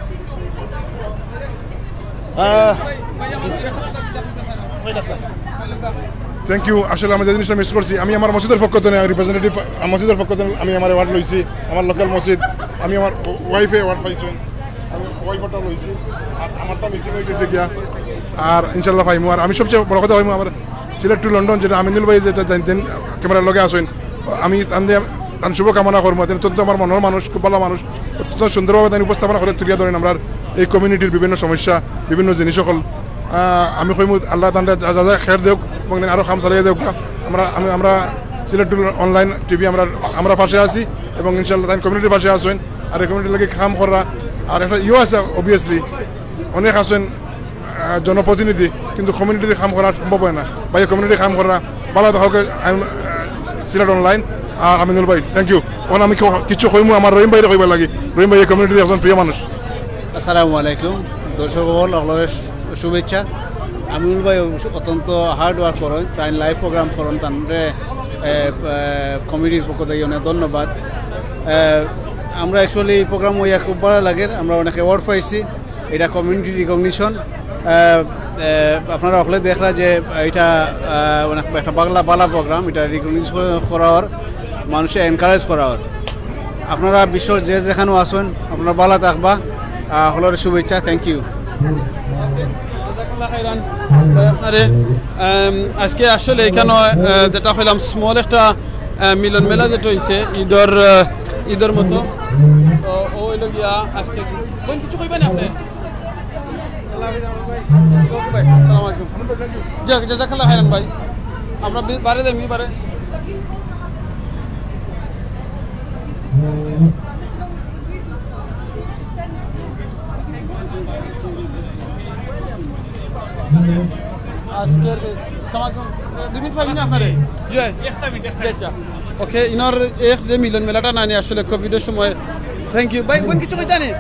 থ্যাংক ইউ। আসলে আমি যে জিনিসটা মিস করছি, আমি আমার মসজিদের পক্ষ থেকে, আমি রিপ্রেজেন্টেটিভ, মসজিদের পক্ষ থেকে আমি আমার অ্যাওয়ার্ড লইছি, আমার লোকাল মসজিদ, আমি আমার ওয়াইফে অ্যাওয়ার্ড পাইছি, আমি ওয়াইফটা লইছি, আর আমারটা মিসিং অই গেছে গিয়া, আর ইনশাল্লাহ পাইমু। আর আমি সবচেয়ে বড় কথা পাইমু আমার সিলেট টু লন্ডন, যেটা আমিনুল ভাই যেটা জানতেন, ক্যামেরার লগে আসইন, আমি তান দিয়ে তান শুভকামনা করবো। তান অত্যন্ত আমার মনের মানুষ, খুব ভালো মানুষ, অত্যন্ত সুন্দরভাবে তান উপস্থাপনা করে তুলিয়া ধরেন আমরা এই কমিউনিটির বিভিন্ন সমস্যা, বিভিন্ন জিনিস সকল। আহ, আমি কইমু আল্লাহ তানরে যা যা খের দেউক এবং তান আরো কাম চালিয়ে দেউক। আমরা, আমি, আমরা সিলেট টু অনলাইন টিভি আমরা, আমরা পাশে আছি এবং ইনশাল্লাহ তান কমিউনিটির পাশে আসইন। আর এই কমিউনিটির লাগি কাম করা, আর একটা ইয়ে আছে, অবভিয়াসলি অনেক আছইন, আহ, জনপ্রতিনিধি, কিন্তু কমিউনিটির কাম করা সম্ভব হয় না। ভাই কমিউনিটির কাম করা, ভালো থাকউক্কা, আহ, সিলেট অনলাইন, আর আমিনুল ভাই, থ্যাংক ইউ। এখন আমি কেউ-, কিছু কইমু আমার রহিম ভাইরে কইবার লাগি, রহিম ভাই এই কমিউনিটির একজন প্রিয় মানুষ। আসসালামু আলাইকুম, দর্শক সকল, সকলরে শু-, শুভেচ্ছা। আমিনুল ভাই অত্যন্ত হার্ড ওয়ার্ক করেন, তাইন লাইভ প্রোগ্রাম করেন, তানরে, এ, এ, কমিটির পক্ষ থেকে অনেক ধন্যবাদ। এ, আমরা অ্যাকচুয়ালি এই প্রোগ্রাম অইয়া খুব ভালো লাগে, আমরা অনেক অ্যাওয়ার্ড পাইছি। এটা কমিউনিটি রিকগনিশন। আহ, আহ, আপনারা সকলে দেখরা যে এটা, আহ, অনেক একটা বাংলা বালা প্রোগ্রাম, এটা রিকগনিশন করার, মানুষে এনকারেজ করার। আপনারা বিশ্বর যে যেখানেও আছইন, আপনারা বালা থাকবা। আহ, সকলরে শুভেচ্ছা, থ্যাংক ইউ। জাজাকাল্লাহ খাইরান। আপনারে, আম, আজকে আসলে এখানে, আহ, যেটা কইলাম, স্মল একটা, আহ, মিলন মেলা যেটা অইছে, ঈদর, আহ, ঈদর মতো। তো, ও অইলো গিয়া আজকে। বইন, কিছু কইবা নি আপনে? ওকে ভাই, আসসালামু আলাইকুম। যাক, জাজাকাল্লাহ খাইরান ভাই। আমরা বি-, বারে যাই, মি বারে। আজকের, আসসালামু আলাইকুম। দুই মিনিট পাইবি না আপনারে? জি। একটা মিনিট, একটা মিনিট। আচ্ছা। ওকে, ইনোর এক যে মিলন মেলাটা নানি আসলে কোভিডর সময়। Thank you. ভাই, বইন কিছু কইতা নি?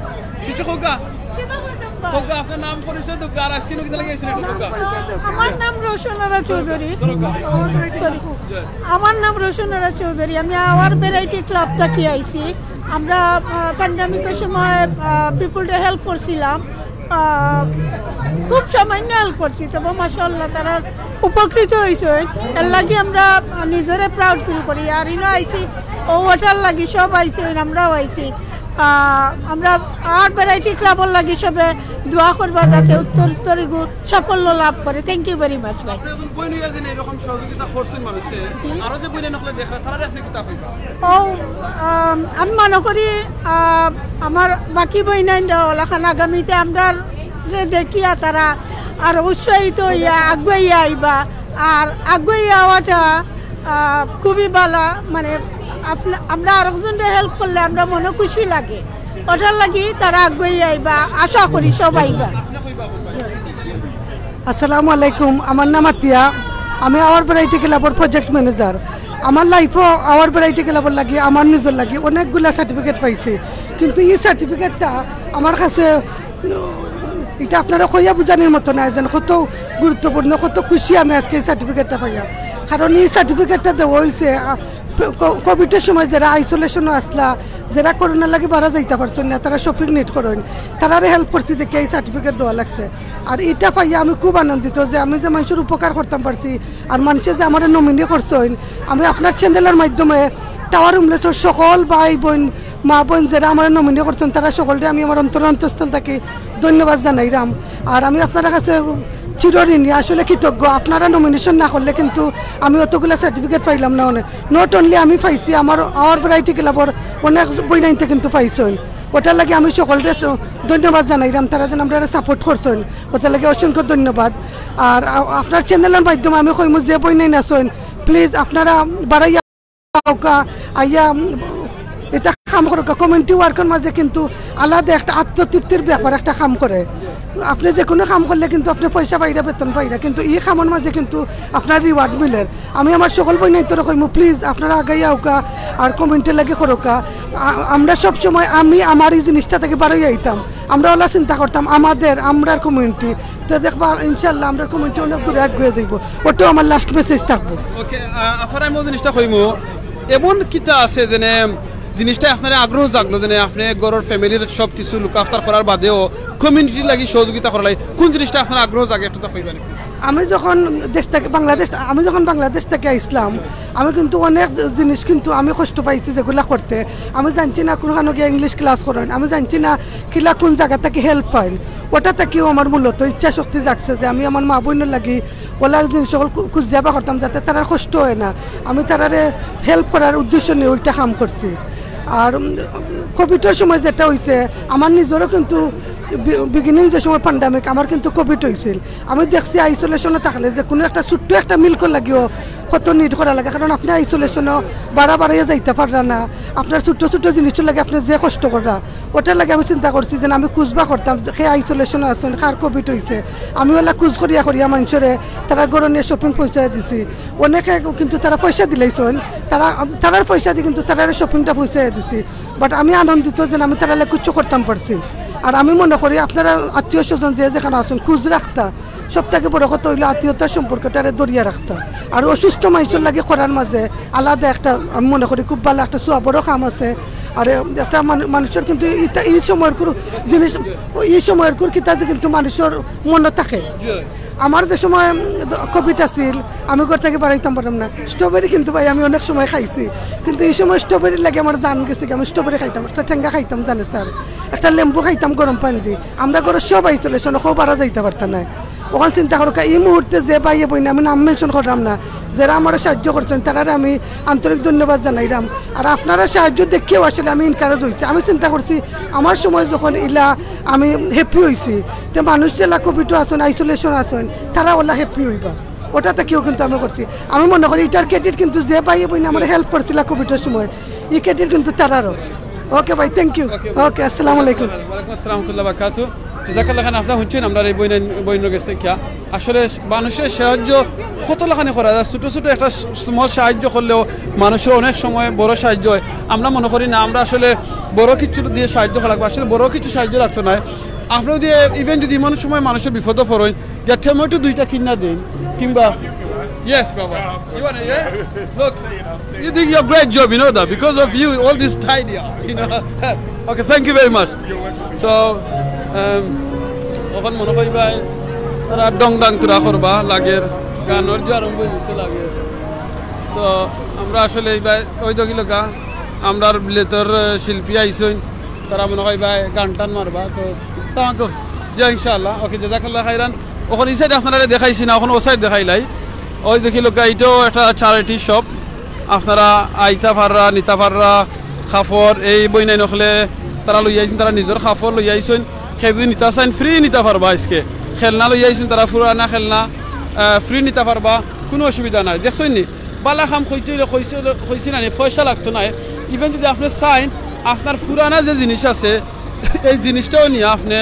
কিছু কউক্কা? কিতা কইতাম বা? কউক্কা, আপনার নাম পরিচয় দেউক্কা, আর আজকে কিতা লাগি আইছেন একটু কউক্কা। আমার নাম রোশনারা চৌধুরী। ধরো কউক্কা। সরি। আমার নাম রোশনারা চৌধুরী। আমি আওয়ার ভ্যারাইটি ক্লাব থাকি আইছি। আমরা, আহ, প্যান্ডেমিকের সময়, আহ, পিপলরে হেল্প করছিলাম। আহ, খুব সামান্য হেল্প করছি, তবে মাশাআল্লাহ তারার উপকৃত হইছইন, এর লাগি আমরা নিজরে প্রাউড ফিল করি। আর ইনো আইছি, ও ওটার লাগি সব আইছইন, আমরাও আইছি। আহ, আমরা আওয়ার ভ্যারাইটি ক্লাবর লাগি সবে দোয়া করবা, যাতে উত্তর উত্তর এগু সাফল্য লাভ করে। থ্যাংক ইউ ভেরি মাচ ভাই। আপনি একজন বইন হইয়া যে এরকম সহযোগিতা করছেন মানুষে, জি। আরো যে বইন হকলে দেখরা, তারা আপনি কিতা কইবা? ও, আম, আমি মনে করি, আহ, আমার বাকি বইনাইনরা ওলাখান আগামীতে আমরা রে দেখিয়া তারা আর উৎসাহিত হইয়া আগুয়াইয়া আইবা। আর আগুয়াইয়া আওয়াটা, আহ, খুবই ভালা। মানে, আপনা-, আমরা আরেকজনরে হেল্প করলে আমরা মনে খুশি লাগে, ওটার লাগি তারা আগুয়াইয়া আইবা। আশা করি সব আইবা। আসসালামু আলাইকুম, আমার নাম আতিয়া, আমি আওয়ার ভ্যারাইটি ক্লাবর প্রজেক্ট ম্যানেজার। আমার লাইফও আওয়ার ভ্যারাইটি ক্লাবর লাগি, আমার নিজর লাগি অনেকগুলা সার্টিফিকেট পাইছি, কিন্তু ই সার্টিফিকেটটা আমার কাছে, উম, ইটা আপনারে কইয়া বুঝানির মতো নায়, যেন কত গুরুত্বপূর্ণ, কত খুশি আমি আজকে ই সার্টিফিকেটটা পাইয়া। কারণ ই সার্টিফিকেটটা দেওয়া হইছে, আ, ক-, কোভিডর সময় যেরা আইসোলেশনো আসলা, যেরা করোনার লাগি বারা যাইতা পারছইন না, তারা শপিং নিড করইন, তারারে হেল্প করছি দেখে ই সার্টিফিকেট দেওয়া লাগছে। আর ইটা পাইয়া আমি খুব আনন্দিত যে আমি যে মানুষর উপকার করতাম পারছি, আর মানুষে যে আমারে নমিনি করছইন, আমি আপনার চ্যানেলর মাধ্যমে টাওয়ার হোমলেসর সকল ভাই বইন, মা বইন যেরা আমারে নমিনি করছইন, তারা সকলরে আমি আমার অন্তর অন্তঃস্থল থাকি ধন্যবাদ জানাইরাম। আর আমি আপনারা কাছে চিরঋণী, আসলে কৃতজ্ঞ। আপনারা নমিনেশন না করলে কিন্তু আমি অতগুলা সার্টিফিকেট পাইলাম না। অনেক, নট অনলি আমি পাইছি, আমার আওয়ার ভ্যারাইটি ক্লাবর অনেক বইনাইনতে কিন্তু পাইছইন। ওটার লাগি আমি সকলরে স-, ধন্যবাদ জানাইরাম, তারা যেন আমরারে সাপোর্ট করছইন, ওটার লাগি অসংখ্য ধন্যবাদ। আর আ-, আপনার চ্যানেলর মাধ্যমে আমি কইমু যে বইনাইন আছইন, প্লিজ আপনারা বাড়াইয়া আউকা, আইয়া, উম, এটা কাম করউক্কা। কমিউনিটি ওয়ার্কর মাঝে কিন্তু আলাদা একটা আত্মতৃপ্তির ব্যাপার, একটা কাম করে। আপনি যে কোনো কাম করলে কিন্তু আপনি পয়সা পাইরা, বেতন পাইরা, কিন্তু ই কামর মাঝে কিন্তু আপনার রিওয়ার্ড মিলের। আমি আমার সকল বইনাইন্তরে কইমু, প্লিজ আপনারা আগাইয়া আউকা আর কমিউনিটির লাগি করউক্কা। আ-, আমরা সব সময়, আমি আমার ই জিনিসটা থাকি বারইয়া আইতাম, আমরা ওলা চিন্তা করতাম আমাদের, আমরার কমিউনিটি। তো দেখবা ইনশাআল্লাহ আমরার কমিউনিটি অনেক দূরে আগুয়ে যাইবো। ওটাও আমার লাস্ট মেসেজ থাকবো। ওকে, আ-, আফার আমি ও জিনিসটা কইমু, এমন কিতা আছে যেনে জিনিসটা আপনার আগ্রহ জাগলো, যেনে আপনি ঘরর ফ্যামিলির সব কিছু লুক আফটার করার বাদেও কমিউনিটির লাগি সহযোগিতা করার লাগি কোন জিনিসটা আপনার আগ্রহ জাগে, একটু তো কইবা নাকি? আমি যখন দেশ থেকে বাংলাদেশ, আমি যখন বাংলাদেশ থেকে আইসলাম, আমি কিন্তু অনেক জি-, জিনিস কিন্তু আমি কষ্ট পাইছি যেগুলা করতে। আমি জানছি না কোনখানো গিয়া ইংলিশ ক্লাস করইন, আমি জানছি না কিলা কোন জায়গা থাকি হেল্প পাইন। ওটা থাকিও আমার মূলত ইচ্ছা শক্তি জাগছে যে আমি আমার মা বইনর লাগি ওলা জিনিস সকল কু-, খুঁজিয়া বার করতাম, যাতে তারার কষ্ট হয় না। আমি তারারে হেল্প করার উদ্দেশ্য নিয়ে ওইটা কাম করছি। আর, উম, কোভিডর সময় যেটা হইছে, আমার নিজেরও কিন্তু বি-, বিগিনিং যে সময় প্যান্ডামিক, আমার কিন্তু কোভিড হইছিল। আমি দেখছি আইসোলেশনে থাকলে যে কোনো একটা ছোট্ট একটা মিল্কর লাগিও কত নিড করা লাগে, কারণ আপনি আইসোলেশনও বাড়া বাড়াইয়া যাইতা পাররা না, আপনার ছোট্ট ছোট্ট জিনিসর লাগি আপনি যে কষ্ট কররা, ওটার লাগি আমি চিন্তা করছি যে আমি খুঁজবা করতাম যে কে আইসোলেশনে আছইন, কার কোভিড হইছে। আমি ওলা খুঁজ করিয়া করিয়া মানুষরে তারা ঘরো নিয়া শপিং পৌঁছাই দিছি। অনেকে কিন্তু তারা পয়সা দিলাইছইন, তারা, তারার পয়সা দি কিন্তু তারারে শপিংটা পৌঁছাই দিছি। বাট আমি আনন্দিত যে আমি তারারে কিচ্ছু করতাম পারছি। আর আমি মনে করি আপনারা আত্মীয় স্বজন যে যেখানো আছইন, খুঁজ রাখতা। সব থাকি বড় কথা হইলো আত্মীয়তার সম্পর্কটারে ধরিয়া রাখতা। আর অসুস্থ মানুষর লাগি করার মাঝে আলাদা একটা, আমি মনে করি, খুব ভালা একটা সওয়াবরও কাম আছে। আর একটা মানু-, মানুষর কিন্তু ইতা, ই সময়কুর জিনিস, ই সময়কুর কিতা যে কিন্তু মানুষর মনো থাকে। আমার যে সময়, উম, কোভিড আছিল, আমি ঘর থাকি বারইতাম পারতাম না। স্ট্রবেরি কিন্তু ভাই আমি অনেক সময় খাইছি, কিন্তু ই সময় স্ট্রবেরির লাগি আমার জান গেছে গি, আমি স্ট্রবেরি খাইতাম, একটা টেঙ্গা খাইতাম জানে স্যার, একটা লেম্বু খাইতাম গরম পানি দি। আমরা ঘরো সব আইসোলেশন, কেউ বারা যাইতা পারতা নায়। অখন চিন্তা করউক্কা, ই মুহূর্তে যে ভাইয়ে বইনে, আমি নাম মেনশন কররাম না, যেরা আমারে সাহায্য করছইন, তারারে আমি আন্তরিক ধন্যবাদ জানাইরাম। আর আপনারার সাহায্য দেখিয়াও আসলে আমি এনকারেজ হইছি। আমি চিন্তা করছি, আমার সময় যখন ইলা আমি হ্যাপি হইছি, তে মানুষ যেলা কোভিডও আছইন, আইসোলেশন আছইন, তারা ওলা হ্যাপি হইবা, ওটা থাকিও কিন্তু আমি করছি। আমি মনে করি ইটার ক্রেডিট কিন্তু যে ভাইয়ে বইনে আমারে হেল্প করছিলা কোভিডর সময়, ই ক্রেডিট কিন্তু তারারও। ওকে ভাই, থ্যাংক ইউ। ওকে, আসসালামু আলাইকুম। ওয়ালাইকুম আসসালাম ওয়া রাহমাতুল্লাহি ওয়া বারাকাতুহু। জাযাকাল্লাহ খান, আপনারা হুনছইন আমরার এই বইন, বইনর গেছ থাকি। আসলে মানুষর সাহায্য কত লাখানি করা যায়, ছোট ছোট একটা স্মল সাহায্য করলেও মানুষর অনেক সময় বড় সাহায্য হয়। আমরা মনে করি না, আমরা আসলে বড় কিছু দিয়া সাহায্য করা লাগবো, আসলে বড় কিছু সাহায্য লাগতো নায়। আপনারা যদি, ইভেন যদি এমন সময় মানুষর বিপদো পড়ইন, গিয়া টমেটো দুইটা কিনা দেইন, কিংবা, yes, বাবা, you wanna, yeah? Look, you think you're great job, you know that, because of you, all this tidy up, you know. Okay, thank you very much. So, um, অখন মনে করি ভাই, তারা ডং ডাং তুরা করবা, লাগের। গানর যে আরম্ভ অইছে লাগে। So, আমরা আসলে ইবায়, ওই দেখিলাউক্কা, আমরার বিলেতর, আহ, শিল্পী আইছইন, তারা মনে হয় ইবায় গান টান মারবা। তো, সালামালাইকুম। জি, ইনশাআল্লাহ। ওকে, জাজাকাল্লাহ খাইরান। অখন ই side আপনারারে দেখাইছি না, অখন ও side দেখাইলাই। ওই দেখিলাউক্কা, ইটাও একটা charity shop। আপনারা আইতা পাররা, নিতা পাররা, কাপড়, এই বইনাইন অকলে তারা লইয়া আইছইন, তারা নিজর কাপড় লইয়া আইছইন। কেউ যদি নিতা চাইন, free নিতা পারবা আইজকে। খেলনা লইয়া আইছইন তারা, পুরানা খেলনা, আহ, free নিতা পারবা, কুনু অসুবিধা নাই। দেখছইন নি? বালা কাম কইতে অইলে কইছে, কইছি না নি, পয়সা লাগতো নায়। Even যদি আপনে চাইন, আপনার পুরানা যে জিনিস আছে, এই জিনিসটাও নিয়া আপনে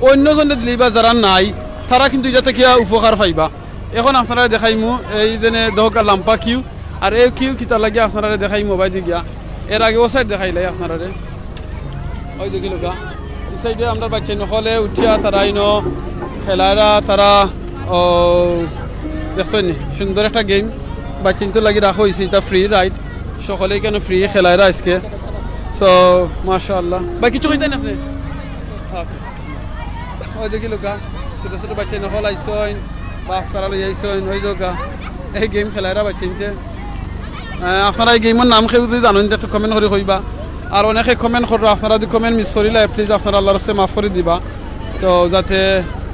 অইন্য জনরে দিলে বা যারা নাই, তারা কিন্তু ইটা থাকিয়া উপকার পাইবা। অখন আপনারারে দেখাইমু, এই যেনে দেখউক্কা লাম্বা queue, আর এই queue কিতার লাগি আপনারারে দেখাইমু ওবায়দি গিয়া। এর আগে ও side দেখাইলাই আপনারারে। ওই দেখিলাউক্কা, ই side-এ আমরার বাইচ্চাইন অকলে উঠিয়া তারা ইনো খেলাইরা, তারা, ও, দেখছইন নি? সুন্দর একটা game। বাইচ্চাইন্তর লাগি রাখা অইছে, ইটা free ride। সকলে ইকানো free খেলাইরা আইজকে। So, মাশাআল্লাহ। ভাই, কিছু কইতা নি আপনে? Okay। ওই দেখিলাউক্কা, ছোট ছোট বাইচ্চাইন অকল আইছইন, বাফ তারা লইয়া আইছইন, ওই দেউক্কা, এই game খেলাইরা বাইচ্চাইন্তে। আহ, আপনারা এই game-র নাম কেউ যদি জানইন, একটু comment করি কইবা। আর অনেকে comment কররা, আপনারা যদি comment miss করিলাইন, please আপনারা আল্লার ওয়াস্তে মাফ করি দিবা। তো যাতে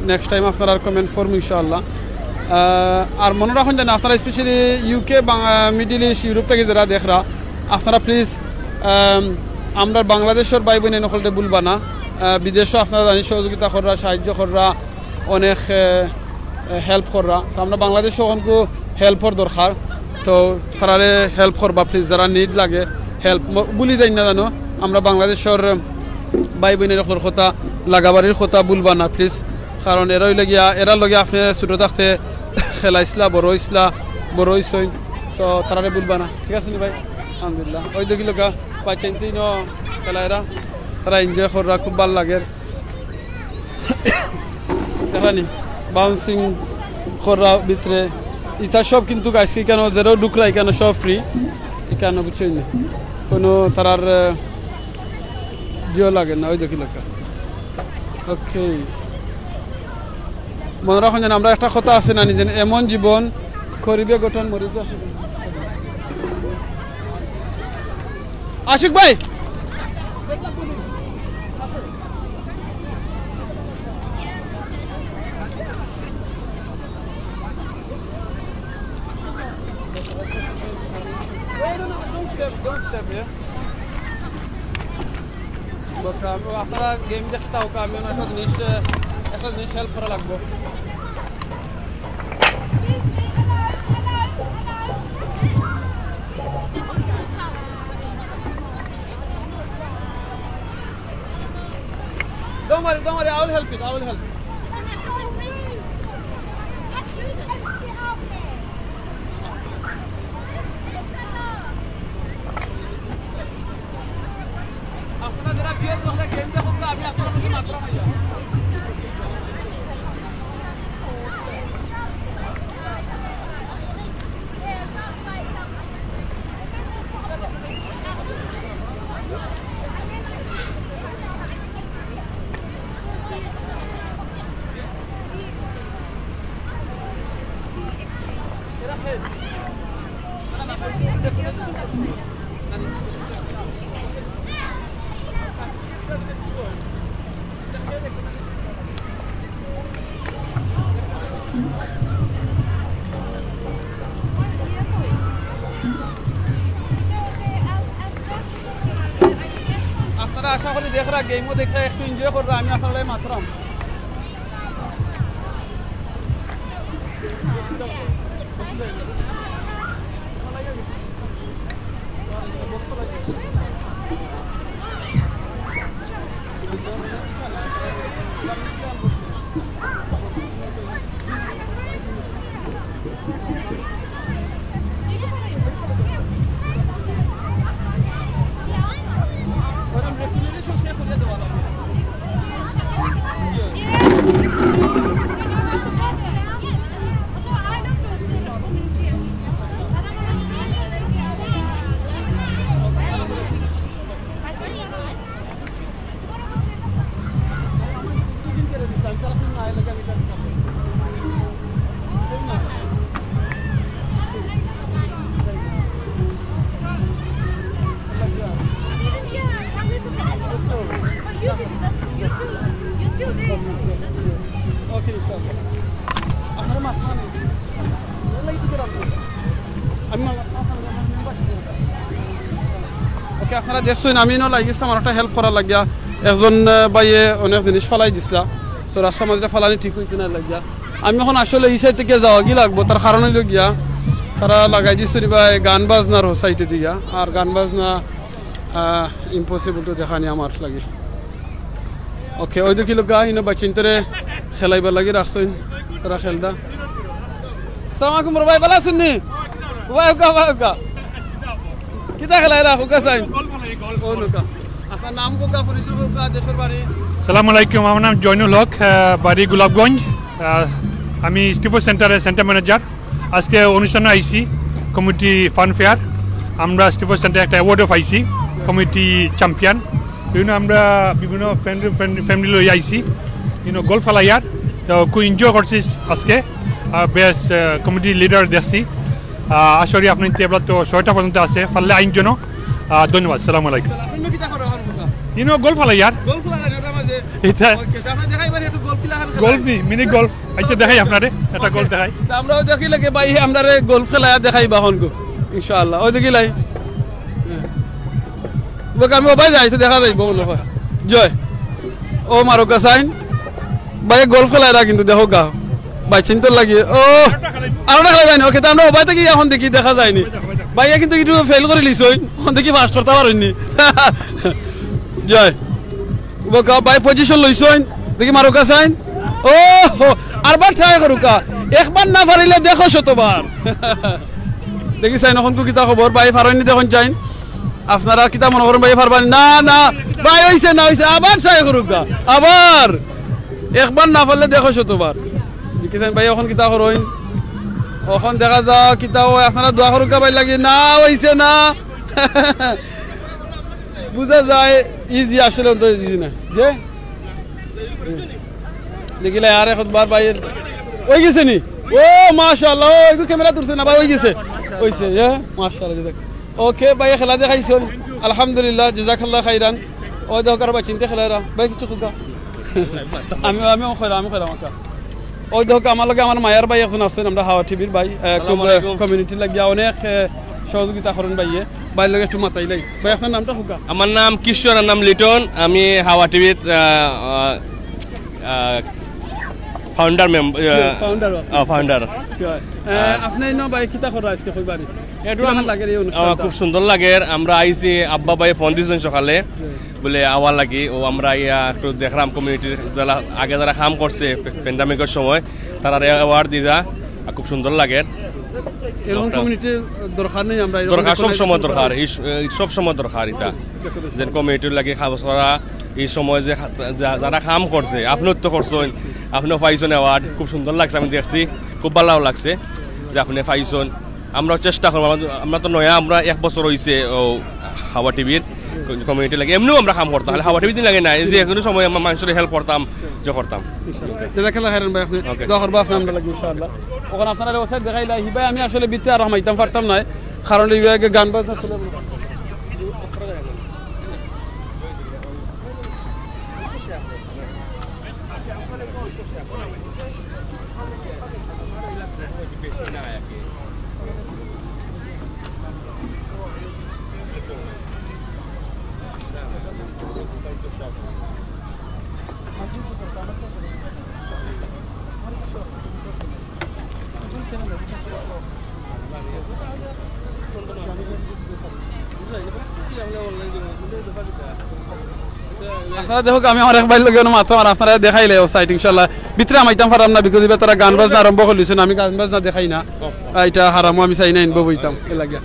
next time আপনারার comment পড়মু ইনশাআল্লাহ। আহ, আর মনো রাখইন যেন আপনারা specially U K, বাং-, আহ, Middle East, Europe থাকি যারা দেখরা, আপনারা please, আম, আমরার বাংলাদেশর ভাই বইনাইন অকলরে ভুলবা না। আহ, বিদেশও আপনারা জানি সহযোগিতা কররা, সাহায্য কররা, অনেক, আহ, help কররা। তো আমরা বাংলাদেশও অখনকু help-র দরকার। তো তারারে help করবা please, যারা need লাগে help। ম-, ভুলি যাইন না জানো, আমরা বাংলাদেশর ভাই বইনাইন অকলর কথা, লাগাবাড়ির কথা ভুলবা না please। কারণ এরা অইলা গিয়া, এরার লগে আপনে ছোট থাকতে খেলাইছলা, বড় অইছলা, বড় অইছইন। So, তারারে ভুলবা না, ঠিক আছে নি ভাই? আলহামদুলিল্লাহ। ওই দেখিলাউক্কা, বাইচ্চাইন্তে ইনো খেলাইরা, তারা enjoy কররা, খুব ভালা লাগের। দেখরা নি, bouncing কররা ভিতরে। ইতা সব কিন্তু আইজকে ইকানো যেরাও ঢুকরা ইকানো সব free। ইকানো বুঝছইন নি? কুনু তারার, আহ, জিও লাগে না, ওই দেখিলাউক্কা। Okay। মনো রাখইন যেন আমরার একটা কথা আছে না নি, যেন এমন জীবন করিবে গঠন মরিতে আসিবে। আশিক ভাই। Wait, no, no, don't step, don't step, yeah? But, um, আপনারা game দেখতা থাকউক্কা, আমি অনো একটা জিনিস, আহ, একটা জিনিস help করা লাগবো। Don't worry, don't worry, I will help you, I will help you. আপনারা যারা বিয়ে করলে game দেখো, আমি আপনারা মধ্যে মাতরাম আইয়া। আপনারা আশা করি দেখরা, game-ও দেখরা, একটু enjoy কররা, আমি আপনারারে মাতরাম। ওকে, আপনারা দেখছইন, আমি ইনো লাগিছিলাম আমার একটা হেল্প করার লাগিয়া। একজন, আহ, ভাইয়ে অনেক জিনিস ফালাই দিছলা, তো রাস্তার মাঝে ফালানি ঠিক অইতো না লাগিয়া। আমি এখন আসলে ই সাইড থাকি যাওয়াগি লাগবো, তার কারণ অইলো গিয়া তারা লাগাই দিছইন বা গান বাজনার ও সাইডে দিয়া, আর গান বাজনা ইম্পসিবল তো দেখানি আমার লাগি। ওকে, ওই দেখিলউক্কা, ইনো বাচ্চাইন্তরে খেলাইবার লাগি রাখছইন, তারা খেলরা। আসসালামু আলাইকুম বড় ভাই, ভালা আছইন নি? ভাই, ওকা, ভাই, ওকা। কিতা খেলাইরা, ওকা চাইন। ও, নৌকা। আচ্ছা, নাম কোকা, পরিচয় কোকা, দেশর বাড়ি? সালাম আলাইকুম, আমার নাম জয়নুল হক, আহ, বাড়ি গোলাপগঞ্জ। আহ, আমি স্টিফো সেন্টারের সেন্টার ম্যানেজার। আজকে অনুষ্ঠানে আইছি, কমিউনিটি ফান ফেয়ার। আমরা স্টিফো সেন্টারে একটা অ্যাওয়ার্ডও পাইছি, কমিউনিটি চ্যাম্পিয়ন। বিভিন্ন, আমরা বিভিন্ন ফ্রেন্ড, ফ্রেন্ড, ফ্যামিলি লই আইছি, ইনো গল্ফ খেলাইয়ার। তো খুব এনজয় করছি আজকে। আর বেশ, আহ, কমিউনিটি লিডার দেখছি। আহ, আশা করি আপনি টেবলা তো ছয়টা পর্যন্ত আছে, পারলে আইন জন্য। আহ, ধন্যবাদ, সালাম আলাইকুম। আপনি কিতা করো এখন, কোকা? ইনো গল্ফ খেলাইয়ার। গল্ফ খেলাইয়ার, ওটার মাঝে? এটা ওকে, তো আপনারা দেখাইবেন একটু গল্ফ কিলা খেলা? গল্ফ নি, মিনি গল্ফ। আচ্ছা, দেখাই আপনারে, একটা গল্ফ দেখাই। তো আমরাও দেখি লাগে ভাই, আমরারে গল্ফ খেলাইয়া দেখাইবা এখন গো, ইনশাআল্লাহ। ওই দেখিলাই। বউক্কা, আমি ওবায় যাই, তো দেখা যাইবো মনে হয়। জয়। ও মারুক্কা চাইন। ভাই, গল্ফ খেলাইরা কিন্তু দেখউক্কা। বাচ্চাইন্তর লাগি। ও, আরোটা খেলাইবা নি? ওকে, তো আমরা ওবায় থাকি এখন দেখি, দেখা যায়নি। ভাইয়ে কিন্তু একটু ফেইল করিলিছইন, এখন দেখি পাস করতা পারইননি। জয়। বউক্কা, ভাই পজিশন লইছইন, দেখি মারুক্কা চাইন। ও, হো, আরবার ট্রাই করুক্কা। একবার না পারিলে দেখো শতবার। দেখি চাইন, অখন কিতা খবর, ভাই পারইননি দেখইন চাইন। আপনারা কিতা মনে করইন, ভাই পারবা নি? না, না, ভাই অইছে না, অইছে, আবার ট্রাই করুক্কা, আবার। একবার না পারলে দেখো শতবার। দেখি চাইন, ভাই অখন কিতা করইন, অখন দেখা যাউক কিতা অয়, আপনারা দোয়া করুক্কা ভাইর লাগি। না, অইছে না। বুঝা যায়, ইজি আসলে অত ইজি না। যে দেখিলাই আর একবার ভাই, অই গেছে নি? ও, মাশাআল্লাহ, ও, একটু ক্যামেরা তুলছে না ভাই, অই গেছে, অইছে, হ্যাঁ, মাশাআল্লাহ, জাযাক। ওকে, ভাই, খেলা দেখাইছইন, আলহামদুলিল্লাহ, জাযাকাল্লাহ খাইরান। ওই দেখো, কারো বাচ্চাইন্তে খেলাইরা, ভাই, কিছু খুলতা। আমি, আমিও খেলাম, আমি খেলাম, ওকে। ওই দেখো, আমার লগে আমার মায়ার ভাই একজন আছইন, আমরা হাওয়া টিভির ভাই, আহ, খুব, আসসালামু আলাইকুম। আহ, কমিউনিটির লাগিয়া অনেক, আহ, সহযোগিতা করইন ভাইয়ে। ভাইর লগে একটু মাতাইলাই। ভাই, আপনার নামটা কউক্কা? আমার নাম কিশোর, আর নাম লিটন। আমি হাওয়া টিভির, আহ, আহ, আহ, ফাউন্ডার মেম্বার, আহ, ফাউন্ডার। আহ, ফাউন্ডার। আচ্ছা। আহ, আপনি ইনো ভাই কিতা কররা আজকে কইবা নি? একটু কিরকম আম-, লাগের এই অনুষ্ঠানটা? আমার খুব সুন্দর লাগের। আমরা আইছি, আব্বা ভাইয়ে ফোন দিছইন সকালে, জি। বলে আওয়ার লাগি। ও আমরা ইয়া একটু দেখরাম কমিউনিটির যারা আগে যারা কাম করছে পে-, প্যান্ডেমিকর সময়, তারারে অ্যাওয়ার্ড দিরা, আর খুব সুন্দর লাগের। এরকম লোকটা। কমিউনিটির দরকার নেই, আমরা এরকম দরকার, সব সময় দরকার। এই স-, এই সব সময় দরকার ইটা। যেন কমিউনিটির লাগি কাজ করা, এই সময় যে হা-, যা-, যারা কাম করছে, আপনেও তো করছইন, আপনেও পাইছইন অ্যাওয়ার্ড, খুব সুন্দর লাগছে, আমি দেখছি, খুব ভালাও লাগছে যে আপনে পাইছইন। আমরাও চেষ্টা করমু, আমরা, আমরা তো নয়া, আমরা এক বছর অইছে ও হাওয়া টিভির কমিউনিটির লাগি, এমনেও আমরা কাম করতাম, খালি হাওয়া টিভির দিন লাগে না, এই যে কোনো সময় আমরা মানষরে হেল্প করতাম, যে করতাম। জাযাকাল্লাহ খাইরান ভাই, আপনে ওকে। দোয়া করবা আপনে আমরার লাগি ইনশাআল্লাহ। অখন আপনারারে ও সাইড দেখাইলা, হি ভাই আমি আসলে ভিতরে আর হামাইতাম পারতাম নায়, কারণ হি ভাই গান বাজনা চলে। আপনারা দেখউক্কা, আমি আমার এক ভাইর লগে মাতরাম, আর আপনারারে দেখাইলাই ও সাইড ইনশাআল্লাহ। ভিতরে হামাইতাম পাররাম না, because ইবার তারা গান বাজনা আরম্ভ করিলিছইন, আমি গান বাজনা দেখাই না, আহ, ইটা হারামও আমি চাই না, ইনভলভ অইতাম, এর লাগিয়া।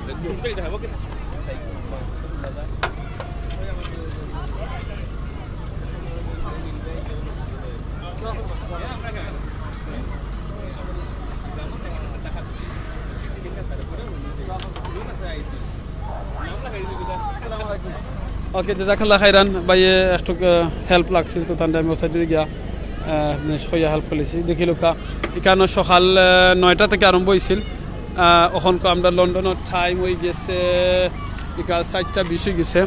ওকে, জাযাকাল্লাহ খাইরান। ভাইয়ে একটু, আহ, হেল্প লাগছিল, তো তানরে আমি ও সাইডে গিয়া, আহ, জিনিস কইয়া হেল্প করিলিছি। দেখিলাউক্কা, ইখানো সকাল, আহ, নয়টা থাকি আরম্ভ অইছিল। আহ, অখনকু আমরা লন্ডনর টাইম অইগেছে, বিকাল চাইরটা বিশ অইগেছে।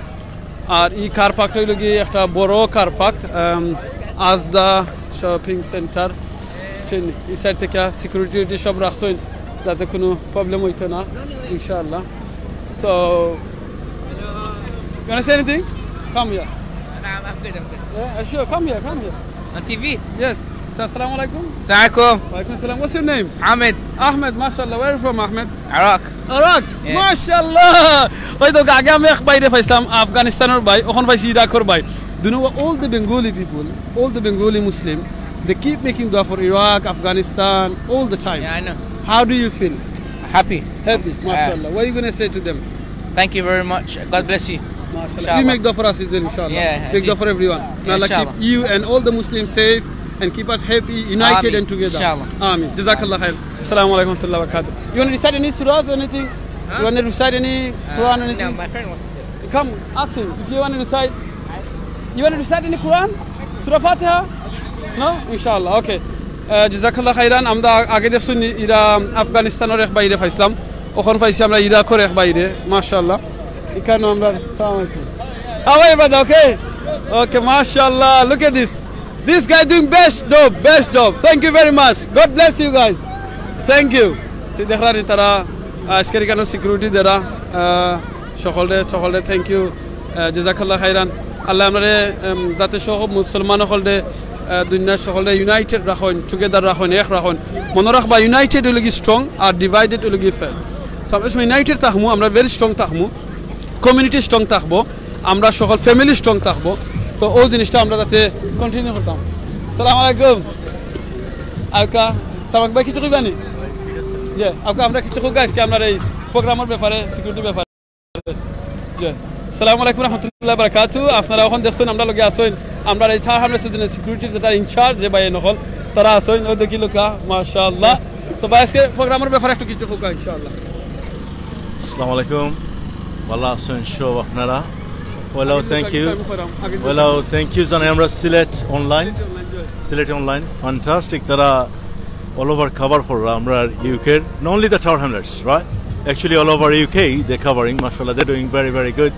আর ই কার পার্কটা অইলো গিয়া একটা বড় কার পার্ক, আম, আজদা শপিং সেন্টার। ই সাইড থাকি সিকিউরিটি সব রাখছইন, যাতে কোনো প্রবলেম অইতো না, ইনশাআল্লাহ। So, you wanna say anything? Come here. I'm, I'm good, I'm good. Yeah, sure. Come here. Come here. On T V? Yes. So, assalamu alaikum. Assalamu alaikum. Walaikum salam. What's your name? Ahmed. Ahmed. Mashallah. Where are you from, Ahmed? Iraq. Iraq. Yeah. Mashallah. ওই তো আগে আমি এক বাইরে পাইছিলাম আফগানিস্তানের ভাই, ওখান পাইছি ইরাকর ভাই। Do you know what all the Bengali people, all the Bengali Muslim, they keep making dua for Iraq, Afghanistan all the time. Yeah, I know. How do you feel? Happy. Happy. Mashallah. What are you gonna say to them? Thank you very much. God bless you. Mashallah. Inshallah. You make dua for us, inshallah. Yeah, I Make dua do. for everyone. May Allah Inshallah. Keep you and all the Muslims safe and keep us happy, united Ameen. and together. Inshallah. Ameen. Jazakallah khair. Assalamu alaikum warahmatullahi wabarakatuh. You wanna recite any surahs or anything? You wanna recite any Quran or No, anything? My friend wants to say. Come, ask him if you wanna recite. You wanna recite any Quran? Surah Fatiha? No? Inshallah. Okay. জাজাকাল্লাহ খাইরান। আমরা আগে দেখছইন ইরা আফগানিস্তানর এক বাইরে পাইছিলাম, ওখান পাইছি আমরা ইরাকর এক বাইরে। মাশাআল্লাহ। এখানে আমরা সালাম আলাইকুম। How are you, brother? Okay? Okay, mashallah. Look at this. This guy doing best job, best job. Thank you very much. God bless you guys. Thank you. সি দেখরা নি তারা আজকের এখানে সিকিউরিটি দেরা সকলরে সকলরে thank you. জাজাকাল্লাহ খাইরান। আল্লাহ আমরারে যাতে সহ মুসলমান সকলরে দুনিয়ার সকলরে ইউনাইটেড রাখইন, টুগেদার রাখইন, এক রাখইন। মনো রাখবা, ইউনাইটেড অইলে গি স্ট্রং, আর ডিভাইডেড অইলে গি ফেল। সব সময় ইউনাইটেড থাকমু, আমরা ভেরি স্ট্রং থাকমু, কমিউনিটি স্ট্রং থাকবো, আমরা সকল ফ্যামিলি স্ট্রং থাকবো। তো ওই জিনিসটা আমরা যাতে কন্টিনিউ করতাম। সালাম আলাইকুম। আউকা সামাক ভাই কিছু কইবানি? যে আউকা আমরা কিছু কইবা আজকে আমরার এই প্রোগ্রামর ব্যাপারে, সিকিউরিটির ব্যাপারে। যে আসসালামু আলাইকুম রহমতুল্লাহ বারাকাতু। আপনারা এখন দেখছইন আমরার লগে আছইন আমরার এই চার হামলে সুদিনের সিকিউরিটির যেটা ইনচার্জ যে ভাই নকল তারা আছইন, ওই দেখি লোকা মাশাআল্লাহ। তো ভাই আজকে প্রোগ্রামর ব্যাপারে একটু কিছু কইবা ইনশাআল্লাহ। Assalamu alaikum. ভালা আছইন সব আপনারা? Well, thank you. Well, thank you জানাই আমরা সিলেট অনলাইন, সিলেট অনলাইন, ফ্যান্টাস্টিক। তারা all over cover কররা আমরা ইউকের, not only the Tower Hamlets, right? Actually, all over U K, they're covering. Mashallah, they're doing very, very good.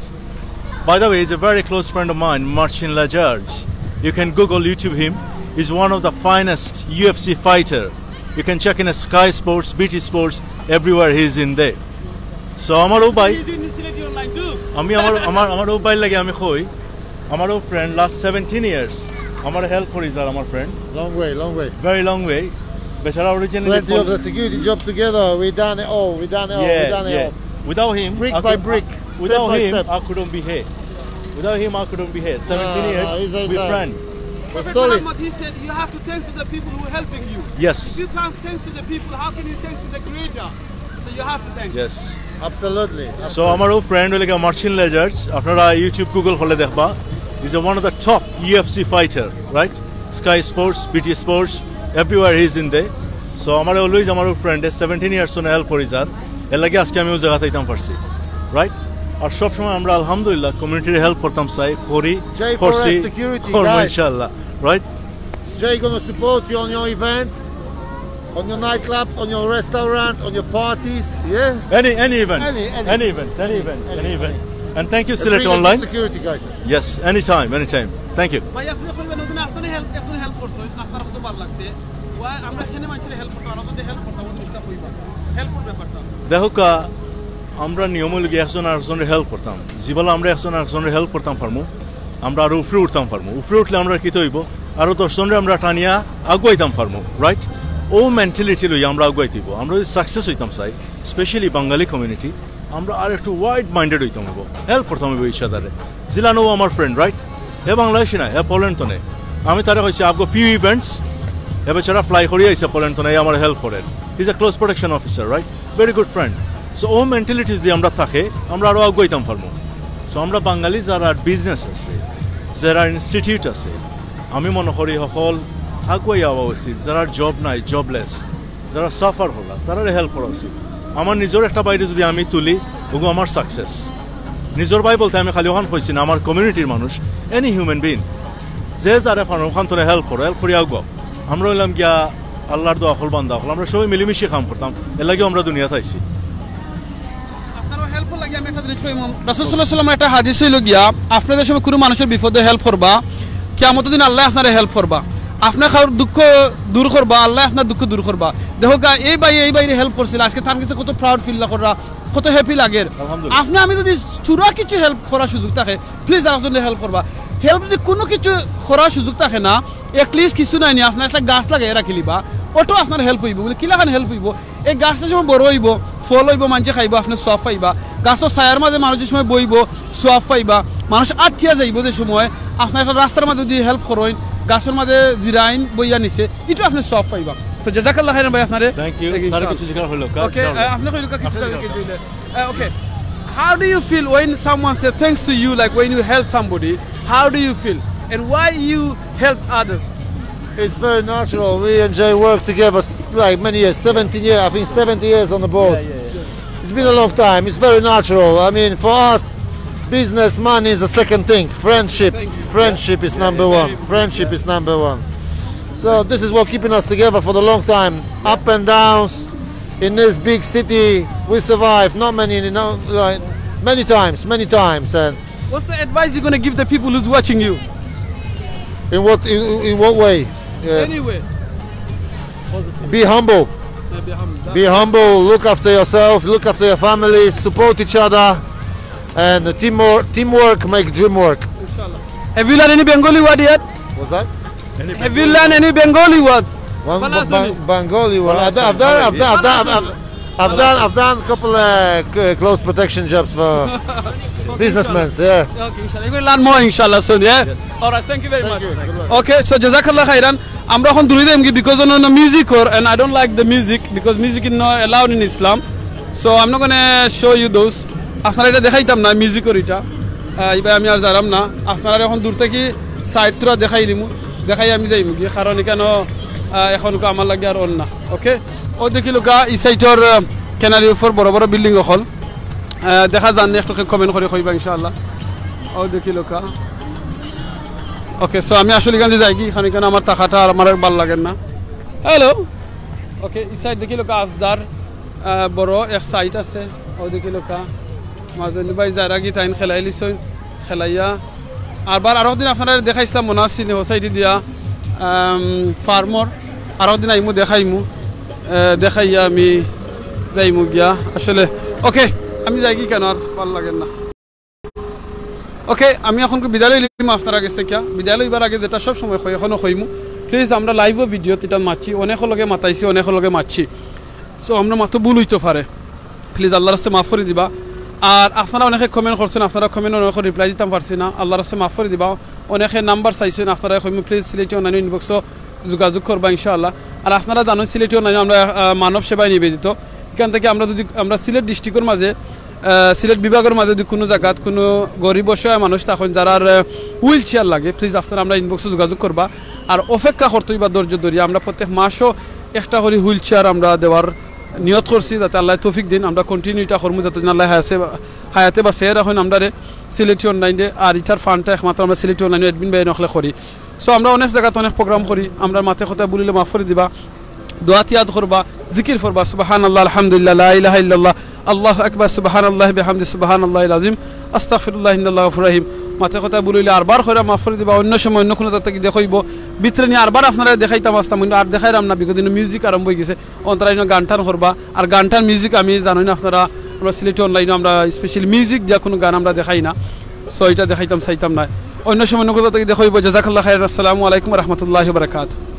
By the way, he's a very close friend of mine, Marcin Lajarge. You can Google, YouTube him. He's one of the finest U F C fighter. You can check in a Sky Sports, B T Sports, everywhere he's in there. So, আমার ও ভাই, He's in Sileti online too. আমি আমার আমার আমার ও ভাই লাগে আমি কই, আমার ও ফ্রেন্ড লাস্ট সেভেন্টিন ইয়ার্স আমার হেল্প করি স্যার, আমার friend Long way, long way. Very long way. বেচারা originally Plenty of the security job together. We done it all. We done it all. We Yeah, done it yeah. all. Without him, Brick I by could- brick, without step by him, step. I couldn't be here. Without him, I couldn't be here. Seventeen No, years, no, he's- he's we a- friend. We're Prophet solid. Muhammad, he said you have to thanks to the people who are helping you. Yes. If you can't thanks to the people, how can you thanks to the creator? So you have to thank. Yes. Absolutely. So আমার ও ফ্রেন্ড হইলে গিয়া মার্সিন লেজার্স, আপনারা YouTube Google করলে দেখবা, is a one of the top U F C fighter, right? Sky Sports, B T Sports, everywhere he's in there. So আমার অলওয়েজ আমার ও ফ্রেন্ডে সেভেন্টিন ইয়ার্স হেল্প করি স্যার, এর লাগি আজকে আমি ও জায়গাত আইতাম পারছি, রাইট? আর সবসময় আমরা আলহামদুলিল্লাহ কমিউনিটির হেল্প করতাম চাই, করি, J four S করছি, security, করবো guys. ইনশাআল্লাহ, right? Jay gonna support you on your events, on your nightclubs, on your restaurants, on your parties. Yeah. Any any event, Any- any- any event, any event, any event. And thank you, Bring Sylhet a good Online. Security, guys. Yes, anytime, anytime. Thank you. ভাই আপনি কইবেন ওদিন আপনারা হেল্প, একজন হেল্প করছেন, আপনার কত ভালো লাগছে। ওয়া আমরা এখানে মানুষের হেল্প করতাম, আমরা যদি হেল্প করতাম ওই জিনিসটা কইবা। হেল্পর ব্যাপারটা। দেখো কা, আমরা নিয়ম হইল গিয়া একজন আরেকজনের হেল্প করতাম। যেবেলা আমরা একজন আরেকজনের হেল্প করতাম পারমু, আমরা আরো উপরে উঠতাম পারমু। উপরে উঠলে আমরা কিতা হইব? আরো দশ জনরে আমরা টানিয়া আগুয়াইতাম পারমু, রাইট? ও মেন্টালিটি লইয়া আমরা আগুয়াইতে হইব। আমরা যদি সাকসেস হইতাম চাই, স্পেশালি বাঙালি কমিউনিটি, আমরা আর একটু ওয়াইড মাইন্ডেড হইতাম হইব, হেল্প করতাম হইব ইচ্ছাদারে। জিলানো আমার ফ্রেন্ড, রাইট? হে বাংলাদেশি না, হে পোল্যান্ড তনে। আমি তারে কইছি, "I've got few events।" হে বেচারা ফ্লাই করিয়া আইছে পোল্যান্ড তনে, আমার হেল্প করে। He's a close protection officer, right? Very good friend. So ও মেন্টালিটি যদি আমরা থাকে, আমরা আরো আগুয়াইতাম পারমু। সো আমরা বাঙালি যারা বিজনেস আছে, যারা ইনস্টিটিউট আছে, আমি মনে করি সকল আগুয়াই যাওয়া উচিত। যারা জব নাই, জবলেস, যারা সাফার হলা, তারারে হেল্প করা উচিত। আমার নিজের একটা বাইরে যদি আমি তুলি, ওগু আমার সাকসেস। নিজের ভাই বলতে আমি খালি ওখান কইছি না, আমার কমিউনিটির মানুষ, এনি হিউম্যান বিং, যে যারে পারো ওখান তোরা হেল্প করো, হেল্প করি আগুয়াও। আমরা হইলাম গিয়া আল্লাহর দোয়া হল, বান্দা হল, আমরা সবাই মিলেমিশে কাম করতাম, এর লাগি আমরা দুনিয়াত আইছি। আপনারও হেল্প লাগে আমি একটা জিনিস কইমু। রাসূল সাল্লাল্লাহু আলাইহি ওয়াসাল্লাম একটা হাদিস হইল গিয়া, আপনাদের সময় কোনো মানুষের বিপদে হেল্প করবা, কিয়ামতের দিন আল্লাহ আপনারে হেল্প করবা। আপনার কারোর দুঃখ দূর করবা, আল্লাহ আপনার দুঃখ দূর করবা। দেখো গা, এই ভাই এই ভাইরে হেল্প করছিল, আজকে তার কাছে কত প্রাউড ফিল কররা। কত হ্যাপি লাগের। আলহামদুলিল্লাহ। আপনে আমি যদি থুড়া কিছু হেল্প করার সুযোগ থাকে, প্লিজ আরেকজনরে হেল্প করবা। হেল্প যদি কুনু কিছু করার সুযোগ থাকে না, অ্যাটলিস্ট কিছু নায় নি, আপনার একটা গাছ লাগাই রাখিলিবা, ওটাও আপনার হেল্প অইবো। বলে কিলাখান হেল্প অইবো? এই গাছ যে সময় বড় অইবো, ফল অইবো, মানষে খাইবো, আপনে সওয়াব পাইবা। গাছর ছায়ার মাঝে মানুষ যে সময় বইবো, সওয়াব পাইবা। মানুষ আটিয়া যাইবো যে সময়, আপনার একটা রাস্তার মাঝে যদি হেল্প করইন, গাছর মাঝে জিরাইন বইয়া নিচে, ইটাও আপনে সওয়াব পাইবা। So, জাযাকাল্লাহ খাইরান ভাই আপনারে। Thank you। Thank you, তারে ইনশাআল্লাহ। কিছু জিকার অইলো, ওকে, আহ, আপনে কইলো কা-, কিছু আপনে জিকার জিকার। কইলে। Uh, okay. How do you feel when someone says thanks to you, like when you help somebody? How do you feel? And why you help others? It's very natural. We enjoy work together s-, like, many years, seventeen years, I think seventy years on the boat. Yeah, yeah, yeah. It's been a long time. It's very natural. I mean, for us, business, money is the second thing. Friendship, friendship is number one. Friendship is number one. So this is what keeping us together for the long time. Up and downs in this big city, we survive. Not many, you know, like, many times, many times. And what's the advice you're gonna give the people who's watching you? In what, in, in what way? Yeah. Anyway. Be humble. Yeah, be humble. Be humble, look after yourself, look after your family, support each other, and teamwork, teamwork make dream work. Inshallah. Have you learned any Bengali word yet? What's that? Have you learned any Bengali words? One Bala Ba-, Ba-, suni. Bengali word. Bala I've done, I've suni. Done, I've done, I've done, I've, I've done, I've done a couple, uh, c-, close protection jobs for businessmen, yeah. Okay, inshallah. You will learn more, inshallah, soon, yeah? Yes. All right, thank you very much. Thank you. Good luck. Okay, so jazakallah khairan. আমরা এখন দূরে যাইমু গি, because অন্য music or, and I don't like the music, because music is not allowed in Islam. So I'm not gonna show you those. আপনারারে ইটা দেখাইতাম না, music or ইটা। আহ, ইবায় আমি আর যাইরাম না। আপনারারে এখন দূর থাকি সাইড থুড়া দেখাইলিমু, দেখাই আমি যাইমু গি, কারণ ইখানো, আহ, এখন আমার লাগি আর অন না। ওকে, অউ দেখিলাউক্কা, ই সাইডর, আহ, কেনারির উপর বড় বড় বিল্ডিং অকল। আহ, দেখা যার নি, একটু কমেন্ট করি কইবা ইনশাআল্লাহ। অউ দেখিলাউক্কা। ওকে, so আমি আসলে ইখান দিয়া যাইগি, ইখান, ইখান আমার থাকাটা আর আমার ভালা লাগের না। হ্যালো। ওকে, ই সাইড দেখিলাউক্কা আজদার, আহ, বড় এক সাইট আছে। অউ দেখিলাউক্কা। মাজনু ভাই যাইরা গি তাইন খেলাইলিছইন, খেলাইয়া। আরবার আরক দিন আপনারারে দেখাইছলাম মনে আছে নি, হউ সাইডে দিয়া, আম, ফার্মর। আরক দিন আইমু, দেখাইমু। আহ, দেখাইয়া আমি যাইমু গিয়া। আসলে, ওকে, আমি যাইগি কেন আর ভালা লাগের না। ওকে, আমি এখন বিদায় লইলিমু আপনারার গেছ থাকি। বিদায় লইবার আগে যেটা সব সময় কই, এখনো কইমু, প্লিজ আমরা লাইভও ভিডিওত ইটা মাতছি, অনেকর লগে মাতাইছি, অনেকর লগে মাতছি। So আমরা মাতো ভুল অইতো পারে, প্লিজ আল্লার রাস্তে মাফ করি দিবা। আর আপনারা অনেকে কমেন্ট করছইন, আপনারা কমেন্ট অনেক রিপ্লাই দিতাম পারছি না, আল্লার রাস্তে মাফ করি দিবা। অনেকে নাম্বার চাইছইন, আপনারারে কইমু প্লিজ সিলেটি অনলাইন ইনবক্সো যোগাযোগ করবা ইনশাআল্লাহ। আর আপনারা জানইন সিলেটি অনলাইন আমরা, আহ, মানব সেবায় নিবেদিত। ইখান থাকি আমরা যদি, আমরা সিলেট ডিস্ট্রিক্টর মাঝে, আহ, সিলেট বিভাগর মাঝে যদি কুনু জাগাত কুনু গরিব অসহায় মানুষ থাকইন যারার, আহ, হুইল চেয়ার লাগে, প্লিজ আপনারা আমরার ইনবক্সো যোগাযোগ করবা। আর অপেক্ষা করতে অইবা ধৈর্য ধরিয়া, আমরা প্রত্যেক মাসও একটা করি হুইল চেয়ার আমরা দেওয়ার নিয়ত করছি, যাতে আল্লায় তৌফিক দেইন। আমরা কন্টিনিউ ইটা করমু যতদিন আল্লায় হায়াসে-, হায়াতে বাঁচাইয়া রাখইন আমরারে, সিলেটি অনলাইনরে। আর ইটার ফান্ডটা একমাত্র আমরা সিলেটি অনলাইন অ্যাডমিন ভাইয়াইন অকলে করি। So আমরা অনেক জাগাত অনেক প্রোগ্রাম করি, আমরার মাতে কথায় ভুল অইলে মাফ করি দিবা। দোয়াত ইয়াদ করবা, জিকির পড়বা, সুবহানাল্লাহ, আলহামদুলিল্লাহ, লা ইলাহা ইল্লাল্লাহ, আল্লাহু আকবার, সুবহানাল্লাহি বিহামদি, সুবহানাল্লাহিল আযীম, আস্তাগফিরুল্লাহ, ইন্নাল্লাহু গাফুরুর রহিম। মাতে কথায় ভুল অইলে আরবার কইরা মাফ করি দিবা। অন্য সময় অন্য কুনু জাগাত থাকি দেখইবো। ভিতরে নি আরবার আপনারারে দেখাইতাম আছলাম, কিন্তু আর দেখাইরাম না, because ইনো মিউজিক আরম্ভ অইগেছে। অন্তরা ইনো গান টান করবা। আর গান টান মিউজিক আমি জানইন আপনারা, আমরা সিলেটি অনলাইনো আমরা স্পেশাল মিউজিক দিয়া কুনু গান আমরা দেখাই না। So ইটা দেখাইতাম চাইতাম না। অন্য সময় অন্য জাগাত থাকি দেখইবো। জাযাকাল্লাহ খাইরান। আসসালামু আলাইকুম ওয়া রাহমাতুল্লাহি ওয়া বারাকাতুহু।